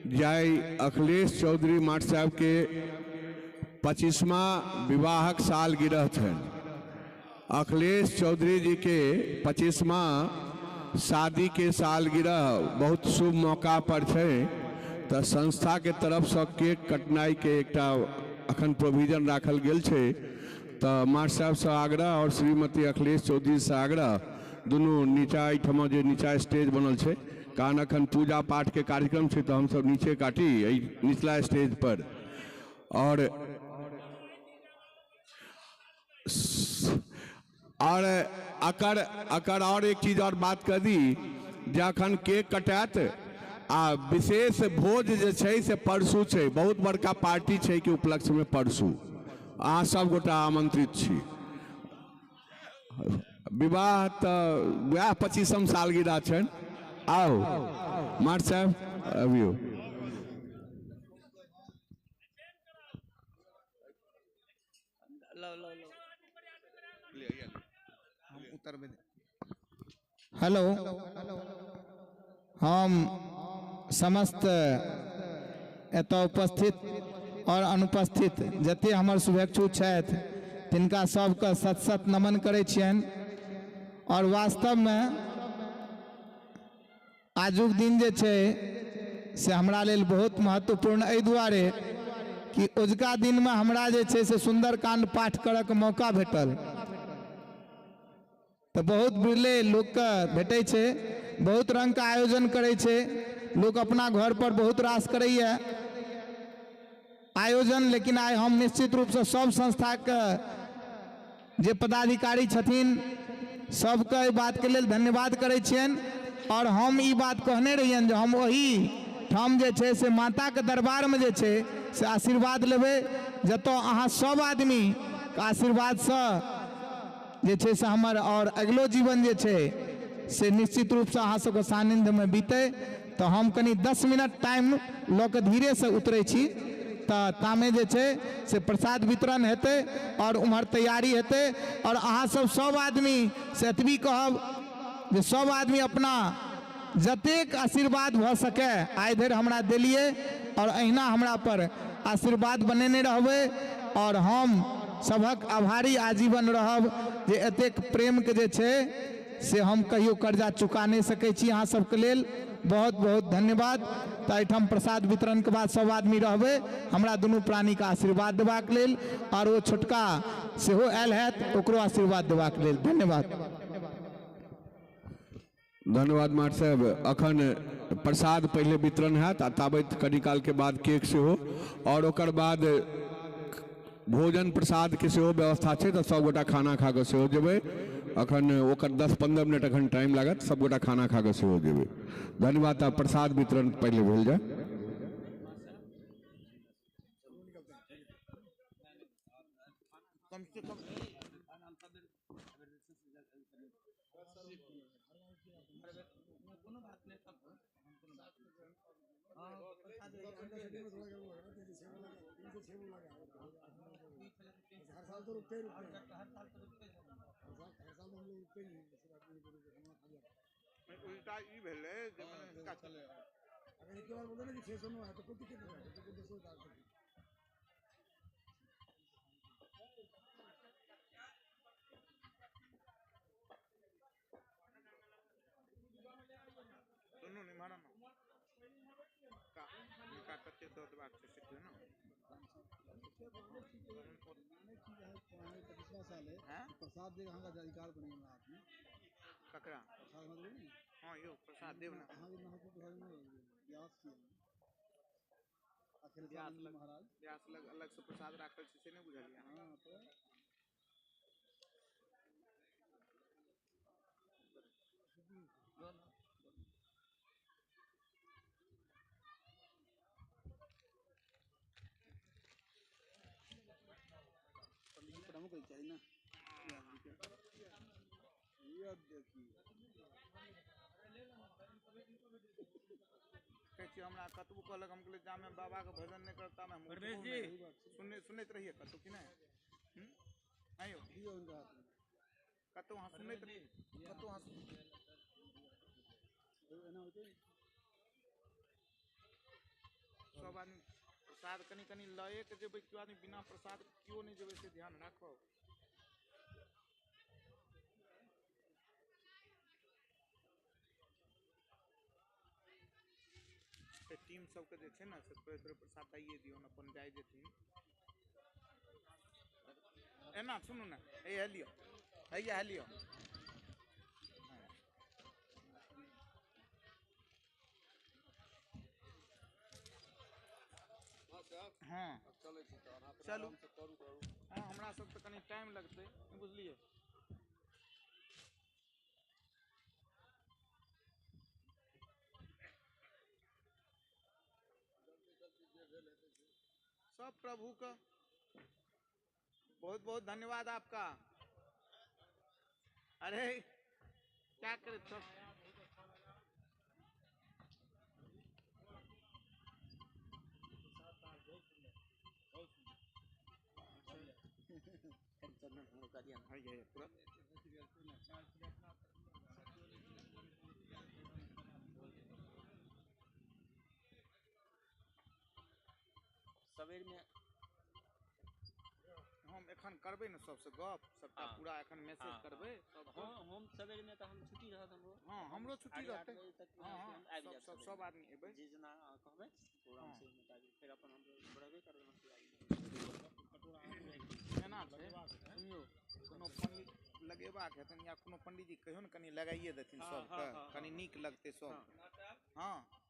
जय अखिलेश चौधरी माट साहब के पच्चीसवाँ विवाहक सालगिरह छनि। अखिलेश चौधरी जी के पच्चीसवाँ शादी के सालगिरह बहुत शुभ मौका पर छै, त संस्था के तरफ से केक कटनाई के एकटा अखन प्रोविजन राखल गेल छै। त माट साहब से आग्रह और श्रीमती अखिलेश चौधरी से आग्रह, दुनू नीचा, एहिठमा जे नीचा स्टेज बनल छै, कारण अखन पूजा पाठ के कार्यक्रम छै, त हम सब नीचे काटी, एहि निचला स्टेज पर। और और अकर, अकर और एक चीज और बात कर दी, जे अखन केक कटात आ विशेष भोज जे छै से परसू छै, बहुत बड़का पार्टी छै के उपलक्ष्य में परसू अहाँ सब गोटा आमंत्रित छी। विवाह त वएह पच्चीसम सालगिरह छनि। आउ माट साहब, अबियौ। लो, लो, लो। हम उतरबे दे। हेलो, हम समस्त एतऽ उपस्थित और अनुपस्थित जते हमर शुभेच्छु छथि, तिनका सबके शत शत नमन करै छियनि। और वास्तवमे आजुक दिन जे छै से हमरा लेल बहुत महत्वपूर्ण एहि दुआरे कि ओजुका दिनमे हमरा जे छै से सुंदरकांड पाठ करऽके मौका भेटल। तऽ बहुत बिरले लोकके भेटै छै, बहुत रंगके आयोजन करै छै लोक, अपना घर पर बहुत रास करैए आयोजन। लेकिन आइ हम निश्चित रूपसँ सब संस्थाके जे पदाधिकारी छथिन, सबके एहि बातके लेल धन्यवाद करै छियनि। आओर हम ई बात कहने रहियनि जे हम ओही ठाम जे छै से माताके दरबारमे जे छै से आशीर्वाद लेबै, जतऽ अहाँ सब आदमी के आशीर्वादसँ जे छै से हमर आओर अगिलो जीवन जे छै से निश्चित रूपसँ अहाँ सबके सानिध्यमे बीतै। तऽ हम कनी दस मिनट टाइम लऽ कऽ धीरे से उतरै छी, तऽ तामे जे छै से प्रसाद वितरण हेतै आओर उम्हर तैयारी हेतै। आओर अहाँ सब, सब आदमी से एतबी कहब जे सब आदमी अपना जतेक आशीर्वाद भऽ सकै आइ धरि हमरा देलियै, आओर अहिना हमरा पर आशीर्वाद बनेने रहबै। आओर हम सभक आभारी आजीवन रहब जे एतेक प्रेमके जे छै से हम कहियो कर्जा चुका नहि सकै छी अहाँ सबके लेल। बहुत बहुत धन्यवाद। तऽ एहिठाम प्रसाद वितरणके बाद सब आदमी रहबै हमरा दुनू प्राणीके आशीर्वाद देबाक लेल, आओर ओ छोटका सेहो आयल हैत, ओकरो आशीर्वाद देबाक लेल। धन्यवाद। धन्यवाद माट साहब। अखन प्रसाद पहिले वितरण हैत आ ताबत कनी काल के बाद केक सेहो, और ओकर बाद भोजन प्रसाद के सेहो व्यवस्था छै, तऽ सब गोटा खाना खा के सेहो जेबै। अखन ओकर दस पन्द्रह मिनट अखन टाइम लागत, सब गोटा खाना खा के सेहो जेबै। धन्यवाद। आ प्रसाद वितरण पहिले भेल जाय। कम से कम कोनो बात नहीं, तब कोनो बात नहीं। हाँ, प्रसाद रही है। हर साल तो रुकते ही रुकते हैं। हर साल तो रुकते ही हैं। हर साल, हर साल तो हम लोग रुकते ही हैं, जैसे बात नहीं करेंगे, हमारा खा जाता है। उल्टा ई भेले जे हाँ, मने तो का चले। अगर एक बार बोले ना कि छह सौ नौ है, तो कोई दिक्कत नहीं है, तो कोई दो सौ डाल सकते हैं। सुनो नहीं, मारा ना। का, का पच्चीस सौ बात से सीख लेना। पच्चीसवाँ साल है, हाँ? प्रसाद देगा, हाँ, का अधिकार बनेगा आपने। ककरा? प्रसाद मतलब नहीं? हाँ, यो, प्रसाद देव ना। हाँ, ये महत्व प्रसाद नहीं है, ये व्यास की है। अखिलेश व्यास आनंद जी लग, महाराज। व्यास लग, अलग से प्रसाद राखल छै, से नहीं बुझलियै अहाँ? हाँ, तो है ना? ये देखिए। कहै छी, हमरा कतबो कहलक, हम कहलियै, जामे बाबा के भजन नहीं करता, मैं परमेश जी। सुने, सुनैत रहिए कतौ कि नहीं? हम्म? आइयो। कतौ हाँ सुनैत रहिए, कतौ हाँ सुन-, सब आदमी प्रसाद कनी कनी लए के जेबै, केओ आदमी बिना प्रसाद केओ नहीं जेबै, से ध्यान राखो। तऽ टीम सबके जे छै ने, से थोड़े थोड़े प्रसाद दइए दियौ ने, अपन जाए जेथिन। एना सुनू ने, हे लियौ, हे लियौ। हाँ। चलू। हाँ, हमरा सब तऽ कनी टाइम लगतै, बुझलियै? सब प्रभु का बहुत बहुत धन्यवाद आपका। अरे क्या करे सब। सबेर में हम एखन करबै ने सबसे गप, सबटा हाँ। पूरा एखन मैसेज हाँ, करबै हाँ। सबके। हाँ, हम सबेर में तऽ हम छुट्टी रहत हमरो। हाँ, हमरो छुट्टी आठ रहतै। बजे तक हाँ, हाँ, हम आबि सब, जायब सब, सबेर सब में। आदमी एबै। जे जेना अहाँ कहबै, प्रोग्राम हाँ। से मुताबिक फेर अपन हम रहबे करबै, हम तैयारी। एना छै, सुनियौ, कोनो पंडित लगेबाक हेतनि या कोनो पंडित जी कहियौ ने, कनि लगाइए देथिन हाँ, सबके, हाँ, हाँ, कनि हाँ। नीक लगतै सब। हाँ। हाँ।